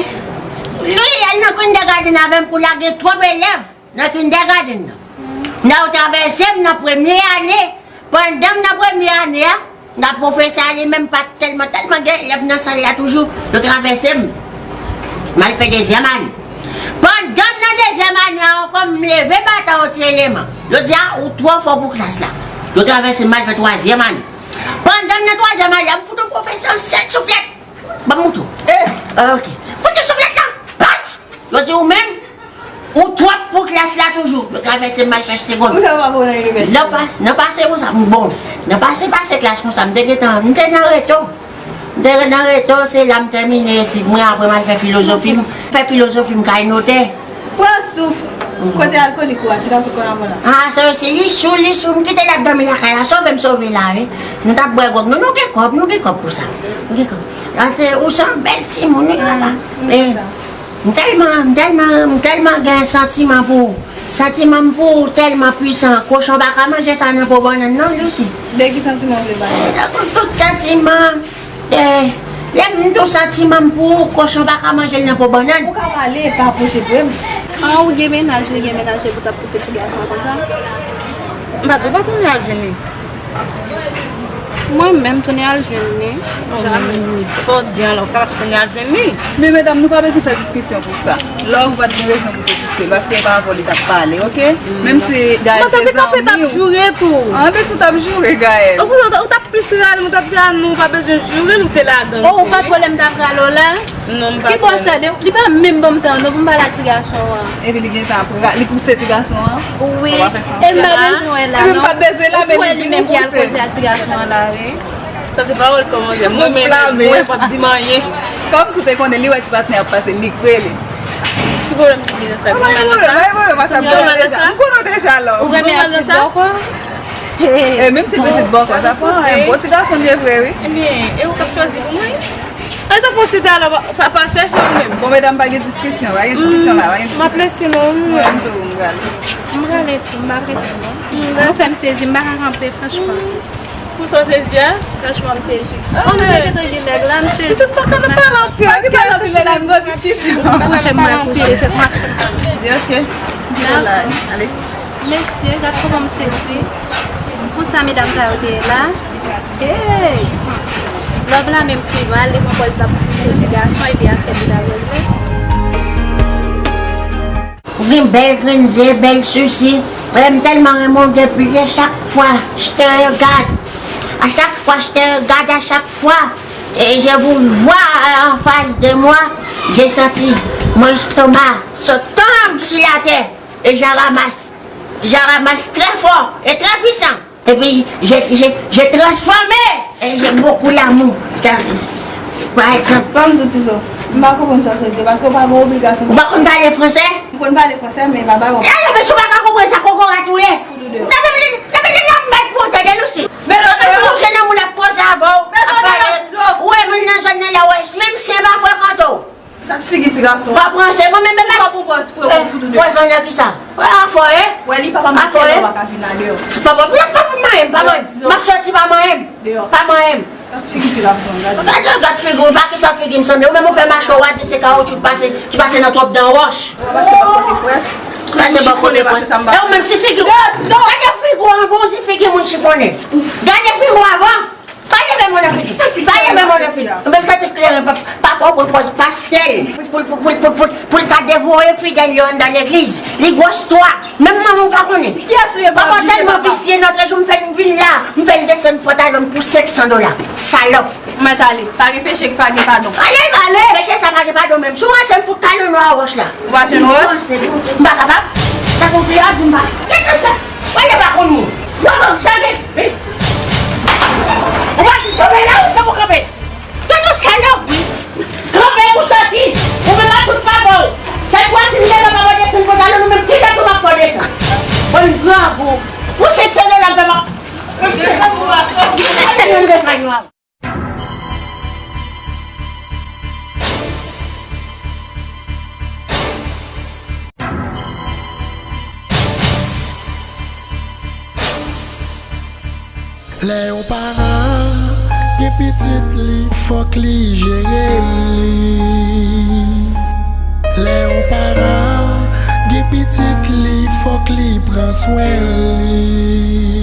wi, lè l nan kindergarten avè m, pou l lage twòp elèv nan kindergarten nan. Nan yo travèse m nan premye ane, pandan m nan premye ane a, nan pwofesè a li menm pa t tèlman, tèlman gen elèv nan sal la toujou, yo travèse m. M al fè dezyèm ane. Pandan m nan dezyèm ane a ankò, m leve bata yon ti eleman. Yo di, "A, ou twò fò pou klas la." Yo travèse m, m al fè twazyèm ane. Pandan m nan twazyèm ane a, m fout yon pwofesè sèt souflèt. Ban m moutre w. Eh! Ah, ok. Fout li souflèt la! Pas! Yo di ou menm, ou twòp pou klas la toujou. Yo travèse m al fè segonn. Poukisa yo pa voye w nan inivèsite? Nan pas-, nan pase konsa, m bon. Nan pase, pase klas konsa, m te gentan, m te nan reto. M te nan reto, se la m tèmine etid mwen, apre m al fè filozofi, m fè filozofi, m kay notè. Pran souf. Kote alkolik ou a, ti gason konn avè w la? Ah, sa se li sou, li sou, m kite l ap dòmi lakay la, sove m sove la, wi. Nou t ap bwè gwòg, nou, nou gen kòb, nou gen kòb pou sa. Nou gen kòb. Ah, se, ou se yon bèl timoun, wi, papa. Eh, m tèlman, m tèlman, m tèlman gen santiman pou ou. Santiman m pou ou tèlman pwisan, kochon pa ka manje sa nan po bannann, non, Lucy. De ki santiman w vle pale? Eh, tout, tout santiman. Eh, lè m tou santiman m pou ou, kochon pa ka manje l nan po bannann. Ou ka pale, pa pwoche pre m. An, ou gen mennaj, li gen mennaj, epi w t ap pouse ti gason an konsa? M pa di w pa tounen al jwenn li. Mwen menm tounen al jwenn li. Jamè. Sa w di an la, ou pa tounen al jwenn li? Men medam, nou pa bezwen fè diskisyon pou sa. Love pa t gen rezon pou te pouse l, paske e pa avè w li t ap pale, oke? Menm si Gaël se zanmi w. Mwen santi tanpri t ap joure tou. An, men si w t ap joure, Gaël. Ou, ou, ou t ap plis rale m, ou t ap di, "Ah non, ou pa bezwen joure l, ou te ladan l." Oh, ou pa t wè lè m t ap rale w la? Non, m pa t wè. Ki bò sa de, li pa menm ban m tan non pou m pale a ti gason an. Epi li gentan ap ra-, li pouse ti gason an? Wi. Ou pa fè sa. E m pa bezwen wè la non. Epi m pa t bezwen la, men li di li pouse. Ou wè li menm ki al koze a ti gason an la, wi. Sa se pawòl kòmandè. Mwen menm, mwen p ap di m anyen. Kòmsi w te konnen li wè ti patnè ap pase, li k rele. Ki pwoblèm ti biznis sa? Mwen pa gen pwoblèm, pa gen pwoblèm, paske m konnen w deja. M konnen w deja la. Ou renmen ak ti bòkò? E menm si pitit bòkò, sa pa anyen. Bon ti gason l ye vre, wi. Ebyen, e ou k ap chwazi pou mwen? Ay, sa fò chita la, pa, pa chèche ou menm. Bon, medam, pa gen diskisyon, pa gen diskisyon la, pa gen diskisyon. M ap lese nou, wi. Mwen menm tou, m prale. M prale tou, m pa prete non. Nou fè m sezi, m pa ka kanpe, franchman. Pou sa w sezi a? Franchman, m sezi. An, nou te gentan gen nèg la, m sezi. Pitit pa ka nan pale anpil, ki pale anpil, medam, gwo diskisyon. Kouche m, mwen kouche, se kwa. Oke. Ale. Mesye, gad kòman m sezi. Pou sa medam sa yo te ye la. Hey! Love la menm pi mal, li pran pòz l ap pouse ti gason epi afè li la regle. Ou gen bèl grenn zye, bèl sousi. Frè m tèlman renmen w depi yè, chak fwa, je te regarde. À chaque fois, je te regarde, à chaque fois, et je vous vois en face de moi, j'ai senti mon estomac se tombe sur la terre et je ramasse, je ramasse très fort et très puissant. Epi, je, je, je transforme et j'ai beaucoup l'amour dans this. Pa egzanp. Ban m di w, Tizo, m pa konprann sa w sot di, paske w pa gen obligasyon. Ou pa konn pale fransè? M konn pale fransè, men pa bay w. E alò, men si w pa ka konprann sa, kokorat ou ye. Fout ou deyò. Nan men, nan men, nan men, nan men, pou w tande, Lucy. Men non, men non. Ou se nan moun ap koze avè w, ap pale. Ou wè moun nan zòn nan la, wè, menm chyen pa frekante w. Gad figi ti gason. Pa pran se mwen menm, menm. Ou pa pran pòz pou yo fout ou deyò. Fò nan kisa? Wè, afò, e? Wè, li papa m di se lè w pa ka vin ale yo. Papa, m ap fè pou mwen, papa. M ap soti pa mwen. Deyò. Pa mwen. Gad figi ti gason, gade. Gade, gad figi w, pa kisa figi m sanble. Ou menm ou fè mache, w a di se kawotchou ki pase, ki pase nan twòp dan wòch. Pase pa pote près. Pase pa pote près. E ou menm si figi w. Gade figi w avan, w di figi moun chifonnen. Gade figi w avan. Pa leve mwen nan figi. Pa leve mwen nan figi. Ou menm santi kleren pa, pa, pa pran pòz pastè l. Pou, pou, pou l ka devore fidèl yo anndan legliz. Li gwòs twa. Menm manman w pa konnen. Kiyès ou ye pou ap jije papa? Papa tèlman visye, lòt jou m fè l vin la. M fè l desann pantalon m pou senk san dola. Salòp. Mèt ale. Pa gen peche ki pa gen padon. Ale, ale. Peche sa pa gen padon menm. Si w ranse m fout talon nou a wòch la. Ou pa jwenn wòch? M pa kapab. Sa konn kriye a di m pa. Gade sa. Wè, yo pa konn moun. Yo pa save. Ou pa di kanpe la, ou se pou kanpe. Gade yon salòp, wi. Kanpe pou soti. Ou menm ak tout papa w. Sèl vwazin m te fè papa desann pantalon, nou menm ki fè tou m ap fè w desann. Bann grangou. Pou senk san dola m fè m ap. Gade yon grenn panywa. Lè yon paran gen pitit li, fòk li jere li. Lè yon paran gen pitit li, fòk li pran swen li.